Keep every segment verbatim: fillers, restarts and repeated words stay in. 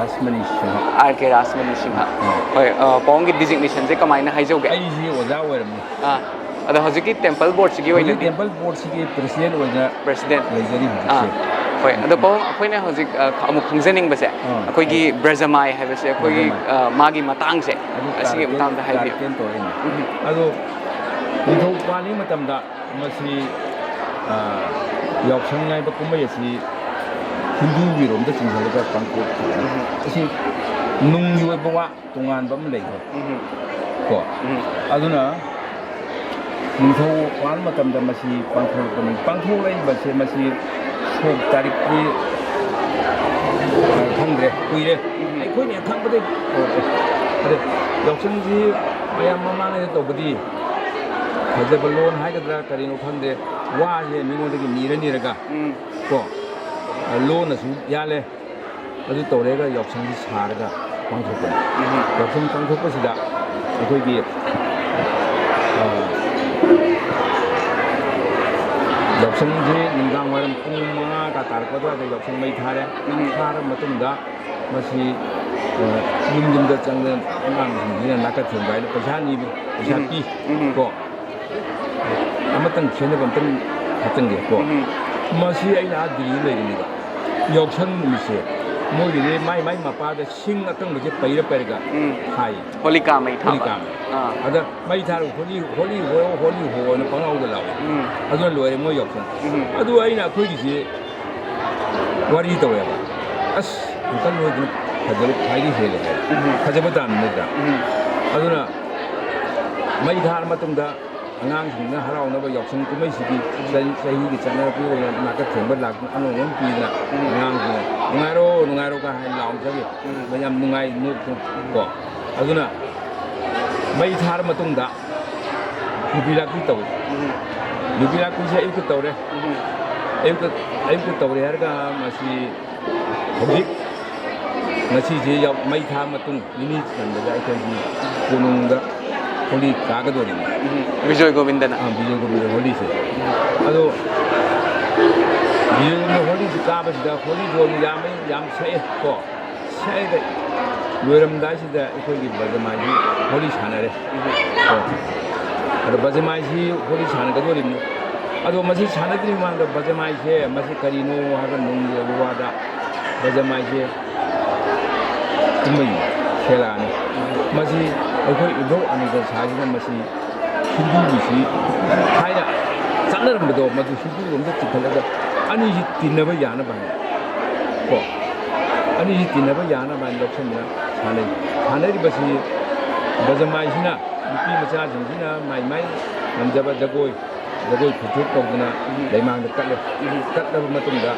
ꯔꯥꯁꯃꯅꯤ Singh. R ꯀꯦ ꯔꯥꯁꯃꯅꯤ ꯁꯤꯡꯍ꯫ ꯑꯥ꯫ ꯍꯣꯏ, ꯑ, ꯄꯥꯕꯨꯡꯒꯤ designation ꯁꯦ ꯀꯃꯥꯏꯅ ꯍꯥꯏꯖꯧꯒꯦ? ꯑꯩꯁꯤ ꯑꯣꯖꯥ ꯑꯣꯏꯔꯝꯃꯤ꯫ ꯑꯥ, ꯑꯗꯣ ꯍꯧꯖꯤꯛꯀꯤ temple board ꯁꯤꯒꯤ ꯍꯧꯖꯤꯛ ꯑꯣꯏꯅꯗꯤ temple board ꯁꯤꯒꯤ president ꯑꯣꯏꯅ president꯫ ꯂꯩꯖꯔꯤ ꯍꯧꯖꯤꯛꯁꯦ꯫ ꯑꯥ, ꯍꯣꯏ, ꯑꯗꯣ ꯄꯥꯕꯨꯡ, ꯑꯩꯈꯣꯏꯅ ꯍꯧꯖꯤꯛ, ꯑ, ꯑꯃꯨꯛ ꯈꯪꯖꯅꯤꯡꯕꯁꯦ, ꯑꯥ, ꯑꯩꯈꯣꯏꯒꯤ ꯍꯣꯏ꯫ ꯕ꯭ꯔꯖꯃꯥꯏ ꯍꯥꯏꯕꯁꯦ ꯑꯩꯈꯣꯏꯒꯤ, ꯕ꯭ꯔꯖꯃꯥꯏ꯫ ꯑ, ꯃꯥꯒꯤ ꯃꯇꯥꯡꯁꯦ, ꯑꯗꯨ ꯑꯁꯤꯒꯤ ꯀꯥꯔꯇꯦꯟ, ꯃꯇꯥꯡꯗ ꯍꯥꯏꯕꯤꯌꯨ꯫ ꯀꯥꯔꯇꯦꯟ ꯇꯧꯔꯛꯏꯅꯤ꯫ ꯎꯝ꯫ ꯑꯗꯣ ꯅꯤꯡꯊꯧ ꯄꯥꯜꯂꯤꯉꯩ ꯃꯇꯝꯗ ꯃꯁꯤ, ꯑ, ꯌꯥꯎꯁꯪ ꯍꯥꯏꯕ ꯀꯨꯝꯍꯩ ꯑꯁꯤ ꯍꯤꯟꯗꯨꯒꯤ ꯔꯣꯝꯗ ꯆꯤꯡꯁꯤꯜꯂꯒ ꯄꯥꯡꯊꯣꯛꯈꯤꯕꯅꯤ꯫ ꯎꯝ꯫ ꯑꯁꯤ ꯅꯨꯡꯒꯤ ꯑꯣꯏꯕ ꯋꯥ ꯇꯣꯉꯥꯟꯕ ꯑꯃ ꯂꯩꯈ꯭ꯔꯦ꯫ ꯎꯝ꯫ ꯀꯣ? ꯎꯝ꯫ ꯑꯗꯨꯅ ꯅꯤꯡꯊꯧ ꯄꯥꯟ ꯃꯇꯝꯗ ꯃꯁꯤ ꯄꯥꯡꯊꯣꯔꯛꯄꯅꯤ꯫ ꯄꯥꯡꯊꯣꯔꯛꯏꯕꯁꯦ ꯃꯁꯤ ꯁꯣꯛ ꯇꯥꯔꯤꯛꯀꯤ, ꯑ, ꯈꯪꯗ꯭ꯔꯦ, ꯀꯨꯏꯔꯦ꯫ ꯎꯝ꯫ ꯑꯩꯈꯣꯏꯅ ꯈꯪꯕꯗꯒꯤ ꯍꯧꯔꯛꯑꯦ꯫ ꯑꯗ ꯌꯥꯎꯁꯪꯁꯤ ꯃꯌꯥꯝ ꯃꯃꯥꯡꯉꯩꯗ ꯇꯧꯕꯗꯤ ꯐꯖꯕ ꯂꯣꯟ ꯍꯥꯏꯒꯗ꯭ꯔꯥ ꯀꯔꯤꯅꯣ ꯈꯪꯗꯦ, ꯋꯥꯁꯦ ꯃꯤꯉꯣꯟꯗꯒꯤ ꯅꯤꯔ ꯅꯤꯔꯒ, ꯎꯝ꯫ ꯀꯣ, ꯂꯣꯟꯅꯁꯨ ꯌꯥꯜꯂꯦ꯫ ꯑꯗꯨ ꯇꯧꯔꯦꯒ ꯌꯥꯎꯁꯪꯁꯤ ꯁꯥꯔꯒ ꯄꯥꯡꯊꯣꯛꯄꯅꯤ꯫ ꯎꯝ꯫ ꯌꯥꯎꯁꯪ ꯄꯥꯡꯊꯣꯛꯄꯁꯤꯗ ꯑꯩꯈꯣꯏꯒꯤ, ꯑ, ꯌꯥꯎꯁꯪꯁꯤ ꯅꯨꯡꯗꯥꯡ ꯋꯥꯏꯔꯝ ꯄꯨꯡ ꯃꯉꯥꯒ ꯇꯥꯔꯛꯄ ꯑꯗꯨꯋꯥꯏꯗ ꯌꯥꯎꯁꯪ ꯃꯩ ꯊꯥꯔꯦ꯫ ꯎꯝ꯫ ꯊꯥꯔ ꯃꯇꯨꯡꯗ ꯃꯁꯤ, ꯑ, ꯌꯨꯝ ꯌꯨꯝꯗ ꯆꯪꯗꯅ ꯑꯉꯥꯡꯁꯤꯡꯁꯤꯅ ꯅꯥꯀꯠ ꯊꯦꯡꯕ ꯍꯥꯏꯅ ꯄꯩꯁꯥ ꯅꯤꯕ, ꯄꯩꯁꯥ ꯎꯝ꯫ ꯄꯤ꯫ ꯎꯝ꯫ ꯀꯣ꯫ ꯑꯃꯇꯪ ꯈꯦꯠꯅꯕ ꯑꯃꯇꯪ ꯍꯥꯞꯆꯤꯟꯒꯦ ꯀꯣ꯫ ꯎꯝ꯫ ꯃꯁꯤ ꯑꯩꯅ ꯑꯥ ꯗꯤꯜꯂꯤꯗ ꯂꯩꯔꯤꯉꯩꯗ ꯌꯥꯎꯁꯪ ꯅꯨꯃꯤꯠꯁꯦ ꯃꯣꯏꯒꯤꯗꯤ ꯃꯥꯏ ꯃꯥꯏ ꯃꯄꯥꯗ ꯁꯤꯡ ꯑꯀꯪꯕꯁꯦ ꯄꯩꯔ ꯄꯩꯔꯒ ꯎꯝ꯫ ꯊꯥꯏ꯫ ꯍꯣꯂꯤꯀꯥ ꯃꯩ ꯊꯥꯕ꯫ ꯍꯣꯂꯤꯀꯥ ꯃꯩ꯫ ꯑꯥ꯫ ꯑꯗ ꯃꯩ ꯊꯥꯔꯒ "ꯍꯣꯂꯤ, ꯍꯣꯂꯤ ꯍꯣ, ꯍꯣꯂꯤ ꯍꯣ" ꯍꯥꯏꯅ ꯄꯪꯂꯥꯎꯗ ꯂꯥꯎꯏ꯫ ꯎꯝ꯫ ꯑꯗꯨꯅ ꯂꯣꯏꯔꯦ ꯃꯣꯏ ꯌꯥꯎꯁꯪ꯫ ꯎꯝ꯫ ꯑꯗꯨ ꯑꯩꯅ ꯑꯩꯈꯣꯏꯒꯤꯁꯤ ꯋꯥꯔꯤ ꯇꯧꯋꯦꯕ꯫ "ꯑꯁ, uncle ꯍꯣꯏꯗꯨꯅ ꯐꯖꯕ ꯈ꯭ꯋꯥꯏꯗꯒꯤ ꯍꯦꯜꯂꯦ" ꯍꯥꯏ꯫ ꯎꯝ꯫ ꯐꯖꯕ ꯇꯥꯕꯅꯤ ꯅꯠꯇ꯭ꯔꯥ? ꯎꯝ꯫ ꯑꯗꯨꯅ ꯃꯩ ꯊꯥꯔ ꯃꯇꯨꯡꯗ ꯑꯉꯥꯡꯁꯤꯡꯅ ꯍꯔꯥꯎꯅꯕ ꯌꯥꯎꯁꯪ ꯀꯨꯝꯍꯩꯁꯤꯒꯤ ꯆꯍꯤ, ꯆꯍꯤꯒꯤ ꯆꯠꯅꯔꯛꯄꯒꯤ ꯑꯣꯏꯅ ꯅꯥꯀꯠ ꯊꯦꯡꯕ ꯂꯥꯛꯇꯨꯅ ꯑꯅꯧꯕ ꯑꯃ ꯄꯤꯗꯅ ꯎꯝ꯫ ꯑꯉꯥꯡꯁꯤꯡꯅ "ꯅꯨꯡꯉꯥꯏꯔꯣ, ꯅꯨꯡꯉꯥꯏꯔꯣ"ꯒ ꯍꯥꯏꯅ ꯂꯥꯎꯖꯔꯤ꯫ ꯎꯝ꯫ ꯃꯌꯥꯝ ꯅꯨꯡꯉꯥꯏ, ꯅꯣꯛꯇꯅ ꯀꯣ꯫ ꯑꯗꯨꯅ ꯃꯩ ꯊꯥꯔ ꯃꯇꯨꯡꯗ ꯌꯨꯕꯤ ꯂꯥꯛꯄꯤ ꯇꯧꯏ꯫ ꯎꯝ꯫ ꯌꯨꯕꯤ ꯂꯥꯛꯄꯤꯁꯦ ꯑꯌꯨꯛꯇ ꯇꯧꯔꯦ꯫ ꯎꯝ꯫ ꯑꯌꯨꯛꯇ, ꯑꯌꯨꯛꯇ ꯇꯧꯔꯦ ꯍꯥꯏꯔꯒ ꯃꯁꯤ ꯍꯧꯖꯤꯛ ꯉꯁꯤꯁꯦ ꯌꯥꯎ-, ꯃꯩ ꯊꯥ ꯃꯇꯨꯡ ꯅꯤꯅꯤ ꯆꯟꯕꯗ ꯑꯩꯈꯣꯏꯒꯤ ꯀꯣꯅꯨꯡꯗ ꯍꯣꯂꯤ ꯀꯥꯒꯗꯧꯔꯤꯕꯅꯤ꯫ ꯎꯝ, ꯕꯤꯖꯣꯏ ꯒꯣꯕꯤꯟꯗꯅ꯫ ꯑꯥ, ꯕꯤꯖꯣꯏ ꯒꯣꯕꯤꯟꯗ ꯍꯣꯂꯤꯁꯦ꯫ ꯑꯗꯣ ꯕꯤꯖꯣꯏ ꯒꯣꯕꯤꯟꯗ ꯍꯣꯂꯤꯁꯦ ꯀꯥꯕꯁꯤꯗ ꯍꯣꯂꯤꯁꯨ ꯌꯥꯝꯃꯤ, ꯌꯥꯝ ꯁꯛꯑꯦ ꯀꯣ꯫ ꯉꯁꯥꯏꯗ ꯂꯣꯏꯔꯝꯗꯥꯏꯁꯤꯗ ꯑꯩꯈꯣꯏꯒꯤ ꯕ꯭ꯔꯖꯃꯥꯏꯁꯤ ꯍꯣꯂꯤ ꯁꯥꯟꯅꯔꯦ꯫ ꯀꯣ꯫ ꯑꯗꯣ ꯕ꯭ꯔꯖꯃꯥꯏꯁꯤ ꯍꯣꯂꯤ ꯁꯥꯟꯅꯒꯗꯧꯔꯤꯕꯅꯤ꯫ ꯑꯗꯣ ꯃꯁꯤ ꯁꯥꯟꯅꯗ꯭ꯔꯤꯉꯩ ꯃꯃꯥꯡꯗ ꯕ꯭ꯔꯖꯃꯥꯏꯁꯦ ꯃꯁꯤ ꯀꯔꯤꯅꯣ ꯍꯥꯏꯕ ꯅꯨꯡꯒꯤ ꯑꯣꯏꯕ ꯋꯥꯗ ꯕ꯭ꯔꯖꯃꯥꯏꯁꯦ ꯀꯨꯝꯍꯩ ꯁꯦꯂꯥꯅꯤ꯫ ꯃꯁꯤ ꯑꯩꯈꯣꯏ ꯏꯕꯣꯛ ꯑꯅꯟꯗ ꯁꯥꯁꯤꯅ ꯃꯁꯤ ꯍꯤꯟꯗꯨꯒꯤꯁꯤ ꯊꯥꯏꯅ ꯆꯠꯅꯔꯝꯕꯗꯣ ꯃꯗꯨ ꯍꯤꯟꯗꯨꯔꯣꯝꯗ ꯆꯤꯡꯈꯠꯂꯒ ꯑꯅꯤꯁꯤ ꯇꯤꯟꯅꯕ ꯌꯥꯅꯕ ꯍꯥꯏꯅ ꯀꯣ, ꯑꯅꯤꯁꯤ ꯇꯤꯟꯅꯕ ꯌꯥꯅꯕ ꯍꯥꯏꯅ ꯂꯧꯁꯤꯟꯗꯨꯅ ꯁꯥꯟꯅꯩ꯫ ꯁꯥꯟꯅꯔꯤꯕꯁꯤ ꯕ꯭ꯔꯖꯃꯥꯏꯁꯤꯅ ꯅꯨꯄꯤ ꯃꯆꯥꯁꯤꯡꯁꯤꯅ ꯃꯥꯏ ꯃꯥꯏ ꯉꯝꯖꯕ ꯖꯒꯣꯏ, ꯖꯒꯣꯏ ꯈꯨꯠꯊꯦꯛ ꯇꯧꯗꯨꯅ ꯂꯩꯃꯥꯡꯗ ꯀꯠꯂꯦ꯫ ꯀꯠꯂꯕ ꯃꯇꯨꯡꯗ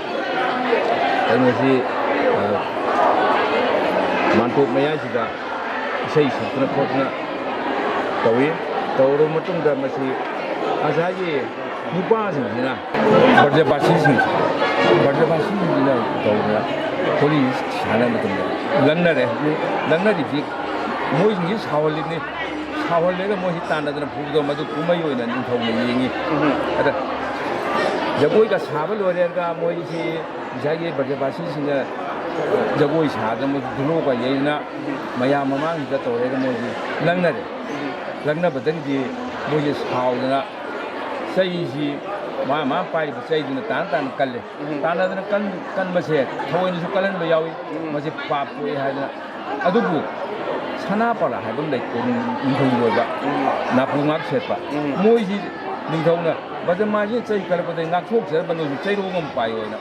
ꯀꯩꯅꯣꯁꯤ, ꯑ, ꯃꯥꯟꯇꯣꯞ ꯃꯌꯥꯏꯁꯤꯗ ꯏꯁꯩ ꯁꯛꯇꯅ ꯈꯣꯠꯇꯅ ꯇꯧꯏ꯫ ꯇꯧꯔꯕ ꯃꯇꯨꯡꯗ ꯃꯁꯤ ꯉꯁꯥꯏꯒꯤ ꯅꯨꯄꯥꯁꯤꯡꯁꯤꯅ ꯕ꯭ꯔꯖꯕꯥꯁꯤꯁꯤꯡ, ꯕ꯭ꯔꯖꯕꯥꯁꯤꯁꯤꯡꯁꯤꯅ ꯇꯧꯗꯅ ꯍꯣꯂꯤ ꯁꯥꯟꯅꯕ ꯃꯇꯝꯗ ꯂꯪꯅꯔꯦ꯫ ꯂꯪꯅꯔꯤꯁꯤ ꯃꯣꯏꯁꯤꯡꯁꯤ ꯁꯥꯎꯍꯜꯂꯤꯅꯤ꯫ ꯁꯥꯎꯍꯜꯂꯦꯅ ꯃꯣꯏꯁꯤ ꯇꯥꯟꯅꯗꯅ ꯐꯨꯕꯗꯣ ꯃꯗꯨ ꯀꯨꯝꯍꯩ ꯑꯣꯏꯅ ꯅꯤꯡꯊꯧꯅ ꯌꯦꯡꯉꯤ꯫ ꯎꯝ꯫ ꯑꯗ ꯖꯒꯣꯏꯒ ꯁꯥꯕ ꯂꯣꯏꯔꯦꯒ ꯃꯣꯏꯁꯤ ꯉꯁꯥꯏꯒꯤ ꯕ꯭ꯔꯖꯕꯥꯁꯤꯁꯤꯡꯅ ꯖꯒꯣꯏ ꯁꯥꯗꯅ ꯃꯣꯏ ꯙꯨꯂꯣꯒ ꯌꯩꯗꯅ ꯃꯌꯥꯝ ꯃꯃꯥꯡꯁꯤꯗ ꯇꯧꯔꯦꯒ ꯃꯣꯏꯁꯤ ꯂꯪꯅꯔꯦ꯫ ꯂꯪꯅꯕꯗꯒꯤꯗꯤ ꯃꯣꯏꯁꯦ ꯁꯥꯎꯗꯅ ꯆꯩꯁꯤ ꯃꯥ ꯃꯥ ꯄꯥꯏꯔꯤꯕ ꯆꯩꯗꯨꯅ ꯇꯥꯅ ꯇꯥꯅ ꯀꯜꯂꯦ꯫ ꯎꯝ꯫ ꯇꯥꯟꯅꯗꯅ ꯀꯟ-, ꯀꯟꯕꯁꯦ ꯊꯑꯣꯏꯅꯁꯨ ꯀꯜꯍꯟꯕ ꯌꯥꯎꯏ꯫ ꯎꯝ꯫ ꯃꯁꯤ ꯄꯥꯞ ꯄꯣꯛꯏ ꯍꯥꯏꯗꯅ꯫ ꯑꯗꯨꯕꯨ ꯁꯅꯥꯄꯥꯂ ꯍꯥꯏꯕ ꯑꯃ ꯂꯩ, ꯀꯣꯅꯨꯡ ꯅꯤꯡꯊꯧꯒꯤ ꯑꯣꯏꯕ ꯎꯝ꯫ ꯅꯥꯄꯨ ꯉꯥꯛ ꯁꯦꯠꯄ꯫ ꯎꯝ꯫ ꯃꯣꯏꯁꯤ ꯅꯤꯡꯊꯧꯅ ꯕ꯭ꯔꯖꯃꯥꯁꯤꯅ ꯆꯩ ꯀꯜꯂꯛꯄꯗꯒꯤ ꯉꯥꯛꯊꯣꯛꯆꯔꯕꯅꯁꯨ ꯆꯩꯔꯣꯡ ꯑꯃ ꯄꯥꯏꯌꯣꯅ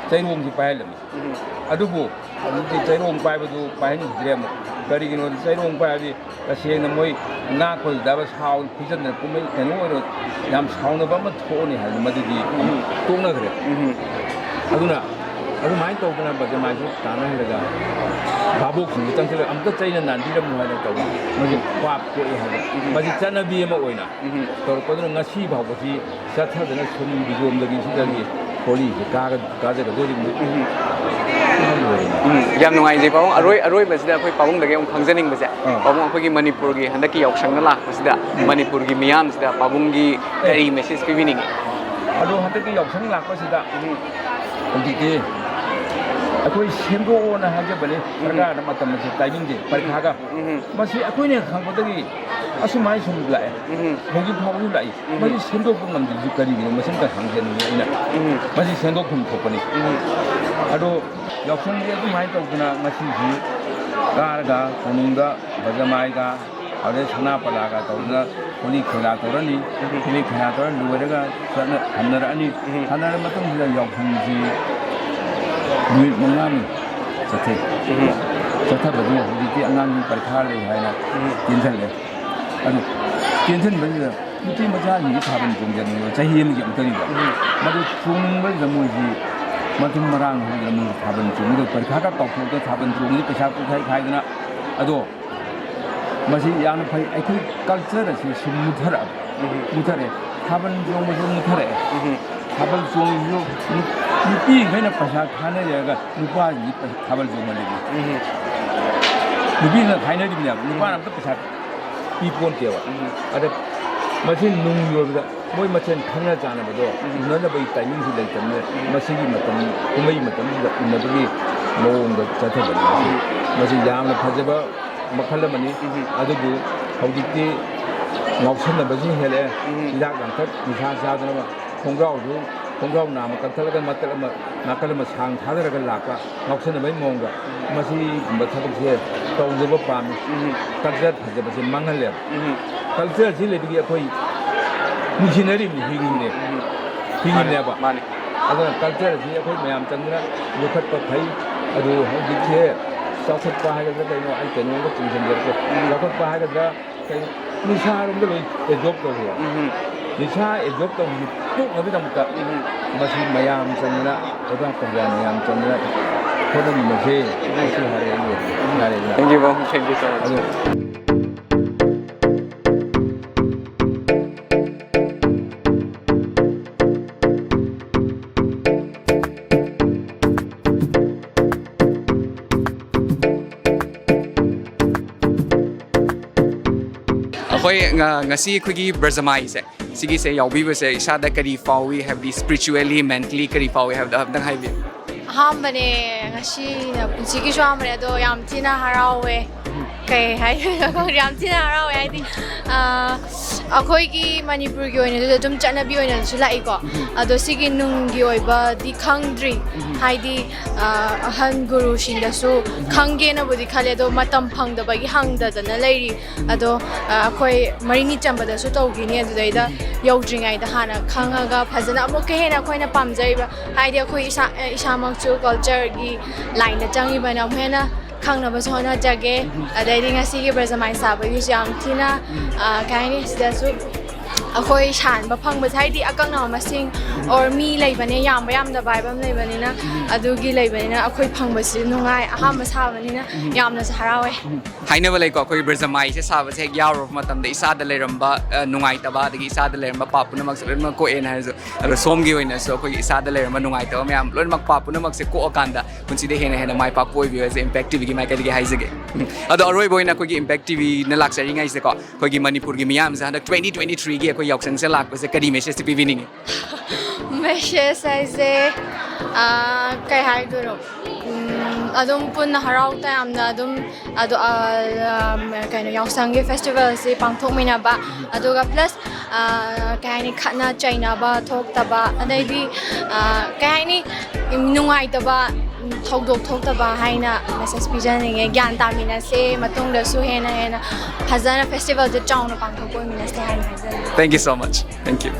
ꯆꯩꯔꯣꯡꯁꯤ ꯄꯥꯏꯍꯜꯂꯝꯃꯤ꯫ ꯎꯝ꯫ ꯑꯗꯨꯕꯨ ꯍꯧꯖꯤꯛꯇꯤ ꯆꯩꯔꯣꯡ ꯄꯥꯏꯕꯗꯨ ꯄꯥꯏꯍꯟꯈꯤꯗ꯭ꯔꯦ ꯑꯃꯨꯛ꯫ ꯀꯔꯤꯒꯤꯅꯣꯗ ꯆꯩꯔꯣꯡ ꯄꯥꯏꯔꯗꯤ ꯇꯁꯦꯡꯅ ꯃꯣꯏ ꯉꯥꯛꯄꯗꯨꯗ ꯁꯥꯎ ꯐꯨꯖꯟꯗꯅ ꯀꯨꯝꯍꯩ ꯀꯩꯅꯣ ꯑꯣꯏꯔꯣ ꯌꯥꯝ ꯁꯥꯎꯅꯕ ꯑꯃ ꯊꯣꯛꯑꯅꯤ ꯍꯥꯏꯕꯗꯨ ꯃꯗꯨꯗꯤ ꯎꯝ꯫ ꯇꯣꯛꯅꯈ꯭ꯔꯦ꯫ ꯎꯝ꯫ ꯑꯗꯨꯅ ꯑꯗꯨꯃꯥꯏꯅ ꯇꯧꯗꯅ ꯕ꯭ꯔꯖꯃꯥꯏꯁꯤ ꯇꯥꯟꯅꯍꯜꯂꯒ ꯚꯥꯕꯣꯛꯁꯤꯡꯗ ꯆꯪꯁꯤꯜꯂꯒ ꯑꯃꯨꯛꯇ ꯆꯩꯅ ꯅꯥꯟꯕꯤꯔꯝꯃꯨ ꯍꯥꯏꯅ ꯇꯧꯕ꯫ ꯃꯁꯤ ꯄꯥꯞ ꯊꯣꯛꯑꯦ ꯍꯥꯏꯕ꯫ ꯎꯝ꯫ ꯃꯁꯤ ꯆꯠꯅꯕꯤ ꯑꯃ ꯑꯣꯏꯅ ꯎꯝ꯫ ꯇꯧꯔꯛꯄꯗꯨꯅ ꯉꯁꯤ ꯐꯥꯎꯕꯁꯤ ꯆꯠꯊꯗꯅ ꯁꯨꯝ ꯕꯤꯖꯣꯝꯗꯒꯤ ꯁꯤꯗꯒꯤ ꯍꯣꯂꯤꯁꯦ ꯀꯥꯒ-, ꯀꯥꯖꯒꯗꯣꯔꯤꯕꯅꯤ꯫ ꯎꯝ꯫ ꯎꯝ, ꯌꯥꯝ ꯅꯨꯡꯉꯥꯏꯖꯩ ꯄꯥꯕꯨꯡ꯫ ꯑꯔꯣꯏ-, ꯑꯔꯣꯏꯕꯁꯤꯗ ꯑꯩꯈꯣꯏ ꯄꯥꯕꯨꯡꯗꯒꯤ ꯑꯃꯨꯛ ꯈꯪꯖꯅꯤꯡꯕꯁꯦ, ꯑꯥ꯫ ꯄꯥꯕꯨꯡ, ꯑꯩꯈꯣꯏꯒꯤ ꯃꯅꯤꯄꯨꯔꯒꯤ ꯍꯟꯗꯛꯀꯤ ꯌꯥꯎꯁꯪꯗ ꯂꯥꯛꯄꯁꯤꯗ ꯎꯝ꯫ ꯃꯅꯤꯄꯨꯔꯒꯤ ꯃꯤꯌꯥꯝꯁꯤꯗ ꯄꯥꯕꯨꯡꯒꯤ ꯑꯦ꯫ ꯀꯔꯤ message ꯄꯤꯕꯤꯅꯤꯡꯉꯤ? ꯑꯗꯣ ꯍꯟꯗꯛꯀꯤ ꯌꯥꯎꯁꯪ ꯂꯥꯛꯄꯁꯤꯗ ꯎꯝ꯫ ꯍꯧꯖꯤꯛꯇꯤ ꯑꯩꯈꯣꯏ ꯁꯦꯝꯗꯣꯛꯑꯣꯅ ꯍꯥꯏꯖꯕꯅꯤ ꯁꯔꯀꯥꯔꯗ ꯃꯇꯝ ꯑꯁꯤ ꯇꯥꯏꯃꯤꯡꯁꯦ ꯄꯔꯤꯈꯥꯒ꯫ ꯎꯝ꯫ ꯃꯁꯤ ꯑꯩꯈꯣꯏꯅ ꯈꯪꯕꯗꯒꯤ ꯑꯁꯨꯃꯥꯏꯅ ꯁꯨꯝ ꯂꯥꯛꯑꯦ꯫ ꯎꯝ꯫ ꯍꯧꯖꯤꯛ ꯐꯥꯎꯕꯁꯨ ꯂꯥꯛꯏ꯫ ꯎꯝ꯫ ꯃꯁꯤ ꯁꯦꯝꯗꯣꯛꯄ ꯉꯝꯗ꯭ꯔꯤꯁꯤ ꯀꯔꯤꯒꯤꯅꯣ? ꯃꯁꯤ ꯑꯝꯇ ꯍꯪꯖꯅꯤꯡꯉꯤ ꯑꯩꯅ꯫ ꯎꯝ꯫ ꯃꯁꯤ ꯁꯦꯝꯗꯣꯛꯐꯝ ꯊꯣꯛꯄꯅꯤ꯫ ꯎꯝ꯫ ꯑꯗꯣ ꯌꯥꯎꯁꯪꯁꯦ ꯑꯗꯨꯃꯥꯏꯅ ꯇꯧꯗꯅ ꯉꯁꯤꯁꯤ ꯀꯥꯔꯒ ꯀꯣꯅꯨꯡꯗ ꯕꯖꯃꯥꯏꯒ ꯑꯗꯩ ꯁꯅꯥ ꯄꯂꯥꯒ ꯇꯧꯗꯅ ꯍꯣꯂꯤ ꯈꯦꯂꯥ ꯇꯧꯔꯅꯤ꯫ ꯎꯝ꯫ ꯍꯣꯂꯤ ꯈꯦꯂꯥ ꯇꯧꯔ ꯂꯣꯏꯔꯒ ꯆꯠꯅ-, ꯍꯟꯅꯔꯛꯑꯅꯤ꯫ ꯎꯝ꯫ ꯍꯟꯅꯔ ꯃꯇꯨꯡꯁꯤꯗ ꯌꯥꯎꯁꯪꯁꯤ ꯅꯨꯃꯤꯠ ꯃꯉꯥꯅꯤ ꯆꯠꯊꯩ꯫ ꯎꯝ꯫ ꯆꯠꯊꯕꯗꯨ ꯍꯧꯖꯤꯛꯇꯤ ꯑꯉꯥꯡꯁꯤꯡ ꯄꯔꯤꯈꯥ ꯂꯩ ꯍꯥꯏꯅ ꯎꯝ꯫ ꯇꯦꯟꯁꯤꯜꯂꯦ꯫ ꯑꯗꯨ ꯇꯦꯟꯁꯤꯟꯕꯁꯤꯗ ꯅꯨꯄꯤ ꯃꯆꯥꯁꯤꯡꯁꯤ ꯊꯥꯕꯜ ꯆꯣꯡꯖꯅꯤꯡꯉꯦꯕ, ꯆꯍꯤ ꯑꯃꯒꯤ ꯑꯃꯨꯛꯇꯅꯤꯗ꯫ ꯎꯝ꯫ ꯃꯗꯨ ꯆꯣꯡꯅꯤꯡꯕꯁꯤꯗ ꯃꯣꯏꯁꯤ ꯃꯊꯨꯝ ꯃꯔꯥꯡ ꯍꯧꯗꯅ ꯃꯣꯏꯁꯤ ꯊꯥꯕꯜ ꯆꯣꯡꯕꯗ ꯄꯔꯤꯈꯥꯒ ꯇꯧꯊꯣꯛꯇ ꯊꯥꯕꯜ ꯆꯣꯡꯕꯁꯤ ꯄꯩꯁꯥ ꯄꯨꯊꯩ ꯈꯥꯏꯗꯅ꯫ ꯑꯗꯣ ꯃꯁꯤ ꯌꯥꯝꯅ ꯐꯩ꯫ ꯑꯩꯈꯣꯏ ꯀꯜꯆꯔ ꯑꯁꯤ ꯁꯨꯝ ꯃꯨꯠꯊꯔꯛꯑꯕ꯫ ꯎꯝ꯫ ꯃꯨꯠꯊꯔꯛꯑꯦ꯫ ꯊꯥꯕꯜ ꯆꯣꯡꯕꯁꯨ ꯃꯨꯠꯊꯔꯛꯑꯦ꯫ ꯎꯝ꯫ ꯊꯥꯕꯜ ꯆꯣꯡꯕꯁꯨ ꯅꯨ-, ꯅꯨꯄꯤꯈꯩꯅ ꯄꯩꯁꯥ ꯈꯥꯏꯅꯔꯒ ꯅꯨꯄꯥꯁꯤꯡꯁꯤ ꯄꯩ-, ꯊꯥꯕꯜ ꯆꯣꯡꯍꯜꯂꯤꯕꯅꯤ꯫ ꯎꯝ꯫ ꯅꯨꯄꯤꯅ ꯈꯥꯏꯅꯔꯤꯕꯅꯦꯕ, ꯅꯨꯄꯥꯅ ꯑꯝꯇ ꯄꯩꯁꯥ ꯄꯤ ꯄꯣꯟꯇꯦꯕ꯫ ꯎꯝ꯫ ꯑꯗ ꯃꯁꯤ ꯅꯨꯡꯒꯤ ꯑꯣꯏꯕꯗ ꯃꯣꯏ ꯃꯁꯦꯟ ꯈꯪꯅ ꯆꯥꯟꯅꯕꯗꯣ ꯎꯝ꯫ ꯎꯅꯅꯕꯒꯤ ꯇꯥꯏꯃꯤꯡꯁꯨ ꯂꯩꯇꯕꯅꯤꯅ ꯎꯝ꯫ ꯃꯁꯤꯒꯤ ꯃꯇꯝ, ꯀꯨꯝꯍꯩ ꯃꯇꯝꯁꯤꯗ ꯎꯅꯕꯒꯤ ꯃꯑꯣꯡꯗ ꯆꯠꯊꯕꯅꯤ꯫ ꯃꯁꯤ, ꯎꯝ꯫ ꯃꯁꯤ ꯌꯥꯝꯅ ꯐꯖꯕ ꯃꯈꯜ ꯑꯃꯅꯤ꯫ ꯎꯝ꯫ ꯑꯗꯨꯕꯨ ꯍꯧꯖꯤꯛꯇꯤ ꯉꯥꯎꯁꯟꯅꯕꯁꯤꯡ ꯍꯦꯜꯂꯛꯑꯦ꯫ ꯎꯝ꯫ ꯍꯤꯗꯥꯛ ꯂꯥꯡꯊꯛ ꯅꯤꯁꯥ ꯆꯥꯗꯅꯕ ꯈꯣꯡꯒ꯭ꯔꯥꯎꯁꯨ, ꯈꯣꯡꯒ꯭ꯔꯥꯎ ꯅꯥꯝꯃ ꯀꯛꯊꯠꯂꯒ ꯃꯇꯠ ꯑꯃ, ꯅꯥꯀꯜ ꯑꯃ ꯁꯥꯡ ꯊꯥꯗꯔꯒ ꯂꯥꯛꯄ ꯉꯥꯎꯁꯟꯅꯕꯒꯤ ꯃꯑꯣꯡꯗ ꯃꯁꯤꯒꯨꯝꯕ ꯊꯕꯛꯁꯦ ꯇꯧꯗꯕ ꯄꯥꯝꯃꯤ꯫ ꯎꯝ꯫ ꯀꯜꯆꯔ ꯐꯖꯕꯁꯦ ꯃꯥꯡꯍꯜꯂꯦꯕ꯫ ꯎꯝ꯫ ꯀꯜꯆꯔꯁꯤ ꯂꯩꯕꯒꯤ ꯑꯩꯈꯣꯏ ꯅꯨꯡꯁꯤꯅꯔꯤꯕꯅꯤ, ꯍꯤꯡꯉꯤꯕꯅꯦ꯫ ꯎꯝ꯫ ꯍꯤꯡꯉꯤꯕꯅꯦꯕ꯫ ꯃꯥꯅꯤ꯫ ꯑꯗꯨꯅ ꯀꯜꯆꯔꯁꯤ ꯑꯩꯈꯣꯏ ꯃꯌꯥꯝ ꯆꯪꯗꯅ ꯌꯣꯛꯈꯠꯄ ꯐꯩ꯫ ꯑꯗꯨ ꯍꯧꯖꯤꯛꯁꯦ ꯆꯥꯎꯈꯠꯄ ꯍꯥꯏꯒꯗ꯭ꯔꯥ ꯀꯩꯅꯣ, ꯑꯩ ꯀꯩꯅꯣꯝꯗ ꯆꯤꯡꯁꯤꯟꯖꯔꯛꯀꯦ꯫ ꯎꯝ꯫ ꯆꯥꯎꯈꯠꯄ ꯍꯥꯏꯒꯗ꯭ꯔꯥ, ꯀꯩꯅꯣ, ꯅꯤꯁꯥꯔꯣꯝꯗ ꯂꯣꯏ ꯑꯦꯗꯣꯞ ꯇꯧꯔꯦꯕ꯫ ꯎꯝ꯫ ꯅꯤꯁꯥ ꯑꯦꯗꯣꯞ ꯇꯧꯕꯁꯤ ꯇꯣꯛꯅꯕꯒꯤꯗꯃꯛꯇ ꯎꯝ꯫ ꯃꯁꯤ ꯃꯌꯥꯝ ꯆꯪꯗꯅ, ꯂꯩꯕꯥꯛ ꯄ꯭ꯔꯖꯥ ꯃꯌꯥꯝ ꯆꯪꯗꯅ ꯍꯣꯠꯅꯃꯤꯟꯅꯁꯦ꯫ ꯎꯝ꯫ ꯑꯁꯤ ꯍꯥꯏꯔꯒ ꯑꯩ ꯂꯣꯏꯔꯦ꯫ ꯌꯥꯔꯦꯗꯅ꯫ Thank you, Bong. Thank you so much. ꯑꯗꯨ ꯑꯩꯈꯣꯏ ꯉ-, ꯉꯁꯤ ꯑꯩꯈꯣꯏꯒꯤ ꯕ꯭ꯔꯖꯃꯥꯏꯁꯦ, ꯁꯤꯒꯤꯁꯦ ꯌꯥꯎꯕꯤꯕꯁꯦ ꯏꯁꯥꯗ ꯀꯔꯤ ꯐꯥꯎꯏ ꯍꯥꯏꯕꯗꯤ, spiritually, mentally ꯀꯔꯤ ꯐꯥꯎꯏ ꯍꯥꯏꯕꯗꯣ ꯑꯝꯇꯪ ꯍꯥꯏꯕꯤꯌꯨ꯫ ꯑꯍꯥꯟꯕꯅꯦ, ꯉꯁꯤꯅ ꯄꯨꯟꯁꯤꯒꯤꯁꯨ ꯑꯍꯥꯟꯕꯅꯦ, ꯑꯗꯣ ꯌꯥꯝ ꯊꯤꯅ ꯍꯔꯥꯎꯋꯦ꯫ ꯀꯩ ꯍꯥꯏꯗꯣꯏꯅꯣ ꯈꯪꯗꯦ, ꯌꯥꯝ ꯊꯤꯅ ꯍꯔꯥꯎꯋꯦ꯫ ꯍꯥꯏꯗꯤ, ꯑ, ꯑꯩꯈꯣꯏꯒꯤ ꯃꯅꯤꯄꯨꯔꯒꯤ ꯑꯣꯏꯅꯁꯨ ꯑꯗꯨꯝ ꯆꯠꯅꯕꯤ ꯑꯣꯏꯅꯁꯨ ꯂꯥꯛꯏꯀꯣ꯫ ꯑꯗꯣ ꯁꯤꯒꯤ ꯅꯨꯡꯒꯤ ꯑꯣꯏꯕꯗꯤ ꯈꯪꯗ꯭ꯔꯤ꯫ ꯍꯥꯏꯗꯤ, ꯑ, ꯑꯍꯟ ꯒꯨꯔꯨꯁꯤꯡꯗꯁꯨ ꯈꯪꯒꯦꯅꯕꯨꯗꯤ ꯈꯜꯂꯦ, ꯑꯗꯣ ꯃꯇꯝ ꯐꯪꯗꯕꯒꯤ ꯍꯪꯗꯗꯅ ꯂꯩꯔꯤ꯫ ꯑꯗꯣ, ꯑ, ꯑꯩꯈꯣꯏ ꯃꯔꯤꯅꯤ ꯆꯝꯕꯗꯁꯨ ꯇꯧꯈꯤꯅꯤ꯫ ꯑꯗꯨꯗꯩꯗ ꯌꯧꯗ꯭ꯔꯤꯉꯩꯗ ꯍꯥꯟꯅ ꯈꯪꯉꯒ ꯐꯖꯅ ꯑꯃꯨꯛꯀ ꯍꯦꯟꯅ ꯑꯩꯈꯣꯏꯅ ꯄꯥꯝꯖꯔꯤꯕ, ꯍꯥꯏꯗꯤ ꯑꯩꯈꯣꯏ ꯏꯁꯥ-, ꯏꯁꯥꯃꯛꯁꯨ ꯀꯜꯆꯔꯒꯤ ꯂꯥꯏꯟꯗ ꯆꯪꯉꯤꯕꯅ ꯑꯃꯨꯛ ꯍꯦꯟꯅ ꯈꯪꯅꯕꯁꯨ ꯍꯣꯠꯅꯖꯒꯦ꯫ ꯑꯗꯩꯗꯤ ꯉꯁꯤꯒꯤ ꯕ꯭ꯔꯖꯃꯥꯏ ꯁꯥꯕꯒꯤꯁꯨ ꯌꯥꯝ ꯊꯤꯅ, ꯑ, ꯀꯩ ꯍꯥꯏꯅꯤ, ꯁꯤꯗꯁꯨ ꯑꯩꯈꯣꯏ ꯁꯥꯟꯕ ꯐꯪꯕꯁꯦ, ꯍꯥꯏꯗꯤ ꯑꯀꯛꯅꯕ ꯃꯁꯤꯡ or ꯃꯤ ꯂꯩꯕꯅꯦ, ꯌꯥꯝꯕ ꯌꯥꯝꯗꯕ ꯍꯥꯏꯕ ꯑꯃ ꯂꯩꯕꯅꯤꯅ, ꯑꯗꯨꯒꯤ ꯂꯩꯕꯅꯤꯅ ꯑꯩꯈꯣꯏ ꯐꯪꯕꯁꯤ ꯅꯨꯡꯉꯥꯏ, ꯑꯍꯥꯟꯕ ꯁꯥꯕꯅꯤꯅ ꯌꯥꯝꯅꯁꯨ ꯍꯔꯥꯎꯋꯦ꯫ ꯍꯥꯏꯅꯕ ꯂꯩꯀꯣ, ꯑꯩꯈꯣꯏꯒꯤ ꯕ꯭ꯔꯖꯃꯥꯏꯁꯦ ꯁꯥꯕꯁꯦ ꯍꯦꯛ ꯌꯥꯎꯔꯨꯕ ꯃꯇꯝꯗ ꯏꯁꯥꯗ ꯂꯩꯔꯝꯕ, ꯑ, ꯅꯨꯡꯉꯥꯏꯇꯕ, ꯑꯗꯒꯤ ꯏꯁꯥꯗ ꯂꯩꯔꯝꯕ ꯄꯥꯞ ꯄꯨꯝꯅꯃꯛꯁꯦ ꯂꯣꯏꯅꯃꯛ ꯀꯣꯛꯑꯦꯅ ꯍꯥꯏꯔꯁꯨ, ꯑꯗꯣ ꯁꯣꯝꯒꯤ ꯑꯣꯏꯅꯁꯨ ꯑꯩꯈꯣꯏꯒꯤ ꯏꯁꯥꯗ ꯂꯩꯔꯝꯕ ꯅꯨꯡꯉꯥꯏꯇꯕ ꯃꯌꯥꯝ ꯂꯣꯏꯅꯃꯛ, ꯄꯥꯞ ꯄꯨꯝꯅꯃꯛꯁꯦ ꯀꯣꯛꯑꯀꯥꯟꯗ ꯄꯨꯟꯁꯤꯗ ꯍꯦꯟꯅ ꯍꯦꯟꯅ ꯃꯥꯏ ꯄꯥꯛꯄ ꯑꯣꯏꯕꯤꯌꯨ ꯍꯥꯏꯁꯦ Impact ꯇꯤꯚꯤꯒꯤ ꯃꯥꯏꯀꯩꯗꯒꯤ ꯍꯥꯏꯖꯒꯦ꯫ ꯎꯝ꯫ ꯑꯗꯣ ꯑꯔꯣꯏꯕ ꯑꯣꯏꯅ ꯑꯩꯈꯣꯏꯒꯤ Impact ꯇꯤꯚꯤꯅ ꯂꯥꯛꯆꯔꯤꯉꯩꯁꯦꯀꯣ, ꯑꯩꯈꯣꯏꯒꯤ ꯃꯅꯤꯄꯨꯔꯒꯤ ꯃꯤꯌꯥꯝꯁꯦ ꯍꯟꯗꯛ twenty twenty three ꯒꯤ ꯑꯩꯈꯣꯏ ꯌꯥꯎꯁꯪꯁꯦ ꯂꯥꯛꯄꯁꯦ ꯀꯔꯤ message ꯇꯤ ꯄꯤꯕꯤꯅꯤꯡꯉꯤ? Message ꯍꯥꯏꯁꯦ, ꯑꯥ, ꯀꯩ ꯍꯥꯏꯗꯣꯏꯅꯣ? ꯎꯝ, ꯑꯗꯨꯝ ꯄꯨꯟꯅ ꯍꯔꯥꯎ ꯇꯌꯥꯝꯅ ꯑꯗꯨꯝ, ꯑꯗꯣ, ꯑꯥ, ꯀꯩꯅꯣ, ꯌꯥꯎꯁꯪꯒꯤ festival ꯁꯤ ꯄꯥꯡꯊꯣꯛꯃꯤꯟꯅꯕ, ꯑꯗꯨꯒ plus, ꯑꯥ, ꯀꯩ ꯍꯥꯏꯅꯤ, ꯈꯠꯅ ꯆꯩꯅꯕ ꯊꯣꯛꯇꯕ, ꯑꯗꯩꯗꯤ, ꯑꯥ, ꯀꯩ ꯍꯥꯏꯅꯤ, ꯅꯨꯡꯉꯥꯏꯇꯕ ꯊꯧꯗꯣꯛ ꯊꯣꯛꯇꯕ ꯍꯥꯏꯅ message ꯄꯤꯖꯅꯤꯡꯉꯦ꯫ ꯒ꯭ꯌꯥꯟ ꯇꯥꯃꯤꯟꯅꯁꯦ, ꯃꯇꯨꯡꯗꯁꯨ ꯍꯦꯟꯅ ꯍꯦꯟꯅ ꯐꯖꯅ festival ꯁꯦ ꯆꯥꯎꯅ ꯄꯥꯡꯊꯣꯛꯄ ꯑꯣꯏꯃꯤꯟꯅꯁꯦ ꯍꯥꯏꯅ ꯍꯥꯏꯖꯅꯤꯡꯉꯤ꯫ Thank you so much. Thank you.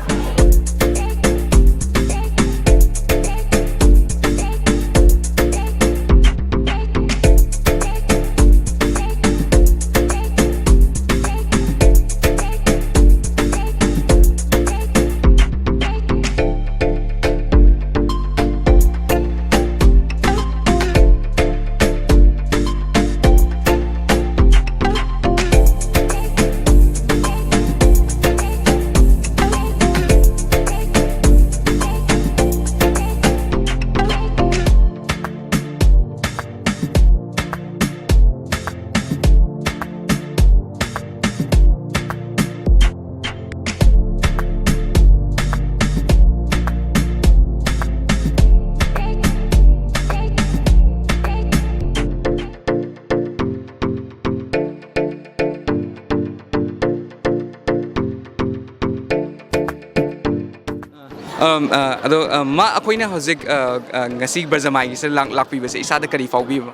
ꯑꯝ, ꯑ, ꯑꯗꯣ, ꯑ, ꯃꯥ, ꯑꯩꯈꯣꯏꯅ ꯍꯧꯖꯤꯛ, ꯑ, ꯑ, ꯉꯁꯤ ꯕ꯭ꯔꯖꯃꯥꯏꯒꯤꯁꯤꯗ ꯂꯥꯛ-, ꯂꯥꯛꯄꯤꯕꯁꯦ ꯏꯁꯥꯗ ꯀꯔꯤ ꯐꯥꯎꯕꯤꯕ?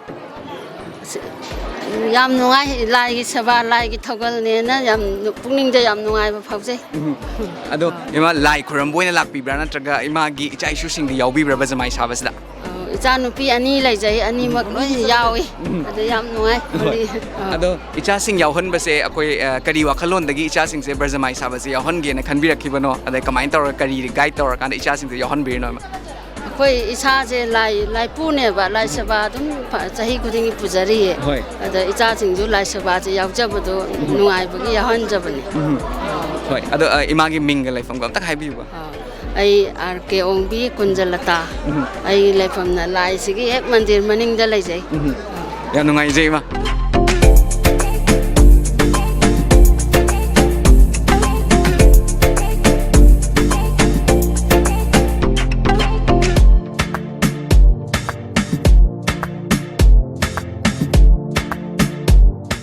ꯌꯥꯝ ꯅꯨꯡꯉꯥꯏ꯫ ꯂꯥꯏꯒꯤ ꯁꯦꯕꯥ, ꯂꯥꯏꯒꯤ ꯊꯧꯒꯜꯅꯦꯅ ꯌꯥꯝ ꯅꯨ-, ꯄꯨꯛꯅꯤꯡꯗ ꯌꯥꯝ ꯅꯨꯡꯉꯥꯏꯕ ꯐꯥꯎꯖꯩ꯫ ꯎꯝ꯫ ꯑꯗꯣ ꯏꯃꯥ ꯂꯥꯏ ꯈꯨꯔꯝꯕ ꯑꯣꯏꯅ ꯂꯥꯛꯄꯤꯕ꯭ꯔꯥ, ꯅꯠꯇ꯭ꯔꯒ ꯏꯃꯥꯒꯤ ꯏꯆꯥ ꯏꯁꯨꯁꯤꯡꯗꯤ ꯌꯥꯎꯕꯤꯕ꯭ꯔꯥ ꯕ꯭ꯔꯖꯃꯥꯏ ꯁꯥꯕꯁꯤꯗ? ꯑ, ꯏꯆꯥꯅꯨꯄꯤ ꯑꯅꯤ ꯂꯩꯖꯩ, ꯑꯅꯤꯃꯛ ꯂꯣꯏ ꯌꯥꯎꯏ꯫ ꯎꯝ꯫ ꯑꯗ ꯌꯥꯝ ꯅꯨꯡꯉꯥꯏ꯫ ꯍꯣꯏ꯫ ꯑꯗꯨ, ꯑ꯫ ꯑꯗꯣ ꯏꯆꯥꯁꯤꯡ ꯌꯥꯎꯍꯟꯕꯁꯦ ꯑꯩꯈꯣꯏ, ꯑ, ꯀꯔꯤ ꯋꯥꯈꯜꯂꯣꯟꯗꯒꯤ ꯏꯆꯥꯁꯤꯡꯁꯦ ꯕ꯭ꯔꯖꯃꯥꯏ ꯁꯥꯕꯁꯦ ꯌꯥꯎꯍꯟꯒꯦꯅ ꯈꯟꯕꯤꯔꯛꯈꯤꯕꯅꯣ? ꯑꯗꯩ ꯀꯃꯥꯏꯅ ꯇꯧꯔꯒ, ꯀꯔꯤ ꯒꯥꯏꯗ ꯇꯧꯔꯀꯥꯟꯗ ꯏꯆꯥꯁꯤꯡꯁꯦ ꯌꯥꯎꯍꯟꯕꯤꯔꯤꯅꯣ, ꯏꯃꯥ? ꯑꯩꯈꯣꯏ ꯏꯁꯥꯁꯦ ꯂꯥꯏ, ꯂꯥꯏꯄꯨꯅꯦꯕ, ꯂꯥꯏ ꯁꯦꯕꯥ ꯑꯗꯨꯝ ꯐ-, ꯆꯍꯤ ꯈꯨꯗꯤꯡꯒꯤ ꯄꯨꯖꯔꯤꯌꯦ꯫ ꯍꯣꯏ꯫ ꯑꯗ ꯏꯆꯥꯁꯤꯡꯁꯨ ꯂꯥꯏ ꯁꯦꯕꯥꯁꯦ ꯌꯥꯎꯖꯕꯗꯣ ꯅꯨꯡꯉꯥꯏꯕꯒꯤ ꯌꯥꯎꯍꯟꯖꯕꯅꯦ꯫ ꯎꯝ꯫ ꯍꯣꯏ꯫ ꯑꯗꯣ, ꯑ, ꯏꯃꯥꯒꯤ ꯃꯤꯡꯒ ꯂꯩꯐꯝꯒ ꯑꯝꯇꯪ ꯍꯥꯏꯕꯤꯌꯨꯕ꯫ ꯑ, ꯑꯩ ꯑꯥꯔ ꯀꯦ ꯑꯣꯡꯕꯤ ꯀꯨꯟꯖꯂꯇꯥ꯫ ꯎꯝ꯫ ꯑꯩꯒꯤ ꯂꯩꯐꯝꯅ ꯂꯥꯏꯁꯤꯒꯤ ꯍꯦꯛ ꯃꯟꯗꯤꯔ ꯃꯅꯤꯡꯗ ꯂꯩꯖꯩ꯫ ꯎꯝ꯫ ꯌꯥꯝ ꯅꯨꯡꯉꯥꯏꯖꯩ, ꯏꯃꯥ꯫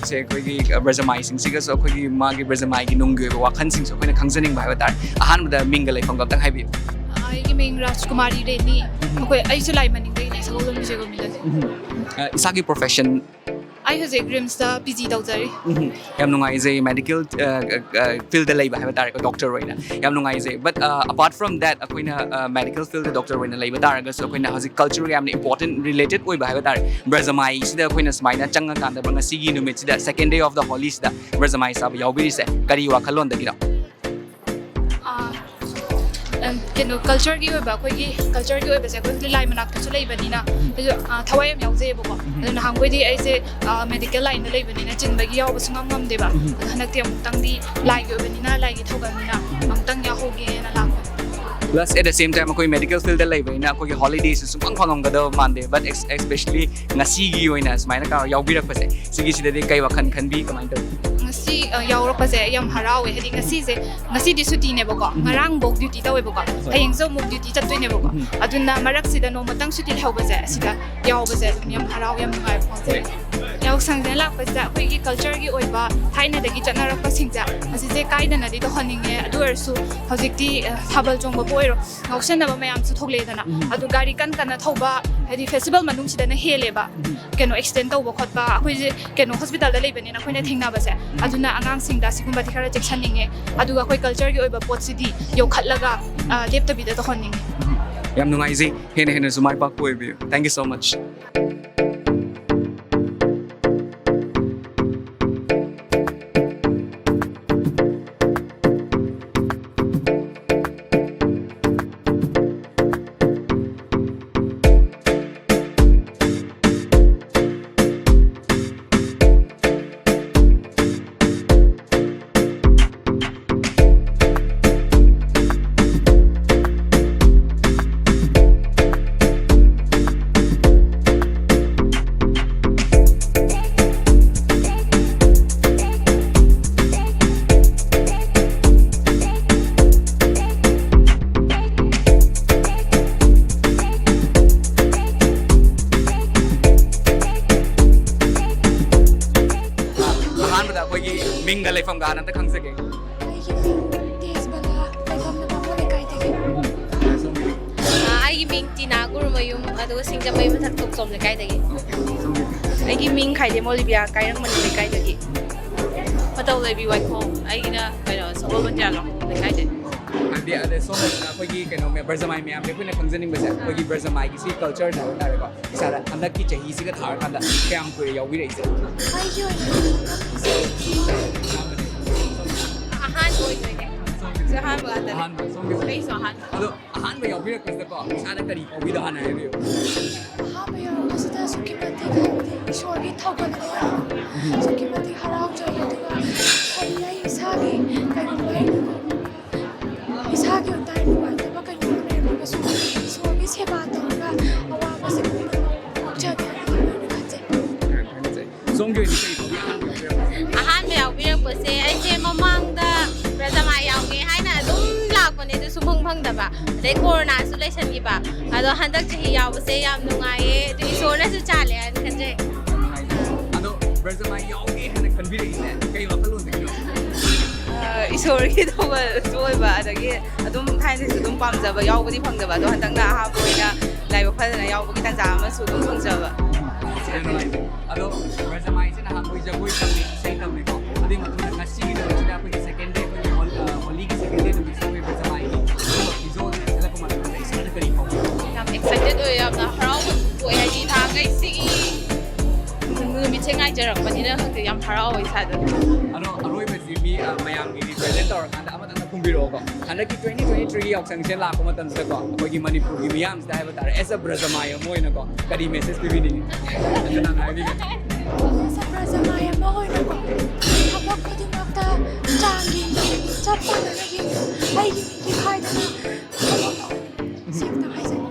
ꯁꯦ ꯑꯩꯈꯣꯏꯒꯤ, ꯑ, ꯕ꯭ꯔꯖꯃꯥꯏꯁꯤꯡꯁꯤꯒꯁꯨ ꯑꯩꯈꯣꯏꯒꯤ ꯃꯥꯒꯤ ꯕ꯭ꯔꯖꯃꯥꯏꯒꯤ ꯅꯨꯡꯒꯤ ꯑꯣꯏꯕ ꯋꯥꯈꯜꯁꯤꯡꯁꯨ ꯑꯩꯈꯣꯏꯅ ꯈꯪꯖꯅꯤꯡꯕ ꯍꯥꯏꯕ ꯇꯥꯔꯦ꯫ ꯑꯍꯥꯟꯕꯗ ꯃꯤꯡꯒ ꯂꯩꯐꯝꯒ ꯑꯝꯇꯪ ꯍꯥꯏꯕꯤꯌꯨ꯫ ꯑꯩꯒꯤ ꯃꯤꯡ ꯔꯥꯖꯀꯨꯃꯥꯔꯤ ꯔꯦꯅꯤ꯫ ꯑꯩꯈꯣꯏ, ꯑꯩꯁꯨ ꯂꯥꯏ ꯃꯅꯤꯡꯗꯒꯤꯅꯦ, ꯁꯒꯣꯜꯕꯟ ꯕꯤꯖꯣꯏ ꯒꯣꯕꯤꯟꯗꯁꯦ꯫ ꯎꯝ꯫ ꯑ, ꯏꯁꯥꯒꯤ ꯄ꯭ꯔꯣꯐꯦꯁꯟ? ꯑꯩ ꯍꯧꯖꯤꯛ ꯔꯤꯝꯁꯇ ꯄꯤ ꯖꯤ ꯇꯧꯖꯔꯤ꯫ ꯎꯝ꯫ ꯌꯥꯝ ꯅꯨꯡꯉꯥꯏꯖꯩ, ꯃꯦꯗꯤꯀꯦꯜ, ꯑ, ꯑ, ꯑ, ꯐꯤꯜꯗ ꯂꯩꯕ ꯍꯥꯏꯕ ꯇꯥꯔꯦꯀꯣ, ꯗꯣꯛꯇꯔ ꯑꯣꯏꯅ꯫ ꯌꯥꯝ ꯅꯨꯡꯉꯥꯏꯖꯩ꯫ But, ꯑ, apart from that, ꯑꯩꯈꯣꯏꯅ, ꯑ, ꯃꯦꯗꯤꯀꯦꯜ ꯐꯤꯜꯗ ꯗꯣꯛꯇꯔ ꯑꯣꯏꯅ ꯂꯩꯕ ꯇꯥꯔꯒꯁꯨ, ꯑꯩꯈꯣꯏꯅ ꯍꯧꯖꯤꯛ ꯀꯜꯆꯔꯒ ꯌꯥꯝꯅ ꯏꯝꯄꯣꯔꯇꯦꯟ ꯔꯤꯂꯦꯇꯦꯗ ꯑꯣꯏꯕ ꯍꯥꯏꯕ ꯇꯥꯔꯦ, ꯕ꯭ꯔꯖꯃꯥꯏꯁꯤꯗ ꯑꯩꯈꯣꯏꯅ ꯁꯨꯃꯥꯏꯅ ꯆꯪꯉꯀꯥꯟꯗ, ꯉꯁꯤꯒꯤ ꯅꯨꯃꯤꯠꯁꯤꯗ, second day of the holyꯁꯤꯗ ꯕ꯭ꯔꯖꯃꯥꯏ ꯁꯥꯕ ꯌꯥꯎꯕꯤꯔꯤꯁꯦ ꯀꯔꯤ ꯋꯥꯈꯜꯂꯣꯟꯗꯒꯤꯅꯣ? ꯑꯥ, ꯑꯝ, ꯀꯩꯅꯣ, ꯀꯜꯆꯔꯒꯤ ꯑꯣꯏꯕ, ꯑꯩꯈꯣꯏꯒꯤ ꯀꯜꯆꯔꯒꯤ ꯑꯣꯏꯕꯁꯦ ꯑꯩꯈꯣꯏ ꯂꯥꯏ ꯃꯅꯥꯛꯇꯁꯨ ꯂꯩꯕꯅꯤꯅ, ꯑꯩꯁꯨ, ꯑꯥ, ꯊꯋꯥꯏ ꯌꯥꯝ ꯌꯥꯎꯖꯩꯌꯦꯕꯀꯣ꯫ ꯑꯗꯣ ꯅꯍꯥꯟꯈꯣꯏꯗꯤ ꯑꯩꯁꯦ, ꯑꯥ, ꯃꯦꯗꯤꯀꯦꯜ ꯂꯥꯏꯟꯗ ꯂꯩꯕꯅꯤꯅ ꯆꯤꯟꯕꯒꯤ ꯌꯥꯎꯕ ꯁꯨꯡꯉꯝ ꯉꯝꯗꯦꯕ꯫ ꯑꯗꯣ ꯍꯟꯗꯛꯇꯤ ꯑꯃꯨꯛꯇꯪꯗꯤ ꯂꯥꯏꯒꯤ ꯑꯣꯏꯕꯅꯤꯅ, ꯂꯥꯏꯒꯤ ꯊꯧꯒꯜꯅꯤꯅ ꯑꯃꯨꯛꯇꯪ ꯌꯥꯎꯍꯧꯒꯦꯅ ꯂꯥꯛꯄꯅꯦ꯫ Plus, at the same time, ꯑꯩꯈꯣꯏ ꯃꯦꯗꯤꯀꯦꯜ ꯐꯤꯜꯗ ꯂꯩꯕꯅꯤꯅ ꯑꯩꯈꯣꯏꯒꯤ ꯍꯣꯂꯤꯗꯦꯁꯨ ꯁꯨꯡꯐꯪ ꯐꯪꯉꯝꯒꯗꯕ ꯃꯥꯟꯗꯦ꯫ But ex-, especially ꯉꯁꯤꯒꯤ ꯑꯣꯏꯅ ꯁꯨꯃꯥꯏꯅ ꯀ-, ꯌꯥꯎꯕꯤꯔꯛꯄꯁꯦ, ꯁꯤꯒꯤꯁꯤꯗꯗꯤ ꯀꯩ ꯋꯥꯈꯜ ꯈꯟꯕꯤ, ꯀꯃꯥꯏꯅ ꯇꯧꯏ? ꯉꯁꯤ, ꯑ, ꯌꯥꯎꯔꯛꯄꯁꯦ ꯑꯩ ꯌꯥꯝ ꯍꯔꯥꯎꯋꯦ꯫ ꯍꯥꯏꯗꯤ ꯉꯁꯤꯁꯦ, ꯉꯁꯤꯗꯤ ꯁꯨꯇꯤꯅꯦꯕꯀꯣ, ꯎꯝ꯫ ꯉꯔꯥꯡꯐꯧ ꯗ꯭ꯌꯨꯇꯤ ꯇꯧꯋꯦꯕꯀꯣ, ꯍꯣꯏ꯫ ꯍꯌꯦꯡꯁꯨ ꯑꯃꯨꯛ ꯗ꯭ꯌꯨꯇꯤ ꯆꯠꯇꯣꯏꯅꯦꯕꯀꯣ꯫ ꯎꯝ꯫ ꯑꯗꯨꯅ ꯃꯔꯛꯁꯤꯗ ꯅꯣꯡꯃꯇꯪ ꯁꯨꯇꯤ ꯂꯩꯍꯧꯕꯁꯦ, ꯑꯁꯤꯗ ꯌꯥꯎꯕꯁꯦ ꯑꯗꯨꯝ ꯌꯥꯝ ꯍꯔꯥꯎ, ꯌꯥꯝ ꯅꯨꯡꯉꯥꯏꯕ ꯐꯥꯎꯖꯩ꯫ ꯍꯣꯏ꯫ ꯌꯥꯎꯁꯪꯁꯤꯅ ꯂꯥꯛꯄꯁꯤꯗ ꯑꯩꯈꯣꯏꯒꯤ ꯀꯜꯆꯔꯒꯤ ꯑꯣꯏꯕ ꯊꯥꯏꯅꯗꯒꯤ ꯆꯠꯅꯔꯛꯄꯁꯤꯡꯁꯦ ꯑꯁꯤꯁꯦ ꯀꯥꯏꯗꯅꯗꯤ ꯇꯧꯍꯟꯅꯤꯡꯉꯦ꯫ ꯑꯗꯨ ꯑꯣꯏꯔꯁꯨ ꯍꯧꯖꯤꯛꯇꯤ, ꯑ, ꯊꯥꯕꯜ ꯆꯣꯡꯕꯕꯨ ꯑꯣꯏꯔꯣ, ꯉꯥꯎꯁꯟꯅꯕ ꯃꯌꯥꯝꯁꯨ ꯊꯣꯛꯂꯛꯑꯦꯗꯅ꯫ ꯎꯝ꯫ ꯑꯗꯨ ꯒꯥꯔꯤ ꯀꯟ ꯀꯟꯅ ꯊꯧꯕ, ꯍꯥꯏꯗꯤ ꯐꯦꯁꯇꯤꯚꯦꯜ ꯃꯅꯨꯡꯁꯤꯗꯅ ꯍꯦꯜꯂꯦꯕ꯫ ꯎꯝ꯫ ꯀꯩꯅꯣ, ꯑꯦꯛꯁꯤꯗꯦꯟ ꯇꯧꯕ ꯈꯣꯠꯄ, ꯑꯩꯈꯣꯏꯁꯦ ꯀꯩꯅꯣ, ꯍꯣꯁꯄꯤꯇꯥꯜꯗ ꯂꯩꯕꯅꯤꯅ ꯑꯩꯈꯣꯏꯅ ꯊꯦꯡꯅꯕꯁꯦ꯫ ꯎꯝ꯫ ꯑꯗꯨꯅ ꯑꯉꯥꯡꯁꯤꯡꯗ ꯁꯤꯒꯨꯝꯕꯗꯤ ꯈꯔ ꯆꯦꯛꯁꯤꯟꯅꯤꯡꯉꯦ꯫ ꯑꯗꯨꯒ ꯑꯩꯈꯣꯏ ꯀꯜꯆꯔꯒꯤ ꯑꯣꯏꯕ ꯄꯣꯠꯁꯤꯗꯤ ꯌꯣꯛꯈꯠꯂꯒ, ꯑ, ꯂꯦꯞꯇꯕꯤꯗ ꯇꯧꯍꯟꯅꯤꯡꯉꯦ꯫ ꯌꯥꯝ ꯅꯨꯡꯉꯥꯏꯖꯩ꯫ ꯍꯦꯟꯅ ꯍꯦꯟꯅꯁꯨ ꯃꯥꯏ ꯄꯥꯛꯄ ꯑꯣꯏꯕꯤꯌꯨ꯫ Thank you so much. ꯑꯍꯥꯟꯕꯗ ꯑꯩꯈꯣꯏꯒꯤ ꯃꯤꯡꯒ ꯂꯩꯐꯝꯒ ꯍꯥꯟꯅ ꯑꯝꯇ ꯈꯪꯖꯒꯦ꯫ ꯑꯩꯒꯤ ꯃꯤꯡ ꯇꯦꯖꯕꯂꯥ, ꯂꯩꯐꯝꯅ ꯕꯥꯃꯣꯟ ꯂꯩꯀꯥꯏꯗꯒꯤ꯫ ꯑꯥ, ꯑꯩꯒꯤ ꯃꯤꯡ ꯇꯤꯅꯥ ꯒꯨꯔꯨꯃꯌꯨꯝ, ꯑꯗꯨꯒ ꯁꯤꯡꯖꯃꯩ ꯃꯊꯛ ꯇꯣꯞꯆꯣꯝ ꯂꯩꯀꯥꯏꯗꯒꯤ꯫ ꯑꯩꯒꯤ ꯃꯤꯡ ꯈꯥꯏꯗꯦꯝ ꯑꯣꯂꯤꯕꯤꯌꯥ, ꯀꯥꯏꯔꯪ ꯃꯅꯤ ꯂꯩꯀꯥꯏꯗꯒꯤ꯫ ꯃꯇꯧ ꯂꯩꯕꯤ ꯋꯥꯏꯈꯣꯝ, ꯑꯩꯒꯤꯅ ꯀꯩꯅꯣ, ꯁꯒꯣꯜꯕꯟ ꯇꯤꯌꯥꯂꯣꯡ ꯂꯩꯀꯥꯏꯗꯒꯤ꯫ ꯍꯥꯏꯗꯤ, ꯑꯗ ꯁꯣꯝꯅ ꯑꯩꯈꯣꯏꯒꯤ ꯀꯩꯅꯣ, ꯃꯦ-, ꯕ꯭ꯔꯖꯃꯥꯏ ꯃꯌꯥꯝꯗꯤ ꯑꯩꯈꯣꯏꯅ ꯈꯪꯖꯅꯤꯡꯕꯁꯦ, ꯑꯩꯈꯣꯏꯒꯤ ꯕ꯭ꯔꯖꯃꯥꯏꯒꯤ ꯁꯤ ꯀꯜꯆꯔꯗ ꯍꯥꯏꯇꯥꯔꯦꯀꯣ, ꯏꯁꯥꯗ ꯍꯟꯗꯛꯀꯤ ꯆꯍꯤꯁꯤꯒ ꯊꯥꯔꯀꯥꯟꯗ ꯀꯌꯥꯝ ꯀꯨꯏꯔꯦ ꯌꯥꯎꯕꯤꯔꯛꯏꯁꯦ? ꯑꯩꯒꯤ ꯑꯣꯏꯅꯗꯤ ꯍꯟꯗꯛꯀꯤꯁꯦ ꯑꯍꯥꯟꯕꯅꯦ꯫ ꯑꯍꯥꯟꯕ ꯑꯣꯏꯗꯣꯏꯅꯦ꯫ ꯁꯣꯝꯒꯤꯁꯦ? ꯑꯩꯁꯨ ꯑꯍꯥꯟꯕ ꯉꯥꯛꯇꯅꯦ꯫ ꯑꯍꯥꯟꯕ, ꯁꯣꯝꯒꯤꯁꯦ? ꯑꯩꯁꯨ ꯑꯍꯥꯟꯕ꯫ ꯑꯗꯣ ꯑꯍꯥꯟꯕ ꯌꯥꯎꯕꯤꯔꯛꯄꯁꯤꯗꯀꯣ, ꯏꯁꯥꯗ ꯀꯔꯤ ꯐꯥꯎꯕꯤꯗꯣ ꯍꯥꯟꯅ ꯍꯥꯏꯕꯤꯌꯨ꯫ ꯑꯍꯥꯟꯕ ꯌꯥꯎꯔꯛꯄꯁꯤꯗ ꯑꯁꯨꯛꯀꯤ ꯃꯇꯤꯛ, ꯍꯥꯏꯕꯗꯤ, ꯏꯁꯣꯔꯒꯤ ꯊꯧꯒꯜ ꯑꯃ ꯌꯥꯎꯔꯛꯄ꯫ ꯑꯁꯨꯛꯀꯤ ꯃꯇꯤꯛ ꯍꯔꯥꯎꯖꯩ꯫ ꯑꯗꯨꯒ ꯍꯌꯦꯡ ꯑꯩ ꯏꯁꯥꯒꯤ ꯀꯩꯒꯨꯝꯕ ꯑꯩꯅ ꯏꯁꯥꯒꯤ ꯑꯣꯏꯇꯥꯔꯗꯤ ꯅꯨꯡꯉꯥꯏꯇꯕ ꯀꯩꯒꯨꯝꯕ ꯂꯩꯔꯝꯃꯒꯁꯨ ꯏꯁꯣꯔꯒꯤ ꯁꯦꯕꯥ ꯇꯧꯔꯒ ꯑꯋꯥꯕꯁꯦ ꯄꯨꯝꯅꯃꯛ ꯀꯣꯛꯆꯒꯦ ꯍꯥꯏꯅ ꯈꯟꯖꯩ꯫ ꯁꯣꯝꯒꯤ ꯑꯣꯏꯅ ꯀꯔꯤ ꯐꯥꯎꯕꯤ ꯑꯍꯥꯟꯕ ꯌꯥꯎꯕꯤꯔꯛꯄꯁꯦ? ꯑꯍꯥꯟꯕ ꯌꯥꯎꯕꯤꯔꯛꯄꯁꯦ, ꯑꯩꯁꯦ ꯃꯃꯥꯡꯗ ꯕ꯭ꯔꯖꯃꯥꯏ ꯌꯥꯎꯒꯦ ꯍꯥꯏꯅ ꯑꯗꯨꯝ ꯂꯥꯛꯄꯅꯦ, ꯑꯗꯨ ꯁꯨꯡꯐꯪ ꯐꯪꯗꯕ, ꯑꯗꯩ ꯀꯣꯔꯣꯅꯥꯁꯨ ꯂꯩꯁꯟꯈꯤꯕ꯫ ꯑꯗꯣ ꯍꯟꯗꯛ ꯆꯍꯤ ꯌꯥꯎꯕꯁꯦ ꯌꯥꯝ ꯅꯨꯡꯉꯥꯏꯌꯦ, ꯑꯗꯨ ꯏꯁꯣꯔꯅꯁꯨ ꯆꯥꯜꯂꯦ ꯍꯥꯏꯅ ꯈꯟꯖꯩ꯫ ꯑꯗꯣ ꯇꯧꯔꯒꯦ ꯇꯧꯕꯁꯨ ꯑꯣꯏꯕ, ꯑꯗꯒꯤ ꯑꯗꯨꯝ ꯊꯥꯏꯅꯗꯩꯁꯨ ꯑꯗꯨꯝ ꯄꯥꯝꯖꯕ, ꯌꯥꯎꯕꯗꯤ ꯐꯪꯗꯕ, ꯑꯗꯣ ꯍꯟꯗꯛꯅ ꯑꯍꯥꯟꯕ ꯑꯣꯏꯅ ꯂꯥꯏꯕꯛ ꯐꯗꯅ ꯌꯥꯎꯕꯒꯤ ꯇꯥꯟꯖꯥ ꯑꯃꯁꯨ ꯑꯗꯨꯝ ꯐꯪꯖꯕ꯫ ꯌꯥꯝ ꯅꯨꯡꯉꯥꯏꯖꯩ꯫ ꯑꯗꯣ ꯕ꯭ꯔꯖꯃꯥꯏꯁꯤꯅ ꯅꯍꯥꯟꯈꯣꯏ ꯖꯒꯣꯏ ꯇꯝꯃꯤ, ꯏꯁꯩ ꯇꯝꯃꯤꯀꯣ, ꯑꯗꯨꯒꯤ ꯃꯇꯨꯡꯗ ꯉꯁꯤꯒꯤ ꯅꯨꯃꯤꯠꯁꯤꯗ ꯑꯩꯈꯣꯏꯒꯤ second day, ꯑꯩꯈꯣꯏꯒꯤ ꯍꯣꯜ-, ꯑ, ꯍꯣꯂꯤꯒꯤ second day ꯅꯨꯃꯤꯠꯁꯤꯗ ꯑꯩꯈꯣꯏ ꯕ꯭ꯔꯖꯃꯥꯏꯒꯤ ꯏꯁꯩ ꯁꯤꯜꯂꯛꯄ ꯃꯇꯝꯗ ꯏꯁꯥꯗ ꯀꯔꯤ ꯐꯥꯎꯒꯦ? ꯌꯥꯝ excited ꯑꯣꯏꯌꯦ, ꯌꯥꯝꯅ ꯍꯔꯥꯎꯕ ꯄꯣꯛꯑꯦ, ꯍꯥꯏꯗꯤ ꯅꯍꯥꯟꯈꯩ ꯁꯤꯒꯤ ꯅꯨꯃꯤꯠꯁꯦ ꯉꯥꯏꯖꯔꯛꯄꯅꯤꯅ ꯈꯪꯗꯦ, ꯌꯥꯝ ꯍꯔꯥꯎꯋꯦ ꯏꯁꯥꯗ꯫ ꯑꯗꯣ ꯑꯔꯣꯏꯕꯁꯤ ꯃꯤ, ꯑ, ꯃꯌꯥꯝꯒꯤ represent ꯇꯧꯔꯀꯥꯟꯗ ꯑꯃꯇꯪꯒ ꯈꯨꯝꯕꯤꯔꯛꯑꯣꯀꯣ꯫ ꯍꯟꯗꯛꯀꯤ twenty twenty-three ꯌꯥꯎꯁꯪꯁꯦ ꯂꯥꯛꯄ ꯃꯇꯝꯁꯤꯗꯀꯣ, ꯑꯩꯈꯣꯏꯒꯤ ꯃꯅꯤꯄꯨꯔꯒꯤ ꯃꯤꯌꯥꯝꯁꯤꯗ ꯍꯥꯏꯕ ꯇꯥꯔꯦ, as a ꯕ꯭ꯔꯖꯃꯥꯏ ꯑꯃ ꯑꯣꯏꯅꯀꯣ, ꯀꯔꯤ message ꯄꯤꯕꯤꯅꯤꯡꯉꯤ? ꯀꯅꯥꯅ ꯍꯥꯏꯕꯤꯒꯦ? ꯑꯁ, ꯕ꯭ꯔꯖꯃꯥꯏ ꯑꯃ ꯑꯣꯏꯅꯀꯣ, ꯊꯕꯛ ꯈꯨꯗꯤꯡꯃꯛꯇ ꯆꯥꯡ ꯌꯦꯡꯗꯕꯤ, ꯆꯞ ꯃꯥꯟꯅꯅ ꯌꯦꯡꯕ, ꯑꯩꯒꯤ ꯃꯤꯡꯁꯦ ꯈꯥꯏꯗꯅ ꯊꯕꯛ ꯇꯧ꯫ ꯁꯤ ꯈꯛꯇꯪ ꯍꯥꯏꯖꯒꯦ꯫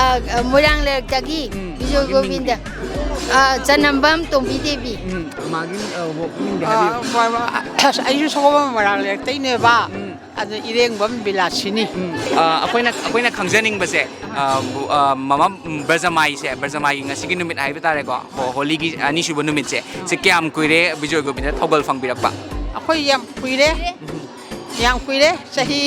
ꯑ, ꯑ, ꯃꯣꯏꯔꯥꯡ ꯂꯩꯔꯛꯇꯒꯤ ꯎꯝ, ꯕꯤꯖꯣꯏ ꯃꯥꯒꯤ ꯃꯤꯡꯗꯤ? ꯒꯣꯕꯤꯟꯗ꯫ ꯑ, ꯆꯅꯝꯕꯝ ꯇꯣꯝꯕꯤ ꯗꯦꯕꯤ꯫ ꯎꯝ, ꯃꯥꯒꯤ, ꯑ, ꯋꯣꯛ ꯃꯤꯡꯗꯤ ꯑ, ꯍꯥꯏꯕꯤꯌꯨ꯫ ꯃ-, ꯃ-, ꯑꯁ, ꯑꯩꯁꯨ ꯁꯒꯣꯜꯕꯟ ꯃꯣꯏꯔꯥꯡ ꯂꯩꯔꯛꯇꯩꯅꯦꯕ꯫ ꯎꯝ꯫ ꯑꯗꯨ ꯏꯔꯦꯡꯕꯝ ꯕꯤꯂꯥꯁꯤꯅꯤ꯫ ꯎꯝ, ꯑ, ꯑꯩꯈꯣꯏꯅ, ꯑꯩꯈꯣꯏꯅ ꯈꯪꯖꯅꯤꯡꯕꯁꯦ, ꯑ, ꯕꯨ-, ꯑ, ꯃꯃꯥ, ꯎꯝ, ꯕ꯭ꯔꯖꯃꯥꯏꯁꯦ, ꯕ꯭ꯔꯖꯃꯥꯏꯒꯤ ꯉꯁꯤꯒꯤ ꯅꯨꯃꯤꯠ ꯍꯥꯏꯕ ꯇꯥꯔꯦꯀꯣ, ꯍꯣ-, ꯍꯣꯂꯤꯒꯤ ꯑꯅꯤꯁꯨꯕ ꯅꯨꯃꯤꯠꯁꯦ, ꯁꯤ ꯀꯌꯥꯝ ꯀꯨꯏꯔꯦ ꯕꯤꯖꯣꯏ ꯒꯣꯕꯤꯟꯗ ꯊꯧꯒꯜ ꯐꯪꯕꯤꯔꯛꯄ? ꯑꯩꯈꯣꯏ ꯌꯥꯝ ꯀꯨꯏꯔꯦ꯫ ꯌꯥꯝ ꯀꯨꯏꯔꯦ꯫ ꯆꯍꯤ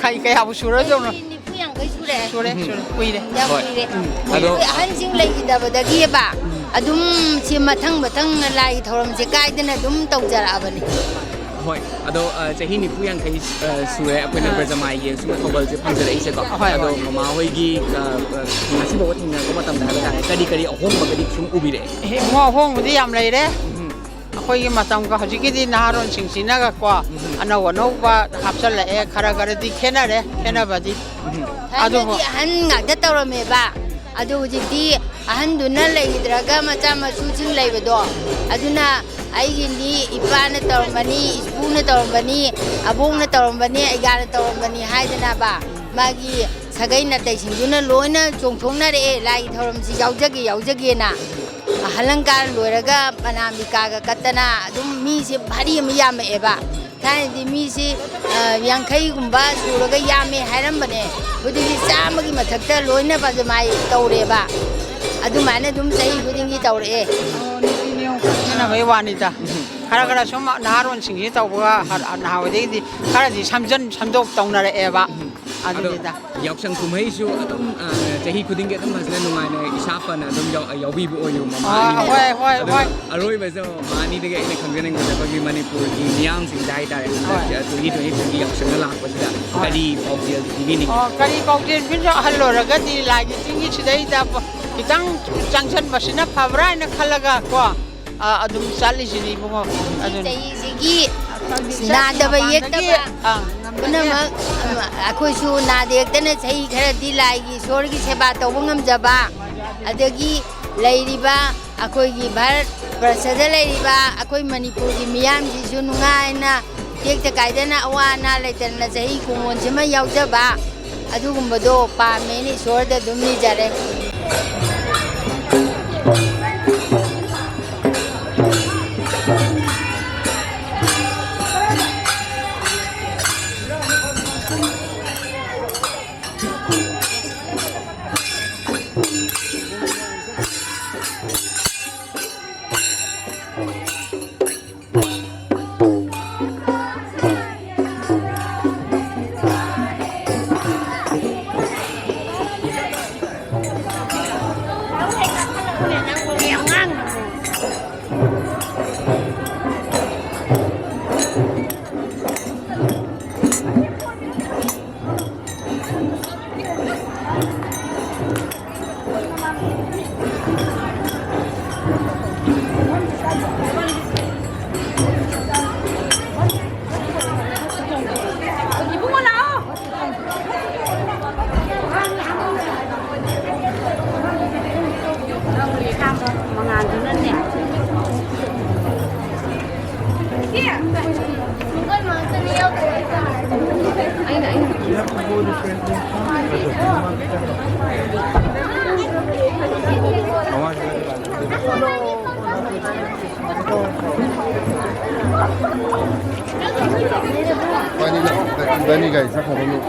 ꯀꯩ-, ꯀꯌꯥꯕꯨ ꯁꯨꯔꯗꯧꯅꯣ? ꯆꯍꯤ ꯅꯤꯐꯨ ꯌꯥꯡꯈꯩ ꯁꯨꯔꯦ꯫ ꯁꯨꯔꯦ, ꯎꯝ꯫ ꯁꯨꯔꯦ꯫ ꯀꯨꯏꯔꯦ꯫ ꯌꯥꯝ ꯍꯣꯏ꯫ ꯀꯨꯏꯔꯦ꯫ ꯎꯝ꯫ ꯑꯗꯣ ꯑꯩꯈꯣꯏ ꯑꯍꯟꯁꯤꯡ ꯂꯩꯈꯤꯗꯕꯗꯒꯤꯕ, ꯎꯝ꯫ ꯑꯗꯨꯝ ꯁꯤ ꯃꯊꯪ ꯃꯊꯪ ꯂꯥꯏꯒꯤ ꯊꯧꯔꯝꯁꯦ ꯀꯥꯏꯗꯅ ꯑꯗꯨꯝ ꯇꯧꯖꯔꯛꯑꯕꯅꯤ꯫ ꯍꯣꯏ꯫ ꯑꯗꯣ, ꯑ, ꯆꯍꯤ ꯅꯤꯐꯨ ꯌꯥꯡꯈꯩ, ꯑ, ꯁꯨꯔꯦ ꯑꯩꯈꯣꯏꯅ ꯑꯥ꯫ ꯕ꯭ꯔꯖꯃꯥꯏꯒꯤ ꯁꯨꯝꯕ ꯊꯧꯒꯜꯁꯦ ꯐꯪꯖꯔꯛꯏꯁꯦꯀꯣ꯫ ꯍꯣꯏ, ꯑꯗꯣ ꯍꯣꯏ꯫ ꯃꯃꯥ ꯍꯣꯏꯒꯤ, ꯑ, ꯑ, ꯉꯁꯤ ꯐꯥꯎꯕ ꯊꯦꯡꯅꯔꯛꯄ ꯃꯇꯝꯗ ꯍꯥꯏꯕ ꯇꯥꯔꯦ, ꯀꯔꯤ ꯀꯔꯤ ꯑꯍꯣꯡꯕꯒꯗꯤ ꯁꯨꯝ ꯎꯕꯤꯔꯛꯑꯦ? ꯑꯦ, ꯏꯕꯨꯡꯉꯣ, ꯑꯍꯣꯡꯕꯗꯤ ꯌꯥꯝ ꯂꯩꯔꯦ꯫ ꯎꯝ꯫ ꯑꯩꯈꯣꯏꯒꯤ ꯃꯇꯝꯒ ꯍꯧꯖꯤꯛꯀꯤꯗꯤ ꯅꯍꯥꯔꯣꯟꯁꯤꯡꯁꯤꯅꯒꯀꯣ, ꯎꯝ꯫ ꯑꯅꯧ ꯑꯅꯧꯕ ꯍꯥꯞꯆꯜꯂꯛꯑꯦ, ꯈꯔ ꯈꯔꯗꯤ ꯈꯦꯠꯅꯔꯦ, ꯎꯝ꯫ ꯈꯦꯠꯅꯕꯗꯤ꯫ ꯎꯝ꯫ ꯑꯗꯨꯕꯨ ꯊꯥꯏꯅꯗꯤ ꯑꯍꯟ ꯉꯥꯛꯇ ꯇꯧꯔꯝꯃꯦꯕ, ꯑꯗꯨ ꯍꯧꯖꯤꯛꯇꯤ ꯑꯍꯟꯗꯨꯅ ꯂꯩꯈꯤꯗ꯭ꯔꯒ ꯃꯆꯥ ꯃꯁꯨꯁꯤꯡ ꯂꯩꯕꯗꯣ, ꯑꯗꯨꯅ ꯑꯩꯒꯤꯅꯤ, ꯏꯄꯥꯅ ꯇꯧꯔꯝꯕꯅꯤ, ꯏꯄꯨꯅ ꯇꯧꯔꯝꯕꯅꯤ, ꯑꯕꯣꯛꯅ ꯇꯧꯔꯝꯕꯅꯤ, ꯑꯩꯒꯥꯅ ꯇꯧꯔꯝꯕꯅꯤ ꯍꯥꯏꯗꯅꯕ, ꯃꯥꯒꯤ ꯁꯥꯒꯩ ꯅꯥꯇꯩꯁꯤꯡꯗꯨꯅ ꯂꯣꯏꯅ ꯆꯣꯡꯊꯣꯛꯅꯔꯛꯑꯦ, ꯂꯥꯏꯒꯤ ꯊꯧꯔꯝꯁꯤ ꯌꯥꯎꯖꯒꯦ, ꯌꯥꯎꯖꯒꯦꯅ꯫ ꯑꯍꯂꯪꯀꯥꯔ ꯂꯣꯏꯔꯒ ꯄꯅꯥꯃꯤꯀꯥꯒ ꯀꯠꯇꯅ ꯑꯗꯨꯝ ꯃꯤꯁꯦ ꯚꯥꯔꯤ ꯑꯃ ꯌꯥꯝꯃꯛꯑꯦꯕ꯫ ꯊꯥꯏꯅꯗꯤ ꯃꯤꯁꯤ, ꯑ, ꯌꯥꯡꯈꯩꯒꯨꯝꯕ ꯁꯨꯔꯒ ꯌꯥꯝꯃꯦ ꯍꯥꯏꯔꯝꯕꯅꯦ꯫ ꯍꯧꯖꯤꯛꯇꯤ ꯆꯥꯝꯃꯒꯤ ꯃꯊꯛꯇ ꯂꯣꯏꯅ ꯕꯖꯃꯥꯏ ꯇꯧꯔꯦꯕ꯫ ꯑꯗꯨꯃꯥꯏꯅ ꯑꯗꯨꯝ ꯆꯍꯤ ꯈꯨꯗꯤꯡꯒꯤ ꯇꯧꯔꯛꯑꯦ꯫ ꯑꯣ, ꯅꯨꯄꯤ ꯅꯤꯌꯣꯝ ꯈꯔ ꯈꯦꯠꯅꯕꯩ ꯋꯥꯅꯤꯗ꯫ ꯈꯔ ꯈꯔ ꯁꯨꯝ ꯅꯍꯥꯔꯣꯟꯁꯤꯡꯁꯤ ꯇꯧꯕꯒ ꯍ-, ꯅꯍꯥꯟꯋꯥꯏꯗꯒꯤꯗꯤ ꯈꯔꯗꯤ ꯁꯝꯖꯟ-, ꯁꯝꯗꯣꯛ ꯇꯧꯅꯔꯛꯑꯦꯕ꯫ ꯑꯗꯣ ꯑꯗꯨꯅꯤꯗ꯫ ꯌꯥꯎꯁꯪ ꯀꯨꯝꯍꯩꯁꯨ ꯑꯗꯨꯝ, ꯑ, ꯆꯍꯤ ꯈꯨꯗꯤꯡꯒꯤ ꯑꯗꯨꯝ ꯐꯖꯅ ꯅꯨꯡꯉꯥꯏꯅ ꯏꯁꯥ ꯐꯅ ꯑꯗꯨꯝ ꯌꯥꯎ-, ꯌꯥꯎꯕꯤꯕ ꯑꯣꯏꯌꯨ, ꯃꯃꯥ ꯍꯣꯏ, ꯑꯅꯤꯃꯛ꯫ ꯍꯣꯏ, ꯍꯣꯏ, ꯑꯗꯨꯒ ꯍꯣꯏ꯫ ꯑꯔꯣꯏꯕꯁꯦ ꯃꯃꯥ ꯑꯅꯤꯗꯒꯤ ꯑꯩꯅ ꯈꯪꯖꯅꯤꯡꯕꯁꯦ ꯑꯩꯈꯣꯏꯒꯤ ꯃꯅꯤꯄꯨꯔꯒꯤ ꯃꯤꯌꯥꯝꯁꯤꯡꯗ ꯍꯥꯏꯇꯥꯔꯦ, ꯍꯟꯗꯛ ꯍꯣꯏ꯫ twenty twenty-three ꯒꯤ ꯌꯥꯎꯁꯪꯗ ꯂꯥꯛꯄꯁꯤꯗ ꯍꯣꯏ꯫ ꯀꯔꯤ ꯄꯥꯎꯖꯦꯜ ꯄꯤꯕꯤꯅꯤꯡꯉꯤ? ꯑꯣ, ꯀꯔꯤ ꯄꯥꯎꯖꯦꯜ ꯄꯤꯕꯤꯅꯤꯡꯉꯤ? ꯑꯍꯜ ꯑꯣꯏꯔꯒꯗꯤ ꯂꯥꯏꯒꯤ ꯆꯤꯡꯒꯤ ꯁꯤꯗꯩꯗ ꯈꯤꯇꯪ ꯆꯪꯁꯟꯕꯁꯤꯅ ꯐꯕ꯭ꯔꯥ ꯍꯥꯏꯅ ꯈꯜꯂꯒ ꯀꯣ, ꯑ, ꯑꯗꯨꯝ ꯆꯠꯂꯤꯁꯤꯅꯤ ꯏꯕꯨꯡꯉꯣ꯫ ꯑꯗꯨꯅꯤ꯫ ꯆꯍꯤꯁꯤꯒꯤ ꯅꯥꯗꯕ ꯌꯦꯛꯇꯕ ꯑꯥ꯫ ꯄꯨꯝꯅꯃꯛ, ꯑꯩꯈꯣꯏꯁꯨ ꯅꯥꯗ ꯌꯦꯛꯇꯅ ꯆꯍꯤ ꯈꯔꯗꯤ ꯂꯥꯏꯒꯤ ꯏꯁꯣꯔꯒꯤ ꯁꯦꯕꯥ ꯇꯧꯕ ꯉꯝꯖꯕ, ꯑꯗꯒꯤ ꯂꯩꯔꯤꯕ ꯑꯩꯈꯣꯏꯒꯤ ꯚꯥꯔꯠ ꯕꯔꯁꯗ ꯂꯩꯔꯤꯕ ꯑꯩꯈꯣꯏ ꯃꯅꯤꯄꯨꯔꯒꯤ ꯃꯤꯌꯥꯝꯁꯤꯁꯨ ꯅꯨꯡꯉꯥꯏꯅ, ꯇꯦꯛꯇ ꯀꯥꯏꯗꯅ, ꯑꯋꯥ ꯑꯅꯥ ꯂꯩꯇꯅ ꯆꯍꯤ ꯀꯨꯡꯑꯣꯟꯁꯤꯃ ꯌꯥꯎꯖꯕ, ꯑꯗꯨꯒꯨꯝꯕꯗꯣ ꯄꯥꯝꯃꯦꯅ ꯏꯁꯣꯔꯗ ꯑꯗꯨꯝ ꯅꯤꯖꯔꯦ꯫ ꯏꯕꯨꯡꯉꯣ, ꯂꯥꯛꯑꯣ꯫ ꯃꯉꯥꯜꯗꯨꯅꯅꯦ꯫ ꯑꯩꯅ, ꯑꯩꯅ꯫ ꯏꯕꯥꯅꯤ, ꯏꯕꯥꯅꯤ ꯒꯥꯔꯤ ꯆꯠꯈ꯭ꯔꯕ ꯂꯣꯏ꯫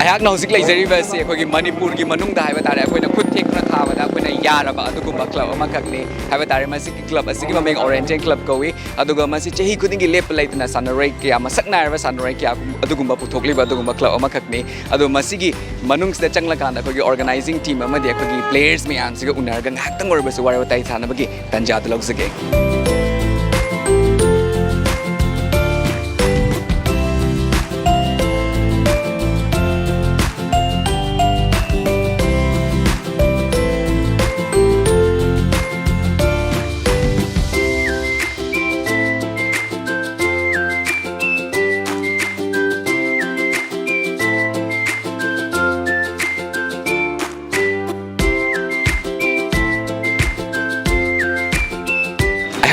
ꯑꯩꯍꯥꯛꯅ ꯍꯧꯖꯤꯛ ꯂꯩꯖꯔꯤꯕ ꯑꯁꯤ ꯑꯩꯈꯣꯏꯒꯤ ꯃꯅꯤꯄꯨꯔꯒꯤ ꯃꯅꯨꯡꯗ ꯍꯥꯏꯕ ꯇꯥꯔꯦ, ꯑꯩꯈꯣꯏꯅ ꯈꯨꯠ ꯊꯦꯛꯇꯨꯅ ꯊꯥꯕꯗ ꯑꯩꯈꯣꯏꯅ ꯌꯥꯔꯕ ꯑꯗꯨꯒꯨꯝꯕ ꯀ꯭ꯂꯕ ꯑꯃꯈꯛꯅꯤ ꯍꯥꯏꯕ ꯇꯥꯔꯦ꯫ ꯃꯁꯤꯒꯤ ꯀ꯭ꯂꯕ ꯑꯁꯤꯒꯤ ꯃꯃꯤꯡ ꯑꯣꯔꯦꯟꯇꯦꯟ ꯀ꯭ꯂꯕ ꯀꯧꯏ꯫ ꯑꯗꯨꯒ ꯃꯁꯤ ꯆꯍꯤ ꯈꯨꯗꯤꯡꯒꯤ ꯂꯦꯞꯄ ꯂꯩꯇꯅ ꯁꯥꯟꯅꯔꯣꯏ ꯀꯌꯥ, ꯃꯁꯛ ꯅꯥꯏꯔꯕ ꯁꯥꯟꯅꯔꯣꯏ ꯀꯌꯥ ꯑꯗꯨꯒꯨꯝꯕ ꯄꯨꯊꯣꯛꯂꯤꯕ ꯑꯗꯨꯒꯨꯝꯕ ꯀ꯭ꯂꯕ ꯑꯃꯈꯛꯅꯤ꯫ ꯑꯗꯣ ꯃꯁꯤꯒꯤ ꯃꯅꯨꯡꯁꯤꯗ ꯆꯪꯂꯀꯥꯟꯗ ꯑꯩꯈꯣꯏꯒꯤ ꯑꯣꯔꯒꯅꯥꯏꯖꯤꯡ ꯇꯤꯝ ꯑꯃꯗꯤ ꯑꯩꯈꯣꯏꯒꯤ ꯄ꯭ꯂꯦꯌꯔꯁ ꯃꯌꯥꯝꯁꯤꯒ ꯎꯅꯔꯒ ꯉꯥꯏꯍꯥꯛꯇꯪ ꯑꯣꯏꯔꯕꯁꯨ ꯋꯥꯔꯤ ꯋꯥꯇꯥꯏ ꯁꯥꯟꯅꯕꯒꯤ ꯇꯥꯟꯖꯥꯗꯨ ꯂꯧꯖꯒꯦ꯫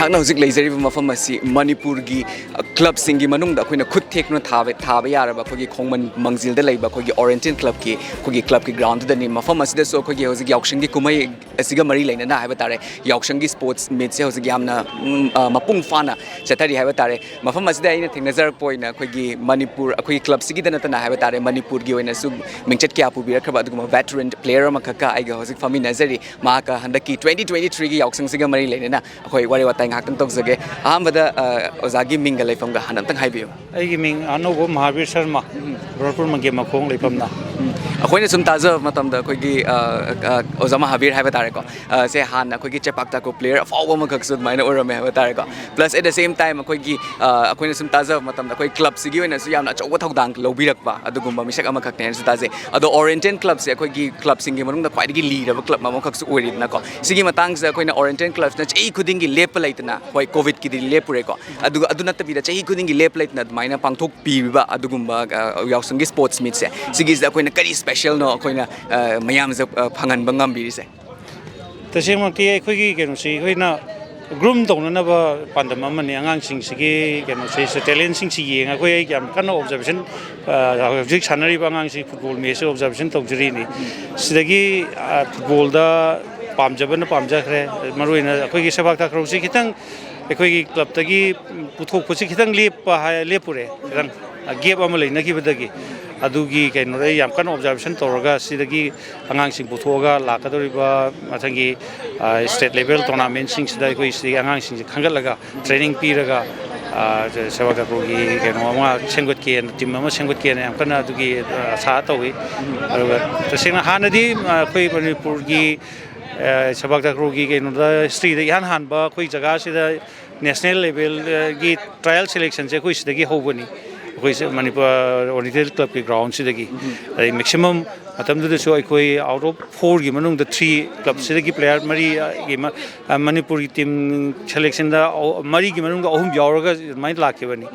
ꯑꯩꯍꯥꯛꯅ ꯍꯧꯖꯤꯛ ꯂꯩꯖꯔꯤꯕ ꯃꯐꯝ ꯑꯁꯤ ꯃꯅꯤꯄꯨꯔꯒꯤ, ꯑ, ꯀ꯭ꯂꯕꯁꯤꯡꯒꯤ ꯃꯅꯨꯡꯗ ꯑꯩꯈꯣꯏꯅ ꯈꯨꯠ ꯊꯦꯛꯇꯨꯅ ꯊꯥꯕ, ꯊꯥꯕ ꯌꯥꯔꯕ ꯑꯩꯈꯣꯏꯒꯤ ꯈꯣꯡꯃꯟ ꯃꯥꯡꯖꯤꯜꯗ ꯂꯩꯕ ꯑꯩꯈꯣꯏꯒꯤ ꯑꯣꯔꯦꯟꯇꯦꯟ ꯀ꯭ꯂꯕꯀꯤ, ꯑꯩꯈꯣꯏꯒꯤ ꯀ꯭ꯂꯕꯀꯤ ꯒ꯭ꯔꯥꯎꯟꯗꯨꯗꯅꯤ꯫ ꯃꯐꯝ ꯑꯁꯤꯗꯁꯨ ꯑꯩꯈꯣꯏꯒꯤ ꯍꯧꯖꯤꯛ ꯌꯥꯎꯁꯪꯒꯤ ꯀꯨꯝꯍꯩ ꯑꯁꯤꯒ ꯃꯔꯤ ꯂꯩꯅꯅ ꯍꯥꯏꯕ ꯇꯥꯔꯦ, ꯌꯥꯎꯁꯪꯒꯤ ꯁ꯭ꯄꯣꯔꯠꯁ ꯃꯤꯠꯁꯦ ꯍꯧꯖꯤꯛ ꯌꯥꯝꯅ, ꯎꯝ, ꯑ, ꯃꯄꯨꯡ ꯐꯥꯅ ꯆꯠꯊꯔꯤ ꯍꯥꯏꯕ ꯇꯥꯔꯦ꯫ ꯃꯐꯝ ꯑꯁꯤꯗ ꯑꯩꯅ ꯊꯦꯡꯅꯖꯔꯛꯄ ꯑꯣꯏꯅ ꯑꯩꯈꯣꯏꯒꯤ ꯃꯅꯤꯄꯨꯔ, ꯑꯩꯈꯣꯏꯒꯤ ꯀ꯭ꯂꯕꯁꯤꯒꯤꯗ ꯅꯠꯇꯅ ꯍꯥꯏꯕ ꯇꯥꯔꯦ, ꯃꯅꯤꯄꯨꯔꯒꯤ ꯑꯣꯏꯅꯁꯨ ꯃꯤꯡꯆꯠ ꯀꯌꯥ ꯄꯨꯕꯤꯔꯛꯈ꯭ꯔꯕ ꯑꯗꯨꯒꯨꯝꯕ ꯚꯦꯇꯔꯟ ꯄ꯭ꯂꯦꯌꯔ ꯑꯃꯈꯛꯀ ꯑꯩꯒ ꯍꯧꯖꯤꯛ ꯐꯝꯃꯤꯟꯅꯖꯔꯤ꯫ ꯃꯍꯥꯛꯀ ꯍꯟꯗꯛꯀꯤ twenty twenty-threeꯒꯤ ꯌꯥꯎꯁꯪꯁꯤꯒ ꯃꯔꯤ ꯂꯩꯅꯅ ꯑꯩꯈꯣꯏ ꯋꯥꯔꯤ ꯋꯥꯇꯥꯏ ꯉꯥꯏꯍꯥꯛꯇꯪ ꯇꯧꯖꯒꯦ꯫ ꯑꯍꯥꯟꯕꯗ, ꯑ, ꯑꯣꯖꯥꯒꯤ ꯃꯤꯡꯒ ꯂꯩꯐꯝꯒ ꯍꯥꯟꯅ ꯑꯝꯇꯪ ꯍꯥꯏꯕꯤꯌꯨ꯫ ꯑꯩꯒꯤ ꯃꯤꯡ ꯑꯅꯧꯕ ꯃꯍꯥꯕꯤꯔ ꯁꯔꯃ, ꯕ꯭ꯔꯣꯔꯄꯨꯔ ꯃꯪꯒꯦꯝ ꯃꯈꯣꯡ ꯂꯩꯐꯝꯅ꯫ ꯎꯝ꯫ ꯑꯩꯈꯣꯏꯅ ꯁꯨꯝ ꯇꯥꯖꯕ ꯃꯇꯝꯗ ꯑꯩꯈꯣꯏꯒꯤ, ꯑ, ꯑ, ꯑꯣꯖꯥ ꯃꯍꯥꯕꯤꯔ ꯍꯥꯏꯕ ꯇꯥꯔꯦꯀꯣ, ꯑ, ꯁꯦ ꯍꯥꯟꯅ ꯑꯩꯈꯣꯏꯒꯤ ꯆꯦꯄꯥꯛ ꯇꯥꯀꯣ ꯄ꯭ꯂꯦꯌꯔ ꯑꯐꯥꯎꯕ ꯑꯃꯈꯛꯁꯨ ꯑꯗꯨꯃꯥꯏꯅ ꯑꯣꯏꯔꯝꯃꯦ ꯍꯥꯏꯕ ꯇꯥꯔꯦꯀꯣ꯫ Plus at the same time ꯑꯩꯈꯣꯏꯒꯤ, ꯑ, ꯑꯩꯈꯣꯏꯅ ꯁꯨꯝ ꯇꯥꯖꯕ ꯃꯇꯝꯗ ꯑꯩꯈꯣꯏ ꯀ꯭ꯂꯕꯁꯤꯒꯤ ꯑꯣꯏꯅꯁꯨ ꯌꯥꯝꯅ ꯑꯆꯧꯕ ꯊꯧꯗꯥꯡ ꯂꯧꯕꯤꯔꯛꯄ ꯑꯗꯨꯒꯨꯝꯕ ꯃꯤꯁꯛ ꯑꯃꯈꯛꯅꯦ ꯍꯥꯏꯅꯁꯨ ꯇꯥꯖꯩ꯫ ꯑꯗꯣ ꯑꯣꯔꯦꯟꯇꯦꯟ ꯀ꯭ꯂꯕꯁꯦ ꯑꯩꯈꯣꯏꯒꯤ ꯀ꯭ꯂꯕꯁꯤꯡꯒꯤ ꯃꯅꯨꯡꯗ ꯈ꯭ꯋꯥꯏꯗꯒꯤ ꯂꯤꯔꯕ ꯀ꯭ꯂꯕ ꯑꯃꯈꯛꯁꯨ ꯑꯣꯏꯔꯤꯗꯅꯀꯣ꯫ ꯁꯤꯒꯤ ꯃꯇꯥꯡꯁꯤꯗ ꯑꯩꯈꯣꯏꯅ ꯑꯣꯔꯦꯟꯇꯦꯟ ꯀ꯭ꯂꯕꯁꯤꯅ ꯆꯍꯤ ꯈꯨꯗꯤꯡꯒꯤ ꯂꯦꯞꯄ ꯂꯩꯇꯅ, ꯍꯣꯏ, ꯀꯣꯚꯤꯗꯀꯤꯗꯤ ꯂꯦꯞꯄꯨꯔꯦꯀꯣ, ꯑꯗꯨꯒ ꯑꯗꯨ ꯅꯠꯇꯕꯤꯗ ꯆꯍꯤ ꯈꯨꯗꯤꯡꯒꯤ ꯂꯦꯞꯄ ꯂꯩꯇꯅ ꯑꯗꯨꯃꯥꯏꯅ ꯄꯥꯡꯊꯣꯛꯄꯤꯔꯤꯕ ꯑꯗꯨꯒꯨꯝꯕ, ꯑ, ꯌꯥꯎꯁꯪꯒꯤ ꯁ꯭ꯄꯣꯔꯠꯁ ꯃꯤꯠꯁꯦ, ꯁꯤꯒꯤꯁꯤꯗ ꯑꯩꯈꯣꯏꯅ ꯀꯔꯤ ꯁ꯭ꯄꯦꯁꯦꯜꯅꯣ ꯑꯩꯈꯣꯏꯅ, ꯑ, ꯃꯌꯥꯝꯁꯦ, ꯑ, ꯐꯪꯍꯟꯕ ꯉꯝꯕꯤꯔꯤꯁꯦ? ꯇꯁꯦꯡꯃꯛꯇꯤ ꯑꯩꯈꯣꯏꯒꯤ ꯀꯩꯅꯣꯁꯤ ꯑꯩꯈꯣꯏꯅ ꯒ꯭ꯔꯨꯝ ꯇꯧꯅꯅꯕ ꯄꯥꯟꯗꯝ ꯑꯃꯅꯤ꯫ ꯑꯉꯥꯡꯁꯤꯡꯁꯤꯒꯤ ꯀꯩꯅꯣꯁꯤ, ꯇꯦꯂꯦꯟꯁꯤꯡꯁꯤ ꯌꯦꯡꯉꯒ ꯑꯩꯈꯣꯏ ꯌꯥꯝ ꯀꯟꯅ ꯑꯣꯕꯖꯥꯔꯕꯦꯁꯟ, ꯑ, ꯍꯧꯖꯤꯛ ꯁꯥꯟꯅꯔꯤꯕ ꯑꯉꯥꯡꯁꯤ ꯐꯨꯠꯕꯣꯜ ꯃꯦꯠꯁꯁꯨ ꯑꯣꯕꯖꯥꯔꯕꯦꯁꯟ ꯇꯧꯖꯔꯤꯅꯤ꯫ ꯁꯤꯗꯒꯤ, ꯑ, ꯐꯨꯠꯕꯣꯜꯗ ꯄꯥꯝꯖꯕꯅ ꯄꯥꯝꯖꯈ꯭ꯔꯦ꯫ ꯃꯔꯨꯑꯣꯏꯅ ꯑꯩꯈꯣꯏꯒꯤ ꯁꯦꯄꯥꯛ ꯇꯥꯀ꯭ꯔꯨꯁꯤ ꯈꯤꯇꯪ ꯑꯩꯈꯣꯏꯒꯤ ꯀ꯭ꯂꯕꯇꯒꯤ ꯄꯨꯊꯣꯛꯄꯁꯤ ꯈꯤꯇꯪ ꯂꯦꯞꯄ ꯍꯥꯏ, ꯂꯦꯞꯄꯨꯔꯦ ꯈꯤꯇꯪ꯫ ꯒꯦꯞ ꯑꯃ ꯂꯩꯅꯈꯤꯕꯗꯒꯤ꯫ ꯑꯗꯨꯒꯤ ꯀꯩꯅꯣꯗ ꯑꯩ ꯌꯥꯝ ꯀꯟꯅ ꯑꯣꯕꯖꯥꯔꯕꯦꯁꯟ ꯇꯧꯔꯒ ꯁꯤꯗꯒꯤ ꯑꯉꯥꯡꯁꯤꯡ ꯄꯨꯊꯣꯛꯑꯒ ꯂꯥꯛꯀꯗꯧꯔꯤꯕ ꯃꯊꯪꯒꯤ ꯁ꯭ꯇꯦꯠ ꯂꯦꯚꯦꯜ ꯇꯣꯔꯅꯥꯃꯦꯟꯁꯤꯡꯁꯤꯗ ꯑꯩꯈꯣꯏ ꯁꯤꯗꯒꯤ ꯑꯉꯥꯡꯁꯤꯡꯁꯦ ꯈꯟꯒꯠꯂꯒ ꯇ꯭ꯔꯦꯅꯤꯡ ꯄꯤꯔꯒ ꯁꯦꯕꯥꯛ ꯇꯥꯀ꯭ꯔꯣꯒꯤ ꯀꯩꯅꯣ ꯑꯃ ꯁꯦꯝꯒꯠꯀꯦꯅ, ꯇꯤꯝ ꯑꯃ ꯁꯦꯝꯒꯠꯀꯦꯅ ꯌꯥꯝ ꯀꯟꯅ ꯑꯗꯨꯒꯤ ꯑꯁꯥ ꯇꯧꯏ꯫ ꯑꯗꯨꯒ ꯇꯁꯦꯡꯅ ꯍꯥꯟꯅꯗꯤ ꯑꯩꯈꯣꯏ ꯃꯅꯤꯄꯨꯔꯒꯤ ꯁꯦꯕꯥꯛ ꯇꯥꯀ꯭ꯔꯣꯒꯤ ꯀꯩꯅꯣꯗ ꯍꯤꯁꯇ꯭ꯔꯤꯗ ꯏꯍꯥꯟ ꯍꯥꯟꯕ ꯑꯩꯈꯣꯏ ꯖꯒꯥꯁꯤꯗ ꯅꯦꯁꯅꯦꯜ ꯂꯦꯚꯦꯜꯒꯤ ꯇ꯭ꯔꯥꯏꯌꯦꯜ ꯁꯦꯂꯦꯛꯁꯟꯁꯦ ꯑꯩꯈꯣꯏ ꯁꯤꯗꯒꯤ ꯍꯧꯕꯅꯤ꯫ ꯑꯩꯈꯣꯏ ꯁꯤ ꯃꯅꯤꯄꯨꯔ ꯑꯣꯔꯤꯌꯦꯟꯇꯦꯜ ꯀ꯭ꯂꯕꯀꯤ ꯒ꯭ꯔꯥꯎꯟꯁꯤꯗꯒꯤ꯫ ꯑꯗꯩ ꯃꯦꯛꯁꯤꯃꯝ ꯃꯇꯝꯗꯨꯗꯁꯨ ꯑꯩꯈꯣꯏ ꯑꯥꯎꯠ ꯑꯣꯐ ꯐꯣꯔꯒꯤ ꯃꯅꯨꯡꯗ ꯊ꯭ꯔꯤ ꯀ꯭ꯂꯕꯁꯤꯗꯒꯤ ꯄ꯭ꯂꯦꯌꯔ ꯃꯔꯤꯒꯤ ꯃ-, ꯑ, ꯃꯅꯤꯄꯨꯔꯒꯤ ꯇꯤꯝ ꯁꯦꯂꯦꯛꯁꯟꯗ ꯑꯍꯨ-, ꯃꯔꯤꯒꯤ ꯃꯅꯨꯡꯗ ꯑꯍꯨꯝ ꯌꯥꯎꯔꯒ ꯑꯗꯨꯃꯥꯏꯅ ꯂꯥꯛꯈꯤꯕꯅꯤ꯫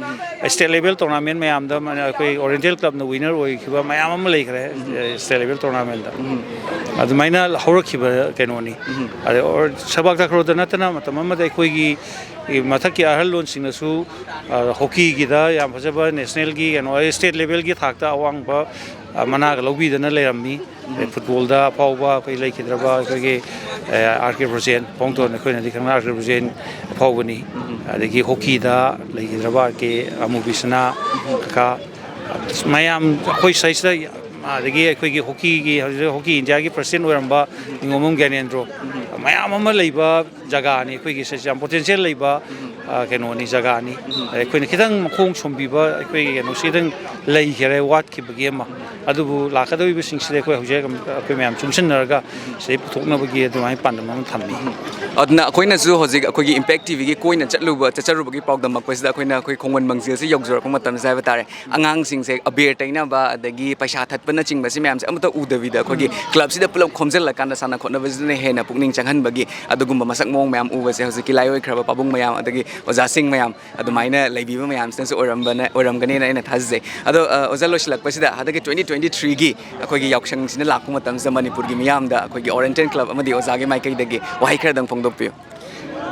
ꯁ꯭ꯇꯦꯠ ꯂꯦꯚꯦꯜ ꯇꯣꯔꯅꯥꯃꯦꯟ ꯃꯌꯥꯝꯗ ꯃ-, ꯑꯩꯈꯣꯏ ꯑꯣꯔꯤꯌꯦꯟꯇꯦꯜ ꯀ꯭ꯂꯕꯅ ꯋꯤꯅꯔ ꯑꯣꯏꯈꯤꯕ ꯃꯌꯥꯝ ꯑꯃ ꯂꯩꯈ꯭ꯔꯦ, ꯁ꯭ꯇꯦꯠ ꯂꯦꯚꯦꯜ ꯇꯣꯔꯅꯥꯃꯦꯟꯗ꯫ ꯑꯗꯨꯃꯥꯏꯅ ꯍꯧꯔꯛꯈꯤꯕ ꯀꯩꯅꯣꯅꯤ꯫ ꯑꯗꯩ ꯑꯣꯔ-, ꯁꯦꯕꯥꯛ ꯇꯥꯀ꯭ꯔꯣꯗ ꯅꯠꯇꯅ ꯃꯇꯝ ꯑꯃꯗ ꯑꯩꯈꯣꯏꯒꯤ ꯃꯊꯛꯀꯤ ꯑꯍꯜ ꯂꯣꯟꯁꯤꯡꯅꯁꯨ, ꯑ, ꯍꯣꯀꯤꯒꯤꯗ ꯌꯥꯝ ꯐꯖꯕ ꯅꯦꯁꯅꯦꯜꯒꯤ ꯀꯩꯅꯣ, ꯁ꯭ꯇꯦꯠ ꯂꯦꯚꯦꯜꯒꯤ ꯊꯥꯛꯇ ꯑꯋꯥꯡꯕ, ꯑ, ꯃꯅꯥꯒ ꯂꯧꯕꯤꯗꯅ ꯂꯩꯔꯝꯃꯤ꯫ ꯑꯗꯩ ꯐꯨꯠꯕꯣꯜꯗ ꯑꯐꯥꯎꯕ ꯑꯩꯈꯣꯏ ꯂꯩꯈꯤꯗ꯭ꯔꯕ ꯑꯩꯈꯣꯏꯒꯤ, ꯑ, ꯑꯥꯔ ꯀꯦ ꯕ꯭ꯔꯣꯖꯦꯟ, ꯄꯣꯡꯊꯣꯟ ꯑꯩꯈꯣꯏꯅꯗꯤ ꯈꯪꯅ ꯑꯥꯔ ꯀꯦ ꯕ꯭ꯔꯣꯖꯦꯟ ꯑꯐꯥꯎꯕꯅꯤ꯫ ꯑꯗꯒꯤ ꯍꯣꯀꯤꯗ ꯂꯩꯈꯤꯗ꯭ꯔꯕ ꯑꯥꯔ ꯀꯦ ꯑꯃꯨꯕꯤꯁꯅꯥ ꯀꯀꯥ, ꯃꯌꯥꯝ ꯑꯩꯈꯣꯏ ꯁꯤꯗꯩꯁꯤꯗ, ꯑꯗꯒꯤ ꯑꯩꯈꯣꯏꯒꯤ ꯍꯣꯀꯤꯒꯤ, ꯍꯧꯖꯤꯛ ꯍꯣꯀꯤ ꯏꯟꯗꯤꯌꯥꯒꯤ ꯄ꯭ꯔꯁꯤꯗꯦꯟ ꯑꯣꯏꯔꯝꯕ ꯅꯤꯉꯣꯝꯕꯝ ꯒ꯭ꯌꯥꯅꯦꯟꯗ꯭ꯔꯣ, ꯃꯌꯥꯝ ꯑꯃ ꯂꯩꯕ ꯖꯒꯥꯅꯤ꯫ ꯑꯩꯈꯣꯏꯒꯤ ꯁꯤꯁꯦ ꯌꯥꯝ ꯄꯣꯇꯦꯟꯁꯤꯌꯦꯜ ꯂꯩꯕ, ꯑ, ꯀꯩꯅꯣꯅꯤ, ꯖꯒꯥꯅꯤ꯫ ꯑꯗ ꯑꯩꯈꯣꯏꯅ ꯈꯤꯇꯪ ꯃꯈꯣꯡ ꯁꯣꯝꯕꯤꯕ, ꯑꯩꯈꯣꯏꯒꯤ ꯀꯩꯅꯣꯁꯤ ꯈꯤꯇꯪ ꯂꯩꯈꯔꯦ, ꯋꯥꯠꯈꯤꯕꯒꯤ ꯑꯃ꯫ ꯑꯗꯨꯕꯨ ꯂꯥꯛꯀꯗꯧꯔꯤꯕꯁꯤꯡꯁꯤꯗ ꯑꯩꯈꯣꯏ ꯍꯧꯖꯤꯛ ꯑꯩꯈꯣꯏ ꯃꯌꯥꯝ ꯆꯨꯡꯁꯤꯟꯅꯔꯒ ꯁꯤꯗꯩ ꯄꯨꯊꯣꯛꯅꯕꯒꯤ ꯑꯗꯨꯃꯥꯏꯅ ꯄꯥꯟꯗꯝ ꯑꯃ ꯊꯝꯃꯤ꯫ ꯑꯗꯨꯅ ꯑꯩꯈꯣꯏꯅꯁꯨ ꯍꯧꯖꯤꯛ ꯑꯩꯈꯣꯏꯒꯤ ꯏꯝꯄꯦꯛ ꯇꯤꯚꯤꯒꯤ ꯀꯣꯏꯅ ꯆꯠꯂꯨꯕ, ꯆꯠꯆꯔꯨꯕꯒꯤ ꯄꯥꯎꯗꯝꯃꯛꯄꯁꯤꯗ ꯑꯩꯈꯣꯏꯅ ꯑꯩꯈꯣꯏ ꯈꯣꯡꯃꯟ ꯃꯪꯖꯤꯜꯁꯤ ꯌꯧꯖꯔꯛꯄ ꯃꯇꯝꯁꯦ ꯍꯥꯏꯕ ꯇꯥꯔꯦ꯫ ꯑꯉꯥꯡꯁꯤꯡꯁꯦ ꯑꯕꯦꯔ ꯇꯩꯅꯕ ꯑꯗꯒꯤ ꯄꯩꯁꯥ ꯊꯠꯄꯅꯆꯤꯡꯕꯁꯤ ꯃꯌꯥꯝꯁꯦ ꯑꯃꯠꯇ ꯎꯗꯕꯤꯗ ꯑꯩꯈꯣꯏꯒꯤ ꯀ꯭ꯂꯕꯁꯤꯗ ꯄꯨꯂꯞ ꯈꯣꯝꯖꯤꯜꯂꯀꯥꯟꯗ ꯁꯥꯟꯅ ꯈꯣꯠꯅꯕꯁꯤꯗꯅ ꯍꯦꯟꯅ ꯄꯨꯛꯅꯤꯡ ꯆꯪꯍꯟꯕꯒꯤ ꯑꯗꯨꯒꯨꯝꯕ ꯃꯁꯛ ꯃꯑꯣꯡ ꯃꯌꯥꯝ ꯎꯕꯁꯦ ꯍꯧꯖꯤꯛꯀꯤ ꯂꯥꯏꯑꯣꯏꯈ꯭ꯔꯕ ꯄꯥꯕꯨꯡ ꯃꯌꯥꯝ ꯑꯗꯒꯤ ꯑꯣꯖꯥꯁꯤꯡ ꯃꯌꯥꯝ ꯑꯗꯨꯃꯥꯏꯅ ꯂꯩꯕꯤꯕ ꯃꯌꯥꯝꯁꯤꯅꯁꯨ ꯑꯣꯏꯔꯝꯕꯅ-, ꯑꯣꯏꯔꯝꯒꯅꯤꯅ ꯑꯩꯅ ꯊꯥꯖꯖꯩ꯫ ꯑꯗꯣ, ꯑ, ꯑꯣꯖꯥ, ꯂꯣꯏꯁꯤꯜꯂꯛꯄꯁꯤꯗ ꯍꯟꯗꯛꯀꯤ ꯇ꯭ꯋꯦꯟꯇꯤ ꯇ꯭ꯋꯦꯟꯇꯤ ꯊ꯭ꯔꯤꯒꯤ ꯑꯩꯈꯣꯏꯒꯤ ꯌꯥꯎꯁꯪꯁꯤꯅ ꯂꯥꯛꯄ ꯃꯇꯝꯁꯤꯗ ꯃꯅꯤꯄꯨꯔꯒꯤ ꯃꯤꯌꯥꯝꯗ ꯑꯩꯈꯣꯏꯒꯤ ꯑꯣꯔꯤꯌꯦꯟꯇꯦꯜ ꯀ꯭ꯂꯕ ꯑꯃꯗꯤ ꯑꯣꯖꯥꯒꯤ ꯃꯥꯏꯀꯩꯗꯒꯤ ꯋꯥꯍꯩ ꯈꯔꯗꯪ ꯐꯣꯡꯗꯣꯛꯄꯤꯌꯨ꯫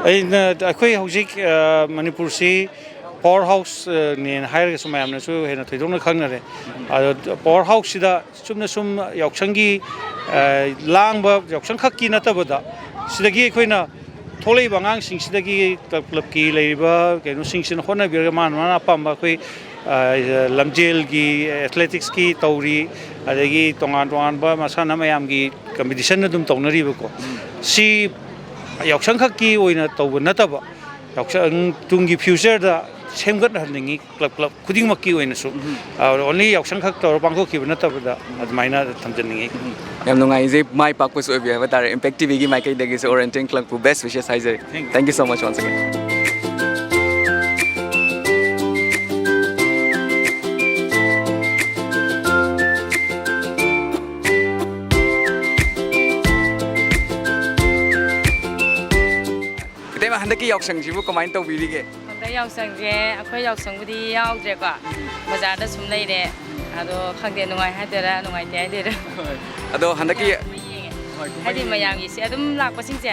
ꯑꯩꯅ, ꯑꯩꯈꯣꯏ ꯍꯧꯖꯤꯛ, ꯑ, ꯃꯅꯤꯄꯨꯔꯁꯤ ꯄꯥꯋꯔ ꯍꯥꯎꯁ, ꯑ, ꯅꯦꯅ ꯍꯥꯏꯔꯒꯁꯨ ꯃꯌꯥꯝꯅꯁꯨ ꯍꯦꯟꯅ ꯊꯣꯏꯗꯣꯛꯅ ꯈꯪꯅꯔꯦ꯫ ꯑꯗꯣ ꯄꯥꯋꯔ ꯍꯥꯎꯁꯁꯤꯗ ꯆꯨꯝꯅ ꯁꯨꯝ ꯌꯥꯎꯁꯪꯒꯤ, ꯑ, ꯂꯥꯡꯕ ꯌꯥꯎꯁꯪ ꯈꯛꯀꯤ ꯅꯠꯇꯕꯗ, ꯁꯤꯗꯒꯤ ꯑꯩꯈꯣꯏꯅ ꯊꯣꯛꯂꯛꯏꯕ ꯑꯉꯥꯡꯁꯤꯡꯁꯤꯗꯒꯤ ꯀ꯭ꯂꯕ, ꯀ꯭ꯂꯕꯀꯤ ꯂꯩꯔꯤꯕ ꯀꯩꯅꯣꯁꯤꯡꯁꯤꯅ ꯍꯣꯠꯅꯕꯤꯔꯒ ꯃꯥꯅ ꯃꯥꯅ ꯑꯄꯥꯝꯕ ꯑꯩꯈꯣꯏ ꯂꯝꯖꯦꯜꯒꯤ, ꯑꯦꯊꯂꯦꯇꯤꯛꯁꯀꯤ ꯇꯧꯔꯤ, ꯑꯗꯒꯤ ꯇꯣꯉꯥꯟ ꯇꯣꯉꯥꯟꯕ ꯃꯁꯥꯟꯅ ꯃꯌꯥꯝꯒꯤ ꯀꯝꯄꯤꯇꯤꯁꯟ ꯑꯗꯨꯝ ꯇꯧꯅꯔꯤꯕꯀꯣ꯫ ꯁꯤ ꯌꯥꯎꯁꯪ ꯈꯛꯀꯤ ꯑꯣꯏꯅ ꯇꯧꯕ ꯅꯠꯇꯕ, ꯌꯥꯎꯁꯪ ꯇꯨꯡꯒꯤ ꯐ꯭ꯌꯨꯆꯔꯗ ꯁꯦꯝꯒꯠꯍꯟꯅꯤꯡꯉꯤ꯫ ꯀ꯭ꯂꯕ, ꯀ꯭ꯂꯕ ꯈꯨꯗꯤꯡꯃꯛꯀꯤ ꯑꯣꯏꯅꯁꯨ, ꯑ, ꯑꯣꯟꯂꯤ ꯌꯥꯎꯁꯪ ꯈꯛ ꯇꯧꯔ ꯄꯥꯡꯊꯣꯛꯈꯤꯕ ꯅꯠꯇꯕꯗ ꯑꯗꯨꯃꯥꯏꯅ ꯊꯝꯖꯅꯤꯡꯉꯤ꯫ ꯌꯥꯝ ꯅꯨꯡꯉꯥꯏꯖꯩ, ꯃꯥꯏ ꯄꯥꯛꯄꯁꯨ ꯑꯣꯏꯕꯤꯌꯨ ꯍꯥꯏꯕ ꯇꯥꯔꯦ꯫ ꯏꯝꯄꯦꯛ ꯇꯤꯚꯤꯒꯤ ꯃꯥꯏꯀꯩꯗꯒꯤꯁꯨ ꯑꯣꯔꯦꯟꯇꯦꯟ ꯀ꯭ꯂꯕꯄꯨ ꯕꯦꯁ ꯋꯤꯁꯦꯁ ꯍꯥꯏꯖꯔꯤ꯫ Thank you so much once again. ꯏꯇꯩꯃ, ꯍꯟꯗꯛꯀꯤ ꯌꯥꯎꯁꯪꯁꯤꯕꯨ ꯀꯃꯥꯏꯅ ꯇꯧꯕꯤꯔꯤꯒꯦ? ꯍꯟꯗꯛ ꯌꯥꯎꯁꯪꯁꯦ ꯑꯩꯈꯣꯏ ꯌꯥꯎꯁꯪꯕꯨꯗꯤ ꯌꯥꯎꯗ꯭ꯔꯦꯀꯣ, ꯕꯖꯥꯔꯗ ꯁꯨꯝ ꯂꯩꯔꯦ꯫ ꯑꯗꯣ ꯈꯪꯗꯦ, ꯅꯨꯡꯉꯥꯏ ꯍꯥꯏꯗꯣꯏꯔꯥ ꯅꯨꯡꯉꯥꯏꯇꯦ ꯍꯥꯏꯗꯣꯏꯔꯥ꯫ ꯍꯣꯏ꯫ ꯑꯗꯣ ꯍꯟꯗꯛꯀꯤ ꯃꯌꯥꯝ ꯑꯗꯨꯝ ꯌꯦꯡꯉꯦ꯫ ꯍꯣꯏ, ꯀꯨꯝꯍꯩ ꯍꯥꯏꯗꯤ ꯃꯌꯥꯝꯒꯤꯁꯦ ꯑꯗꯨꯝ ꯂꯥꯛꯄꯁꯤꯡꯁꯦ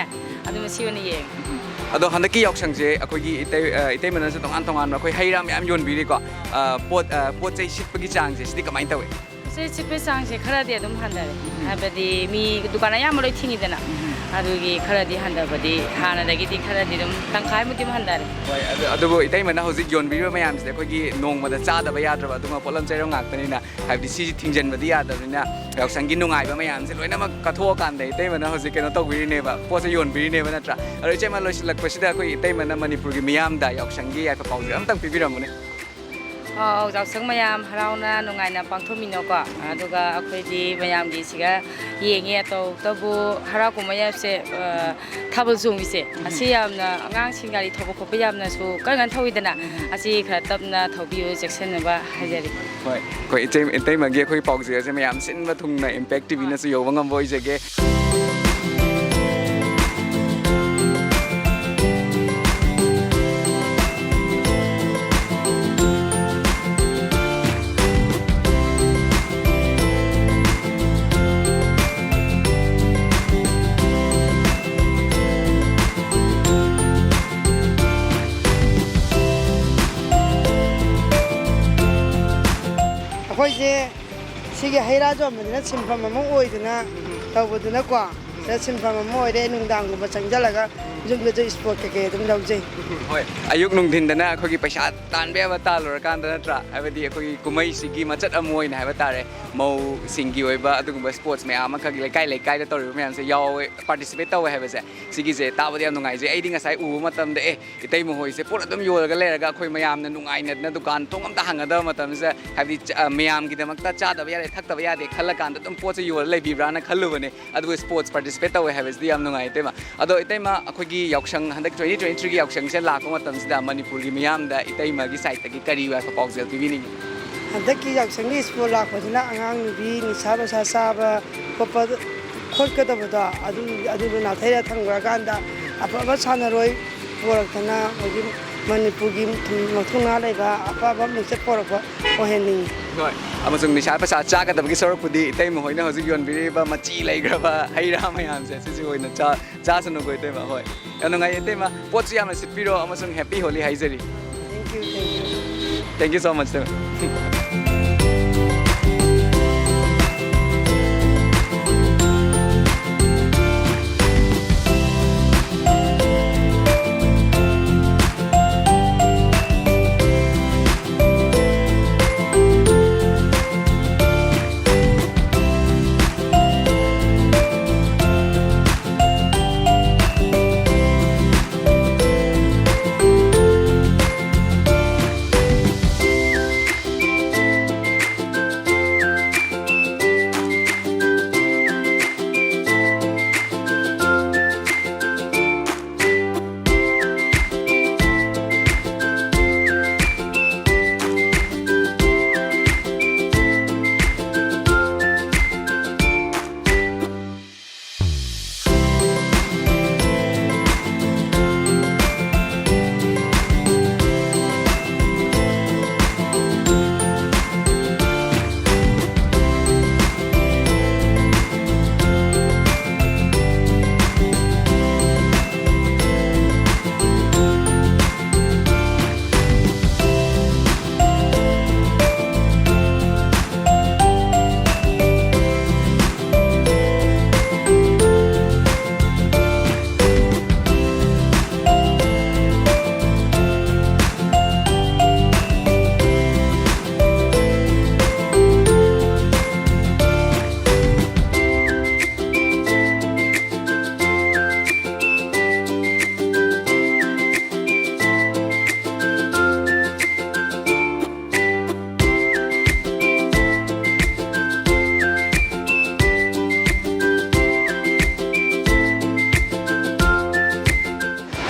ꯑꯗꯨꯝ ꯁꯤ ꯑꯣꯏꯅ ꯌꯦꯡꯉꯦ꯫ ꯑꯗꯣ ꯍꯟꯗꯛꯀꯤ ꯌꯥꯎꯁꯪꯁꯦ ꯑꯩꯈꯣꯏꯒꯤ ꯏꯇꯩ-, ꯑ, ꯏꯇꯩꯃꯅꯁꯨ ꯇꯣꯉꯥꯟ ꯇꯣꯉꯥꯟꯕ ꯑꯩꯈꯣꯏ ꯍꯩ ꯔꯥ ꯃꯌꯥꯝ ꯌꯣꯟꯕꯤꯔꯤꯀꯣ꯫ ꯑ, ꯄꯣꯠ, ꯑ, ꯄꯣꯠ ꯆꯩ ꯁꯤꯠꯄꯒꯤ ꯆꯥꯡꯁꯦ ꯁꯤꯗꯤ ꯀꯃꯥꯏꯅ ꯇꯧꯏ? ꯄꯣꯠ ꯆꯩ ꯁꯤꯠꯄꯒꯤ ꯆꯥꯡꯁꯦ ꯈꯔꯗꯤ ꯑꯗꯨꯝ ꯍꯟꯊꯔꯦ꯫ ꯎꯝ꯫ ꯍꯥꯏꯕꯗꯤ ꯃꯤ ꯗꯨꯀꯥꯟ ꯑꯌꯥꯝꯕ ꯂꯣꯏ ꯊꯤꯡꯉꯤꯗꯅ꯫ ꯎꯝ꯫ ꯑꯗꯨꯒꯤ ꯈꯔꯗꯤ ꯍꯟꯊꯕꯗꯤ ꯍꯥꯟꯅꯗꯒꯤꯗꯤ ꯈꯔꯗꯤ ꯑꯗꯨꯝ ꯇꯪꯈꯥꯏꯃꯨꯛꯇꯤ ꯑꯗꯨꯝ ꯍꯟꯊꯔꯦ꯫ ꯍꯣꯏ, ꯑꯗꯨ, ꯑꯗꯨꯕꯨ ꯏꯇꯩꯃꯅ ꯍꯧꯖꯤꯛ ꯌꯣꯟꯕꯤꯔꯤꯕ ꯃꯌꯥꯝꯁꯤꯗꯤ ꯑꯩꯈꯣꯏꯒꯤ ꯅꯣꯡꯃꯗ ꯆꯥꯗꯕ ꯌꯥꯗ꯭ꯔꯕ ꯑꯗꯨꯒꯨꯝꯕ ꯄꯣꯠꯂꯝ ꯆꯩꯔꯝ ꯉꯥꯛꯇꯅꯤꯅ, ꯍꯥꯏꯕꯗꯤ ꯁꯤꯁꯤ ꯊꯤꯡꯖꯤꯟꯕꯗꯤ ꯌꯥꯗꯕꯅꯤꯅ, ꯌꯥꯎꯁꯪꯒꯤ ꯅꯨꯡꯉꯥꯏꯕ ꯃꯌꯥꯝꯁꯦ ꯂꯣꯏꯅꯃꯛ ꯀꯠꯊꯣꯛꯑꯀꯥꯟꯗ ꯏꯇꯩꯃꯅ ꯍꯧꯖꯤꯛ ꯀꯩꯅꯣ ꯇꯧꯕꯤꯔꯤꯅꯦꯕ, ꯄꯣꯠꯁꯦ ꯌꯣꯟꯕꯤꯔꯤꯅꯦꯕ, ꯅꯠꯇ꯭ꯔꯥ? ꯑꯗꯣ ꯏꯆꯦꯃ, ꯂꯣꯏꯁꯤꯜꯂꯛꯄꯁꯤꯗ ꯑꯩꯈꯣꯏ ꯏꯇꯩꯃꯅ ꯃꯅꯤꯄꯨꯔꯒꯤ ꯃꯤꯌꯥꯝꯗ ꯌꯥꯎꯁꯪꯒꯤ ꯌꯥꯏꯐ ꯄꯥꯎꯖꯦꯜ ꯑꯝꯇꯪ ꯄꯤꯕꯤꯔꯝꯃꯨꯅꯦ꯫ ꯑꯧ, ꯌꯥꯎꯁꯪ ꯃꯌꯥꯝ ꯍꯔꯥꯎꯅ ꯅꯨꯡꯉꯥꯏꯅ ꯄꯥꯡꯊꯣꯛꯃꯤꯟꯅꯧꯀꯣ꯫ ꯑꯗꯨꯒ ꯑꯩꯈꯣꯏꯗꯤ ꯃꯌꯥꯝꯒꯤ ꯁꯤꯒ ꯌꯦꯡꯉꯦ, ꯇꯧꯕꯇꯕꯨ ꯍꯔꯥꯎ ꯀꯨꯝꯍꯩ ꯍꯥꯏꯕꯁꯦ, ꯑ, ꯊꯥꯕꯜ ꯆꯣꯡꯕꯤꯁꯦ, ꯎꯝ꯫ ꯑꯁꯤ ꯌꯥꯝꯅ ꯑꯉꯥꯡꯁꯤꯡ ꯒꯥꯔꯤ ꯊꯧꯕ ꯈꯣꯠꯄ ꯌꯥꯝꯅꯁꯨ ꯀꯟ ꯀꯟ ꯊꯧꯋꯤꯗꯅ, ꯎꯝ꯫ ꯑꯁꯤ ꯈꯔ ꯇꯞꯅ ꯊꯧꯕꯤꯌꯨ, ꯆꯦꯛꯁꯤꯟꯅꯕ ꯍꯥꯏꯖꯔꯤ꯫ ꯍꯣꯏ꯫ ꯑꯩꯈꯣꯏ ꯏꯆꯦ-, ꯏꯇꯩꯃꯒꯤ ꯑꯩꯈꯣꯏ ꯄꯥꯎꯖꯦꯜꯁꯦ ꯃꯌꯥꯝ ꯁꯤꯟꯕ ꯊꯨꯡꯅ ꯏꯝꯄꯦꯛ ꯇꯤꯚꯤꯅꯁꯨ ꯌꯧꯕ ꯉꯝꯕ ꯑꯣꯏꯖꯒꯦ꯫ ꯑꯩꯈꯣꯏꯁꯦ ꯁꯤꯒꯤ ꯍꯩ ꯔꯥ ꯌꯣꯟꯕꯅꯤꯅ ꯁꯤꯟꯐꯝ ꯑꯃ ꯑꯣꯏꯗꯅ ꯇꯧꯕꯗꯨꯅꯀꯣ, ꯁꯤꯟꯐꯝ ꯑꯃ ꯑꯣꯏꯔꯦ꯫ ꯅꯨꯡꯗꯥꯡꯒꯨꯝꯕ ꯆꯪꯁꯤꯜꯂꯒ ꯌꯨꯝꯗꯁꯨ ꯏꯁꯄꯣꯔꯠ ꯀꯩꯀꯩ ꯑꯗꯨꯝ ꯂꯧꯖꯩ꯫ ꯍꯣꯏ, ꯑꯌꯨꯛ ꯅꯨꯡꯊꯤꯟꯗꯅ ꯑꯩꯈꯣꯏꯒꯤ ꯄꯩꯁꯥ ꯇꯥꯟꯕ ꯌꯥꯕ ꯇꯥꯜꯂꯨꯔꯀꯥꯟꯗ, ꯅꯠꯇ꯭ꯔꯥ? ꯍꯥꯏꯕꯗꯤ ꯑꯩꯈꯣꯏꯒꯤ ꯀꯨꯝꯍꯩꯁꯤꯒꯤ ꯃꯆꯠ ꯑꯃ ꯑꯣꯏꯅ ꯍꯥꯏꯕ ꯇꯥꯔꯦ, ꯃꯧꯁꯤꯡꯒꯤ ꯑꯣꯏꯕ ꯑꯗꯨꯒꯨꯝꯕ ꯏꯁꯄꯣꯔꯠꯁ ꯃꯌꯥꯝ ꯑꯃꯈꯛ ꯂꯩꯀꯥꯏ ꯂꯩꯀꯥꯏꯗ ꯇꯧꯔꯤꯕ ꯃꯌꯥꯝꯁꯦ ꯌꯥꯎꯋꯦ, ꯄꯥꯔꯇꯤꯁꯤꯄꯦꯠ ꯇꯧꯋꯦ ꯍꯥꯏꯕꯁꯦ, ꯁꯤꯒꯤꯁꯦ ꯇꯥꯕꯗ ꯌꯥꯝ ꯅꯨꯡꯉꯥꯏꯖꯩ꯫ ꯑꯩꯗꯤ ꯉꯁꯥꯏ ꯎꯕ ꯃꯇꯝꯗ, ꯑꯦ, ꯏꯇꯩꯃ ꯍꯣꯏꯁꯦ ꯄꯣꯠ ꯑꯗꯨꯝ ꯌꯣꯜꯂꯒ ꯂꯩꯔꯒ ꯑꯩꯈꯣꯏ ꯃꯌꯥꯝꯅ ꯅꯨꯡꯉꯥꯏꯅꯗꯅ ꯗꯨꯀꯥꯟ ꯊꯣꯡ ꯑꯝꯇ ꯍꯥꯡꯒꯗꯕ ꯃꯇꯝꯁꯤꯗ, ꯍꯥꯏꯕꯗꯤ ꯆ-, ꯑ, ꯃꯌꯥꯝꯒꯤꯗꯃꯛꯇ ꯆꯥꯗꯕ ꯌꯥꯗꯦ, ꯊꯛꯇꯕ ꯌꯥꯗꯦ ꯈꯜꯂꯀꯥꯟꯗ ꯑꯗꯨꯝ ꯄꯣꯠꯁꯦ ꯌꯣꯜꯂ ꯂꯩꯕꯤꯕ꯭ꯔꯥꯅ ꯈꯜꯂꯨꯕꯅꯦ꯫ ꯑꯗꯨꯕꯨ ꯏꯁꯄꯣꯔꯠꯁ ꯄꯥꯔꯇꯤꯁꯤꯄꯦꯠ ꯇꯧꯋꯦ ꯍꯥꯏꯕꯁꯤꯗꯤ ꯌꯥꯝ ꯅꯨꯡꯉꯥꯏ, ꯏꯇꯩꯃ꯫ ꯑꯗꯣ ꯏꯇꯩꯃ, ꯑꯩꯈꯣꯏꯒꯤ ꯌꯥꯎꯁꯪ, ꯍꯟꯗꯛ twenty twenty three ꯒꯤ ꯌꯥꯎꯁꯪꯁꯦ ꯂꯥꯛꯄ ꯃꯇꯝꯁꯤꯗ ꯃꯅꯤꯄꯨꯔꯒꯤ ꯃꯤꯌꯥꯝꯗ ꯏꯇꯩꯃꯒꯤ ꯁꯥꯏꯠꯇꯒꯤ ꯀꯔꯤ ꯑꯣꯏꯕ ꯄꯥꯎꯖꯦꯜ ꯄꯤꯕꯤꯅꯤꯡꯉꯤ? ꯍꯟꯗꯛꯀꯤ ꯌꯥꯎꯁꯪꯒꯤ ꯏꯁꯄꯣꯔꯠ ꯂꯥꯛꯄꯁꯤꯅ ꯑꯉꯥꯡ ꯅꯨꯕꯤ ꯅꯤꯁꯥ ꯄꯁꯥ ꯆꯥꯕ ꯈꯣꯠꯄ, ꯈꯣꯠꯀꯗꯕꯗꯣ ꯑꯗꯨ, ꯑꯗꯨꯗꯣ ꯅꯥꯊꯩꯔ ꯊꯝꯈ꯭ꯔꯀꯥꯟꯗ ꯑꯐꯕ ꯁꯥꯟꯅꯔꯣꯏ ꯄꯨꯔꯛꯇꯅ ꯍꯧꯖꯤꯛ ꯃꯅꯤꯄꯨꯔꯒꯤ ꯃꯊꯧꯅꯥ ꯂꯩꯕ ꯑꯐꯕ ꯃꯤꯡꯆꯠ ꯄꯣꯔꯛꯄ ꯑꯣꯏꯍꯟꯅꯤꯡꯉꯤ꯫ ꯍꯣꯏ, ꯑꯃꯁꯨꯡ ꯅꯤꯁꯥ ꯄꯁꯥ ꯆꯥꯒꯗꯕꯒꯤ ꯁꯔꯨꯛꯄꯨꯗꯤ ꯏꯇꯩꯃ ꯍꯣꯏꯅ ꯍꯧꯖꯤꯛ ꯌꯣꯟꯕꯤꯔꯤꯕ ꯃꯆꯤ ꯂꯩꯈ꯭ꯔꯕ ꯍꯩ ꯔꯥ ꯃꯌꯥꯝꯁꯦ, ꯁꯤꯁꯤ ꯑꯣꯏꯅ ꯆꯥ-, ꯆꯥꯁꯅꯨꯀꯣ ꯏꯇꯩꯃ꯫ ꯍꯣꯏ, ꯌꯥꯝ ꯅꯨꯡꯉꯥꯏꯌꯦ ꯏꯇꯩꯃ, ꯄꯣꯠꯁꯨ ꯌꯥꯝꯅ ꯁꯤꯠꯄꯤꯔꯣ ꯑꯃꯁꯨꯡ ꯍꯦꯄꯤ ꯍꯣꯂꯤ ꯍꯥꯏꯖꯔꯤ꯫ Thank you, thank you. Thank you so much, ꯏꯇꯩꯃ꯫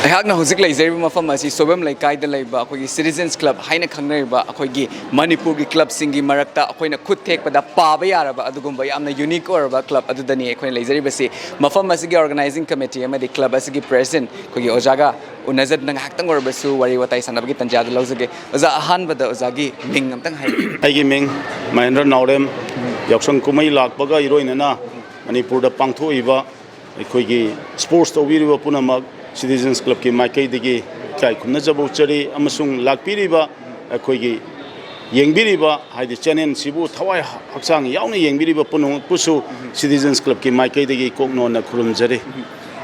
ꯑꯩꯍꯥꯛꯅ ꯍꯧꯖꯤꯛ ꯂꯩꯖꯔꯤꯕ ꯃꯐꯝ ꯑꯁꯤ ꯁꯣꯏꯕꯝ ꯂꯩꯀꯥꯏꯗ ꯂꯩꯕ ꯑꯩꯈꯣꯏꯒꯤ ꯁꯤꯇꯤꯖꯟꯁ ꯀ꯭ꯂꯕ ꯍꯥꯏꯅ ꯈꯪꯅꯔꯤꯕ ꯑꯩꯈꯣꯏꯒꯤ ꯃꯅꯤꯄꯨꯔꯒꯤ ꯀ꯭ꯂꯕꯁꯤꯡꯒꯤ ꯃꯔꯛꯇ ꯑꯩꯈꯣꯏꯅ ꯈꯨꯠ ꯊꯦꯛꯄꯗ ꯄꯥꯕ ꯌꯥꯔꯕ ꯑꯗꯨꯒꯨꯝꯕ ꯌꯥꯝꯅ ꯌꯨꯅꯤꯛ ꯑꯣꯏꯔꯕ ꯀ꯭ꯂꯕ ꯑꯗꯨꯗꯅꯤ ꯑꯩꯈꯣꯏꯅ ꯂꯩꯖꯔꯤꯕꯁꯤ꯫ ꯃꯐꯝ ꯑꯁꯤꯒꯤ ꯑꯣꯔꯒꯅꯥꯏꯖꯤꯡ ꯀꯃꯤꯇꯤ ꯑꯃꯗꯤ ꯀ꯭ꯂꯕ ꯑꯁꯤꯒꯤ ꯄ꯭ꯔꯦꯁꯤꯗꯦꯟꯠ ꯑꯩꯈꯣꯏꯒꯤ ꯑꯣꯖꯥꯒ ꯎꯅꯖꯗꯅ ꯉꯥꯏꯍꯥꯛꯇꯪ ꯑꯣꯏꯔꯕꯁꯨ ꯋꯥꯔꯤ ꯋꯥꯇꯥꯏ ꯁꯥꯟꯅꯕꯒꯤ ꯇꯥꯟꯖꯥ ꯑꯗꯨ ꯂꯧꯖꯒꯦ꯫ ꯑꯣꯖꯥ, ꯑꯍꯥꯟꯕꯗ ꯑꯣꯖꯥꯒꯤ ꯃꯤꯡ ꯑꯝꯇꯪ ꯍꯥꯏꯕꯤꯌꯨ꯫ ꯑꯩꯒꯤ ꯃꯤꯡ ꯃꯍꯦꯟꯗ꯭ꯔ ꯅꯥꯎꯔꯦꯝ꯫ ꯌꯥꯎꯁꯪ ꯀꯨꯝꯍꯩ ꯂꯥꯛꯄꯒ ꯏꯔꯣꯏꯅꯅ ꯃꯅꯤꯄꯨꯔꯗ ꯄꯥꯡꯊꯣꯛꯏꯕ ꯑꯩꯈꯣꯏꯒꯤ ꯁ꯭ꯄꯣꯔꯠꯁ ꯇꯧꯕꯤꯔꯤꯕ ꯄꯨꯝꯅꯃꯛ, ꯁꯤꯇꯤꯖꯟꯁ ꯀ꯭ꯂꯕꯀꯤ ꯃꯥꯏꯀꯩꯗꯒꯤ ꯏꯀꯥꯏ ꯈꯨꯝꯅꯖꯕ ꯎꯠꯆꯔꯤ, ꯑꯃꯁꯨꯡ ꯂꯥꯛꯄꯤꯔꯤꯕ ꯑꯩꯈꯣꯏꯒꯤ ꯌꯦꯡꯕꯤꯔꯤꯕ, ꯍꯥꯏꯗꯤ ꯆꯦꯅꯦꯜꯁꯤꯕꯨ ꯊꯋꯥꯏ ꯍꯛꯆꯥꯡ ꯌꯥꯎꯅ ꯌꯦꯡꯕꯤꯔꯤꯕ ꯄꯨꯝꯅꯃꯛꯄꯨꯁꯨ ꯁꯤꯇꯤꯖꯟꯁ ꯀ꯭ꯂꯕꯀꯤ ꯃꯥꯏꯀꯩꯗꯒꯤ ꯀꯣꯛꯅꯣꯟꯅ ꯈꯨꯔꯨꯝꯖꯔꯤ꯫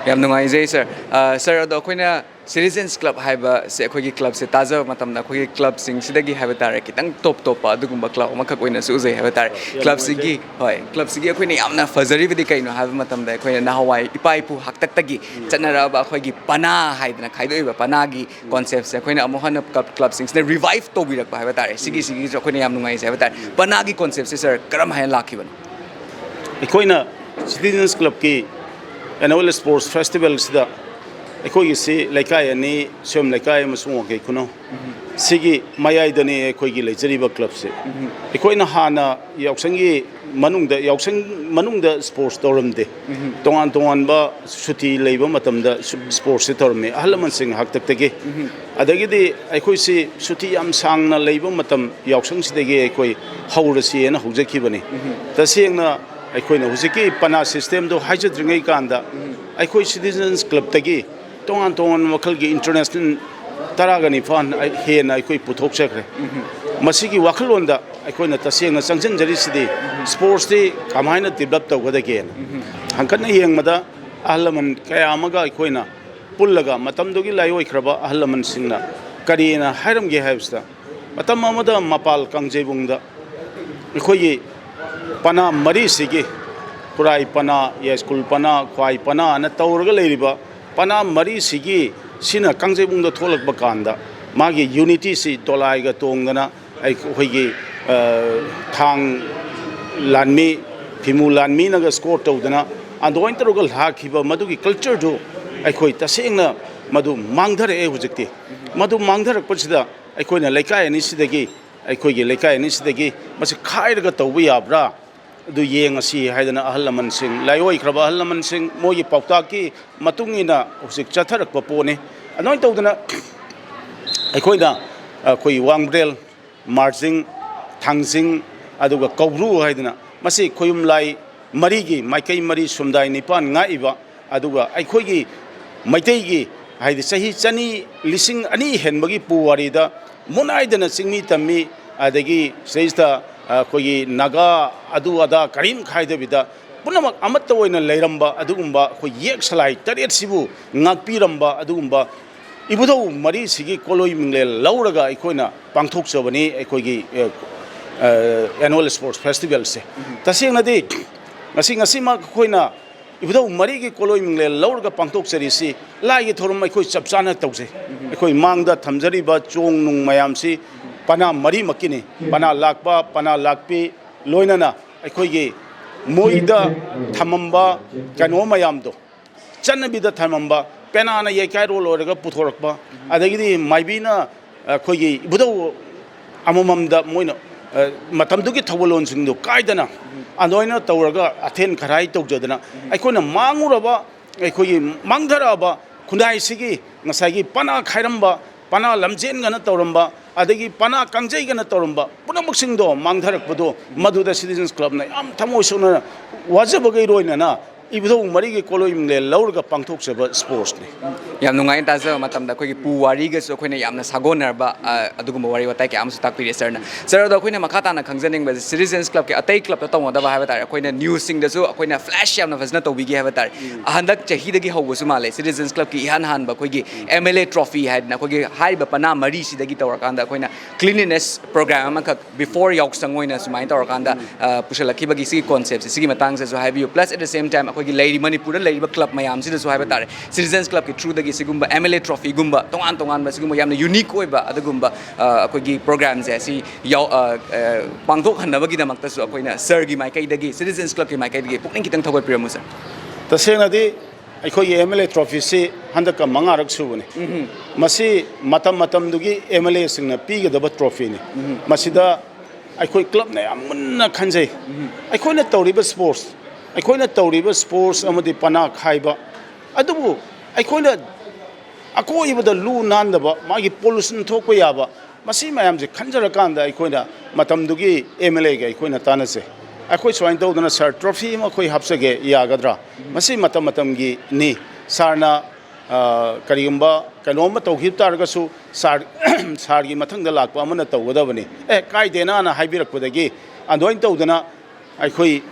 ꯌꯥꯝ ꯅꯨꯡꯉꯥꯏꯖꯩ ꯁꯥꯔ꯫ ꯑ, ꯁꯥꯔ, ꯑꯗꯣ ꯑꯩꯈꯣꯏꯅ ꯁꯤꯇꯤꯖꯟꯁ ꯀ꯭ꯂꯕ ꯍꯥꯏꯕꯁꯦ, ꯑꯩꯈꯣꯏꯒꯤ ꯀ꯭ꯂꯕꯁꯦ ꯇꯥꯖꯕ ꯃꯇꯝꯗ ꯑꯩꯈꯣꯏꯒꯤ ꯀ꯭ꯂꯕꯁꯤꯡꯁꯤꯗꯒꯤ ꯍꯥꯏꯕ ꯇꯥꯔꯦ, ꯈꯤꯇꯪ ꯇꯣꯞ ꯇꯣꯞꯄ ꯑꯗꯨꯒꯨꯝꯕ ꯀ꯭ꯂꯕ ꯑꯃꯈꯛ ꯑꯣꯏꯅꯁꯨ ꯎꯖꯩ ꯍꯥꯏꯕ ꯇꯥꯔꯦ꯫ ꯌꯥꯝ ꯀ꯭ꯂꯕꯁꯤꯒꯤ, ꯅꯨꯡꯉꯥꯏꯖꯩ꯫ ꯍꯣꯏ, ꯀ꯭ꯂꯕꯁꯤꯒꯤ ꯑꯩꯈꯣꯏꯅ ꯌꯥꯝꯅ ꯐꯖꯔꯤꯕꯗꯤ ꯀꯩꯅꯣ ꯍꯥꯏꯕ ꯃꯇꯝꯗ, ꯑꯩꯈꯣꯏꯅ ꯅꯍꯥꯟꯋꯥꯏ ꯏꯄꯥ ꯏꯄꯨ ꯍꯥꯛꯇꯛꯇꯒꯤ ꯆꯠꯅꯔꯛꯑꯕ ꯑꯩꯈꯣꯏꯒꯤ ꯄꯅꯥ ꯍꯥꯏꯗꯅ ꯈꯥꯏꯗꯣꯛꯏꯕ ꯄꯅꯥꯒꯤ ꯀꯣꯟꯁꯦꯞꯁꯦ ꯑꯩꯈꯣꯏꯅ ꯑꯃꯨꯛ ꯍꯟꯅ ꯀ꯭ꯂꯕ, ꯀ꯭ꯂꯕꯁꯤꯡꯁꯤꯅ ꯔꯤꯚꯥꯏꯚ ꯇꯧꯕꯤꯔꯛꯄ ꯍꯥꯏꯕ ꯇꯥꯔꯦ꯫ ꯁꯤꯒꯤ, ꯁꯤꯒꯤꯁꯨ ꯑꯩꯈꯣꯏꯅ ꯌꯥꯝ ꯅꯨꯡꯉꯥꯏꯖꯩ ꯍꯥꯏꯕ ꯇꯥꯔꯦ꯫ ꯄꯅꯥꯒꯤ ꯀꯣꯟꯁꯦꯞꯁꯦ, ꯁꯥꯔ, ꯀꯔꯝ ꯍꯥꯏꯅ ꯂꯥꯛꯈꯤꯕꯅꯣ? ꯑꯩꯈꯣꯏꯅ ꯁꯤꯇꯤꯖꯟꯁ ꯀ꯭ꯂꯕꯀꯤ ꯑꯦꯅꯨꯋꯦꯜ ꯁ꯭ꯄꯣꯔꯠꯁ ꯐꯦꯁꯇꯤꯚꯦꯜꯁꯤꯗ ꯑꯩꯈꯣꯏꯒꯤꯁꯤ ꯂꯩꯀꯥꯏ ꯑꯅꯤ, ꯁꯣꯏꯕꯝ ꯂꯩꯀꯥꯏ ꯑꯃꯁꯨꯡ ꯋꯥꯡꯈꯩ ꯈꯨꯅꯧ, ꯁꯤꯒꯤ ꯃꯌꯥꯏꯗꯅꯤ ꯑꯩꯈꯣꯏꯒꯤ ꯂꯩꯖꯔꯤꯕ ꯀ꯭ꯂꯕꯁꯦ꯫ ꯑꯩꯈꯣꯏꯅ ꯍꯥꯟꯅ ꯌꯥꯎꯁꯪꯒꯤ ꯃꯅꯨꯡꯗ, ꯌꯥꯎꯁꯪ ꯃꯅꯨꯡꯗ ꯁ꯭ꯄꯣꯔꯠꯁ ꯇꯧꯔꯝꯗꯦ꯫ ꯇꯣꯉꯥꯟ ꯇꯣꯉꯥꯟꯕ ꯁꯨꯇꯤ ꯂꯩꯕ ꯃꯇꯝꯗ ꯁꯨ-, ꯁ꯭ꯄꯣꯔꯠꯁꯁꯦ ꯇꯧꯔꯝꯃꯤ ꯑꯍꯜ ꯂꯃꯟꯁꯤꯡ ꯍꯥꯛꯇꯛꯇꯒꯤ꯫ ꯑꯗꯒꯤꯗꯤ ꯑꯩꯈꯣꯏꯁꯤ ꯁꯨꯇꯤ ꯌꯥꯝ ꯁꯥꯡꯅ ꯂꯩꯕ ꯃꯇꯝ ꯌꯥꯎꯁꯪꯁꯤꯗꯒꯤ ꯑꯩꯈꯣꯏ ꯍꯧꯔꯁꯤꯅ ꯍꯧꯖꯈꯤꯕꯅꯤ꯫ ꯇꯁꯦꯡꯅ ꯑꯩꯈꯣꯏꯅ ꯍꯧꯖꯤꯛꯀꯤ ꯄꯅꯥ ꯁꯤꯁꯇꯦꯝꯗꯣ ꯍꯥꯏꯖꯗ꯭ꯔꯤꯉꯩ ꯀꯥꯟꯗ ꯑꯩꯈꯣꯏ ꯁꯤꯇꯤꯖꯟꯁ ꯀ꯭ꯂꯕꯇꯒꯤ ꯇꯣꯉꯥꯟ ꯇꯣꯉꯥꯟꯕ ꯃꯈꯜꯒꯤ ꯏꯟꯇꯔꯅꯦꯁꯅꯦꯜ ꯇꯔꯥꯒ ꯅꯤꯄꯥꯟ ꯍꯦꯟꯅ ꯑꯩꯈꯣꯏ ꯄꯨꯊꯣꯛꯆꯈ꯭ꯔꯦ꯫ ꯃꯁꯤꯒꯤ ꯋꯥꯈꯜꯂꯣꯟꯗ ꯑꯩꯈꯣꯏꯅ ꯇꯁꯦꯡꯅ ꯆꯪꯁꯤꯟꯖꯔꯤꯁꯤꯗꯤ ꯁ꯭ꯄꯣꯔꯠꯁꯇꯤ ꯀꯃꯥꯏꯅ ꯗꯤꯕꯂꯞ ꯇꯧꯒꯗꯒꯦꯅ꯫ ꯍꯟꯀꯠꯅ ꯌꯦꯡꯕꯗ ꯑꯍꯜ ꯂꯃꯟ ꯀꯌꯥ ꯑꯃꯒ ꯑꯩꯈꯣꯏꯅ ꯄꯨꯜꯂꯒ ꯃꯇꯝꯗꯨꯒꯤ ꯂꯥꯏꯑꯣꯏꯈ꯭ꯔꯕ ꯑꯍꯜ ꯂꯃꯟꯁꯤꯡꯅ ꯀꯔꯤꯅ ꯍꯥꯏꯔꯝꯒꯦ ꯍꯥꯏꯕꯁꯤꯗ, ꯃꯇꯝ ꯑꯃꯗ ꯃꯄꯥꯜ ꯀꯥꯡꯖꯩꯕꯨꯡꯗ ꯑꯩꯈꯣꯏꯒꯤ ꯄꯅꯥ ꯃꯔꯤꯁꯤꯒꯤ, ꯈꯨꯔꯥꯏ ꯄꯅꯥ, ꯌꯥꯏꯁ꯭ꯀꯨꯜ ꯄꯅꯥ, ꯈ꯭ꯋꯥꯏ ꯄꯅꯥ ꯑꯅ ꯇꯧꯔꯒ ꯂꯩꯔꯤꯕ ꯄꯅꯥ ꯃꯔꯤꯁꯤꯒꯤ, ꯁꯤꯅ ꯀꯥꯡꯖꯩꯕꯨꯡꯗ ꯊꯣꯛꯂꯛꯄ ꯀꯥꯟꯗ ꯃꯥꯒꯤ ꯌꯨꯅꯤꯇꯤꯁꯤ ꯗꯣꯂꯥꯏꯒ ꯇꯣꯡꯗꯅ ꯑꯩꯈꯣꯏꯒꯤ, ꯑ, ꯊꯥꯡ ꯂꯥꯟꯃꯤ, ꯐꯤꯃꯨ ꯂꯥꯟꯃꯤꯅꯒ ꯁ꯭ꯀꯣꯔꯠ ꯇꯧꯗꯅ ꯑꯗꯨꯃꯥꯏꯅ ꯇꯧꯔꯒ ꯂꯥꯛꯈꯤꯕ ꯃꯗꯨꯒꯤ ꯀꯜꯆꯔꯗꯨ ꯑꯩꯈꯣꯏ ꯇꯁꯦꯡꯅ ꯃꯗꯨ ꯃꯥꯡꯊꯔꯛꯑꯦ ꯍꯧꯖꯤꯛꯇꯤ꯫ ꯃꯗꯨ ꯃꯥꯡꯊꯔꯛꯄꯁꯤꯗ ꯑꯩꯈꯣꯏꯅ ꯂꯩꯀꯥꯏ ꯑꯅꯤꯁꯤꯗꯒꯤ, ꯑꯩꯈꯣꯏꯒꯤ ꯂꯩꯀꯥꯏ ꯑꯅꯤꯁꯤꯗꯒꯤ ꯃꯁꯤ ꯈꯥꯏꯔꯒ ꯇꯧꯕ ꯌꯥꯕ꯭ꯔꯥ, ꯑꯗꯨ ꯌꯦꯡꯉꯁꯤ ꯍꯥꯏꯗꯅ ꯑꯍꯜ ꯂꯃꯟꯁꯤꯡ, ꯂꯥꯏꯑꯣꯏꯈ꯭ꯔꯕ ꯑꯍꯜ ꯂꯃꯟꯁꯤꯡ, ꯃꯣꯏꯒꯤ ꯄꯥꯎꯇꯥꯛꯀꯤ ꯃꯇꯨꯡ ꯏꯟꯅ ꯍꯧꯖꯤꯛ ꯆꯠꯊꯔꯛꯄ ꯄꯣꯠꯅꯤ꯫ ꯑꯗꯨꯃꯥꯏꯅ ꯇꯧꯗꯅ ꯑꯩꯈꯣꯏꯅ, ꯑꯩꯈꯣꯏ ꯋꯥꯡꯕ꯭ꯔꯦꯜ, ꯃꯥꯔꯖꯤꯡ, ꯊꯥꯡꯖꯤꯡ, ꯑꯗꯨꯒ ꯀꯧꯕ꯭ꯔꯨ ꯍꯥꯏꯗꯅ ꯃꯁꯤ ꯈꯣꯌꯨꯝ ꯂꯥꯏ ꯃꯔꯤꯒꯤ ꯃꯥꯏꯀꯩ ꯃꯔꯤ ꯁꯨꯝꯗꯥꯏ ꯅꯤꯄꯥꯟ ꯉꯥꯛꯏꯕ, ꯑꯗꯨꯒ ꯑꯩꯈꯣꯏꯒꯤ ꯃꯩꯇꯩꯒꯤ, ꯍꯥꯏꯗꯤ ꯆꯍꯤ ꯆꯅꯤ, ꯂꯤꯁꯤꯡ ꯑꯅꯤ ꯍꯦꯟꯕꯒꯤ ꯄꯨꯋꯥꯔꯤꯗ ꯃꯨꯅꯥꯏꯗꯅ ꯆꯤꯡꯃꯤ ꯇꯝꯃꯤ, ꯑꯗꯒꯤ ꯁꯤꯗꯩꯁꯤꯗ ꯑꯩꯈꯣꯏꯒꯤ ꯅꯥꯒꯥ ꯑꯗꯨ ꯑꯗꯥ ꯀꯔꯤꯝ ꯈꯥꯏꯗꯕꯤꯗ ꯄꯨꯝꯅꯃꯛ ꯑꯃꯠꯇ ꯑꯣꯏꯅ ꯂꯩꯔꯝꯕ ꯑꯗꯨꯒꯨꯝꯕ ꯑꯩꯈꯣꯏ ꯌꯦꯛ ꯁꯂꯥꯏ ꯇꯔꯦꯠꯁꯤꯕꯨ ꯉꯥꯛꯄꯤꯔꯝꯕ ꯑꯗꯨꯒꯨꯝꯕ ꯏꯕꯨꯙꯧ ꯃꯔꯤꯁꯤꯒꯤ ꯀꯣꯂꯣꯏ ꯃꯤꯡꯂꯦꯜ ꯂꯧꯔꯒ ꯑꯩꯈꯣꯏꯅ ꯄꯥꯡꯊꯣꯛꯆꯕꯅꯤ ꯑꯩꯈꯣꯏꯒꯤ, ꯑ, ꯑ, annual sports festivalꯁꯦ꯫ ꯇꯁꯦꯡꯅꯗꯤ ꯉꯁꯤ, ꯉꯁꯤꯃꯛ ꯑꯩꯈꯣꯏꯅ ꯏꯕꯨꯙꯧ ꯃꯔꯤꯒꯤ ꯀꯣꯂꯣꯏ ꯃꯤꯡꯂꯦꯜ ꯂꯧꯔꯒ ꯄꯥꯡꯊꯣꯛꯆꯔꯤꯁꯤ ꯂꯥꯏꯒꯤ ꯊꯧꯔꯝ ꯑꯩꯈꯣꯏ ꯆꯞ ꯆꯥꯅ ꯇꯧꯖꯩ꯫ ꯑꯩꯈꯣꯏ ꯃꯥꯡꯗ ꯊꯝꯖꯔꯤꯕ ꯆꯣꯡ ꯅꯨꯡ ꯃꯌꯥꯝꯁꯤ ꯄꯅꯥ ꯃꯔꯤꯃꯛꯀꯤꯅꯤ꯫ ꯄꯅꯥ ꯂꯥꯛꯄ, ꯄꯅꯥ ꯂꯥꯛꯄꯤ, ꯂꯣꯏꯅꯅ ꯑꯩꯈꯣꯏꯒꯤ ꯃꯣꯏꯗ ꯊꯝꯃꯝꯕ ꯀꯩꯅꯣ ꯃꯌꯥꯝꯗꯣ, ꯆꯠꯅꯕꯤꯗ ꯊꯝꯃꯝꯕ, ꯄꯦꯅꯥꯅ ꯌꯩꯈꯥꯏꯔꯣ ꯂꯣꯏꯔꯒ ꯄꯨꯊꯣꯔꯛꯄ, ꯑꯗꯒꯤꯗꯤ ꯃꯥꯏꯕꯤꯅ ꯑꯩꯈꯣꯏꯒꯤ ꯏꯕꯨꯙꯧ ꯑꯃꯃꯝꯗ ꯃꯣꯏꯅ, ꯑ, ꯃꯇꯝꯗꯨꯒꯤ ꯊꯧꯒꯜꯂꯣꯟꯁꯤꯡꯗꯨ ꯀꯥꯏꯗꯅ ꯑꯗꯨꯃꯥꯏꯅ ꯇꯧꯔꯒ ꯑꯊꯦꯟ ꯈꯔꯥꯏ ꯇꯧꯖꯗꯅ ꯑꯩꯈꯣꯏꯅ ꯃꯥꯡꯉꯨꯔꯕ, ꯑꯩꯈꯣꯏꯒꯤ ꯃꯥꯡꯊꯔꯛꯑꯕ ꯈꯨꯟꯅꯥꯏꯁꯤꯒꯤ ꯉꯁꯥꯏꯒꯤ ꯄꯅꯥ ꯈꯥꯏꯔꯝꯕ, ꯄꯅꯥ ꯂꯝꯖꯦꯟꯒꯅ ꯇꯧꯔꯝꯕ, ꯑꯗꯒꯤ ꯄꯅꯥ ꯀꯥꯡꯖꯩꯒꯅ ꯇꯧꯔꯝꯕ ꯄꯨꯝꯅꯃꯛꯁꯤꯡꯗꯣ ꯃꯥꯡꯊꯔꯛꯄꯗꯣ, ꯃꯗꯨꯗ Citizens Clubꯅ ꯌꯥꯝ ꯊꯃꯣꯏ ꯁꯣꯛꯅ ꯋꯥꯖꯕꯒ ꯏꯔꯣꯏꯅꯅ ꯏꯕꯨꯙꯧ ꯃꯔꯤꯒꯤ ꯀꯣꯂꯣꯏ ꯃꯤꯡꯂꯦꯜ ꯂꯧꯔꯒ ꯄꯥꯡꯊꯣꯛꯆꯕ sportsꯅꯤ꯫ ꯌꯥꯝ ꯅꯨꯡꯉꯥꯏ ꯇꯥꯖꯕ ꯃꯇꯝꯗ ꯑꯩꯈꯣꯏꯒꯤ ꯄꯨ ꯋꯥꯔꯤꯒꯁꯨ ꯑꯩꯈꯣꯏꯅ ꯌꯥꯝꯅ ꯁꯥꯒꯣꯟꯅꯔꯕ, ꯑ, ꯑꯗꯨꯒꯨꯝꯕ ꯋꯥꯔꯤ ꯋꯥꯇꯥꯏ ꯀꯌꯥ ꯑꯃꯁꯨ ꯇꯥꯛꯄꯤꯔꯦ ꯁꯔꯅ꯫ ꯁꯔ, ꯑꯗꯣ ꯑꯩꯈꯣꯏꯅ ꯃꯈꯥ ꯇꯥꯅ ꯈꯪꯖꯅꯤꯡꯕꯁꯦ, Citizens Clubꯀꯤ ꯑꯇꯩ clubꯇ ꯇꯧꯅꯗꯕ ꯍꯥꯏꯕ ꯇꯥꯔꯦ, ꯑꯩꯈꯣꯏꯅ newsꯁꯤꯡꯗꯁꯨ ꯑꯩꯈꯣꯏꯅ flash ꯌꯥꯝꯅ ꯐꯖꯅ ꯇꯧꯕꯤꯒꯦ ꯍꯥꯏꯕ ꯇꯥꯔꯦ꯫ ꯍꯟꯗꯛ ꯆꯍꯤꯗꯒꯤ ꯍꯧꯕꯁꯨ ꯃꯥꯜꯂꯦ Citizens Clubꯀꯤ ꯏꯍꯥꯟ ꯍꯥꯟꯕ ꯑꯩꯈꯣꯏꯒꯤ MLA trophy ꯍꯥꯏꯗꯅ ꯑꯩꯈꯣꯏꯒꯤ ꯍꯥꯏꯔꯤꯕ ꯄꯅꯥ ꯃꯔꯤꯁꯤꯗꯒꯤ ꯇꯧꯔꯀꯥꯟꯗ ꯑꯩꯈꯣꯏꯅ cleanliness program ꯑꯃꯈꯛ before ꯌꯥꯎꯁꯪ ꯑꯣꯏꯅ ꯁꯨꯃꯥꯏꯅ ꯇꯧꯔꯀꯥꯟꯗ, ꯑ, ꯄꯨꯁꯜꯂꯛꯈꯤꯕꯒꯤ ꯁꯤꯒꯤ conceptꯁꯦ, ꯁꯤꯒꯤ ꯃꯇꯥꯡꯁꯤꯗꯁꯨ ꯍꯥꯏꯕꯤꯌꯨ꯫ Plus at the same time ꯑꯩꯈꯣꯏꯒꯤ ꯂꯩꯔꯤ, ꯃꯅꯤꯄꯨꯔꯗ ꯂꯩꯔꯤꯕ club ꯃꯌꯥꯝꯁꯤꯗꯁꯨ ꯍꯥꯏꯕ ꯇꯥꯔꯦ, Citizens Clubꯀꯤ throughꯗꯒꯤ ꯁꯤꯒꯨꯝꯕ MLA trophyꯒꯨꯝꯕ ꯇꯣꯉꯥꯟ ꯇꯣꯉꯥꯟꯕ ꯁꯤꯒꯨꯝꯕ ꯌꯥꯝꯅ unique ꯑꯣꯏꯕ ꯑꯗꯨꯒꯨꯝꯕ, ꯑ, ꯑꯩꯈꯣꯏꯒꯤ programꯁꯦ ꯁꯤ ꯌꯥꯎ-, ꯑ, ꯑ, ꯄꯥꯡꯊꯣꯛꯍꯟꯅꯕꯒꯤꯗꯃꯛꯇꯁꯨ ꯑꯩꯈꯣꯏꯅ sirꯒꯤ ꯃꯥꯏꯀꯩꯗꯒꯤ, Citizens Clubꯀꯤ ꯃꯥꯏꯀꯩꯗꯒꯤ ꯄꯨꯛꯅꯤꯡ ꯈꯤꯇꯪ ꯊꯧꯒꯠꯄꯤꯔꯝꯃꯨ sir꯫ ꯇꯁꯦꯡꯅꯗꯤ ꯑꯩꯈꯣꯏꯒꯤ ꯑꯦꯝ ꯑꯦꯜ ꯑꯦ ꯇ꯭ꯔꯣꯐꯤꯁꯤ ꯍꯟꯗꯛꯀ ꯃꯉꯥꯔꯛ ꯁꯨꯕꯅꯤ꯫ ꯃꯁꯤ ꯃꯇꯝ ꯃꯇꯝꯗꯨꯒꯤ ꯑꯦꯝ ꯑꯦꯜ ꯑꯦꯁꯤꯡꯅ ꯄꯤꯒꯗꯕ ꯇ꯭ꯔꯣꯐꯤꯅꯤ꯫ ꯃꯁꯤꯗ ꯑꯩꯈꯣꯏ ꯀ꯭ꯂꯕꯅ ꯌꯥꯝ ꯃꯨꯟꯅ ꯈꯟꯖꯩ꯫ ꯑꯩꯈꯣꯏꯅ ꯇꯧꯔꯤꯕ ꯁ꯭ꯄꯣꯔꯠꯁ, ꯑꯩꯈꯣꯏꯅ ꯇꯧꯔꯤꯕ ꯁ꯭ꯄꯣꯔꯠꯁ ꯑꯃꯗꯤ ꯄꯅꯥ ꯈꯥꯏꯕ, ꯑꯗꯨꯕꯨ ꯑꯩꯈꯣꯏꯅ ꯑꯀꯣꯏꯕꯗ ꯂꯨ ꯅꯥꯟꯗꯕ, ꯃꯥꯒꯤ ꯄꯣꯂꯨꯁꯟ ꯊꯣꯛꯄ ꯌꯥꯕ, ꯃꯁꯤ ꯃꯌꯥꯝꯁꯦ ꯈꯟꯖꯔꯀꯥꯟꯗ ꯑꯩꯈꯣꯏꯅ ꯃꯇꯝꯗꯨꯒꯤ ꯑꯦꯝ ꯑꯦꯜ ꯑꯦꯒ ꯑꯩꯈꯣꯏꯅ ꯇꯥꯟꯅꯁꯦ꯫ ꯑꯩꯈꯣꯏ ꯁꯨꯃꯥꯏꯅ ꯇꯧꯗꯅ, "ꯁꯥꯔ, ꯇ꯭ꯔꯣꯐꯤ ꯑꯃ ꯑꯩꯈꯣꯏ ꯍꯥꯞꯆꯒꯦ, ꯌꯥꯒꯗ꯭ꯔꯥ?" ꯃꯁꯤ ꯃꯇꯝ ꯃꯇꯝꯒꯤꯅꯤ꯫ ꯁꯥꯔꯅ, ꯑ, ꯀꯔꯤꯒꯨꯝꯕ ꯀꯩꯅꯣꯝꯃ ꯇꯧꯈꯤꯕ ꯇꯥꯔꯒꯁꯨ, ꯁꯥꯔ, ꯁꯥꯔꯒꯤ ꯃꯊꯪꯗ ꯂꯥꯛꯄ ꯑꯃꯅ ꯇꯧꯒꯗꯕꯅꯤ꯫ "ꯑꯦ, ꯀꯥꯏꯗꯦꯅꯥꯅ" ꯍꯥꯏꯕꯤꯔꯛꯄꯗꯒꯤ ꯑꯗꯨꯃꯥꯏꯅ ꯇꯧꯗꯅ ꯑꯩꯈꯣꯏ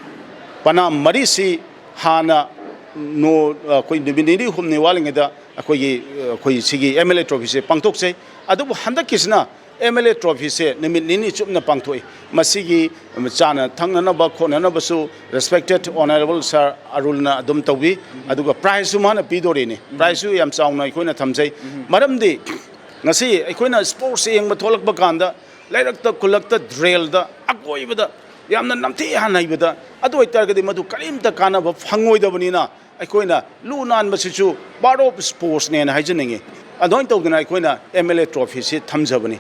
ꯄꯅꯥ ꯃꯔꯤꯁꯤ ꯍꯥꯟꯅ ꯅꯣ-, ꯑꯩꯈꯣꯏ ꯅꯨꯃꯤꯠ ꯅꯤꯅꯤ ꯍꯨꯝꯅꯤ ꯋꯥꯠꯂꯤꯉꯩꯗ ꯑꯩꯈꯣꯏꯒꯤ, ꯑꯩꯈꯣꯏ ꯁꯤꯒꯤ ꯑꯦꯝ ꯑꯦꯜ ꯑꯦ ꯇ꯭ꯔꯣꯐꯤꯁꯦ ꯄꯥꯡꯊꯣꯛꯆꯩ꯫ ꯑꯗꯨꯕꯨ ꯍꯟꯗꯛꯀꯤꯁꯤꯅ ꯑꯦꯝ ꯑꯦꯜ ꯑꯦ ꯇ꯭ꯔꯣꯐꯤꯁꯦ ꯅꯨꯃꯤꯠ ꯅꯤꯅꯤ ꯆꯨꯞꯅ ꯄꯥꯡꯊꯣꯛꯏ꯫ ꯃꯁꯤꯒꯤ ꯆꯥꯅ ꯊꯛꯅꯅꯕ ꯈꯣꯠꯅꯅꯕꯁꯨ ꯔꯦꯁꯄꯦꯛꯇꯦꯠ ꯑꯣꯅꯔꯦꯕꯜ ꯁꯥꯔ ꯑꯔꯨꯜꯅ ꯑꯗꯨꯝ ꯇꯧꯕꯤ꯫ ꯑꯗꯨꯒ ꯄ꯭ꯔꯥꯏꯖꯁꯨ ꯃꯥꯅ ꯄꯤꯗꯣꯔꯤꯅꯤ꯫ ꯄ꯭ꯔꯥꯏꯖꯁꯨ ꯌꯥꯝ ꯆꯥꯎꯅ ꯑꯩꯈꯣꯏꯅ ꯊꯝꯖꯩ꯫ ꯃꯔꯝꯗꯤ ꯉꯁꯤ ꯑꯩꯈꯣꯏꯅ ꯁ꯭ꯄꯣꯔꯠꯁ ꯌꯦꯡꯕ ꯊꯣꯛꯂꯛꯄ ꯀꯥꯟꯗ ꯂꯩꯔꯛꯇ, ꯈꯨꯜꯂꯛꯇ, ꯗ꯭ꯔꯦꯜꯗ, ꯑꯀꯣꯏꯕꯗ ꯌꯥꯝꯅ ꯅꯝꯊꯤ ꯍꯥꯟꯍꯩꯕꯗ, ꯑꯗꯨ ꯑꯣꯏꯇꯥꯔꯒꯗꯤ ꯃꯗꯨ ꯀꯔꯤꯝꯇ ꯀꯥꯟꯅꯕ ꯐꯪꯉꯣꯏꯗꯕꯅꯤꯅ, ꯑꯩꯈꯣꯏꯅ ꯂꯨ ꯅꯥꯟꯕꯁꯤꯁꯨ part of sportsꯅꯦꯅ ꯍꯥꯏꯖꯅꯤꯡꯉꯤ꯫ ꯑꯗꯨꯃꯥꯏꯅ ꯇꯧꯗꯅ ꯑꯩꯈꯣꯏꯅ ꯑꯦꯝ ꯑꯦꯜ ꯑꯦ ꯇ꯭ꯔꯣꯐꯤꯁꯤ ꯊꯝꯖꯕꯅꯤ꯫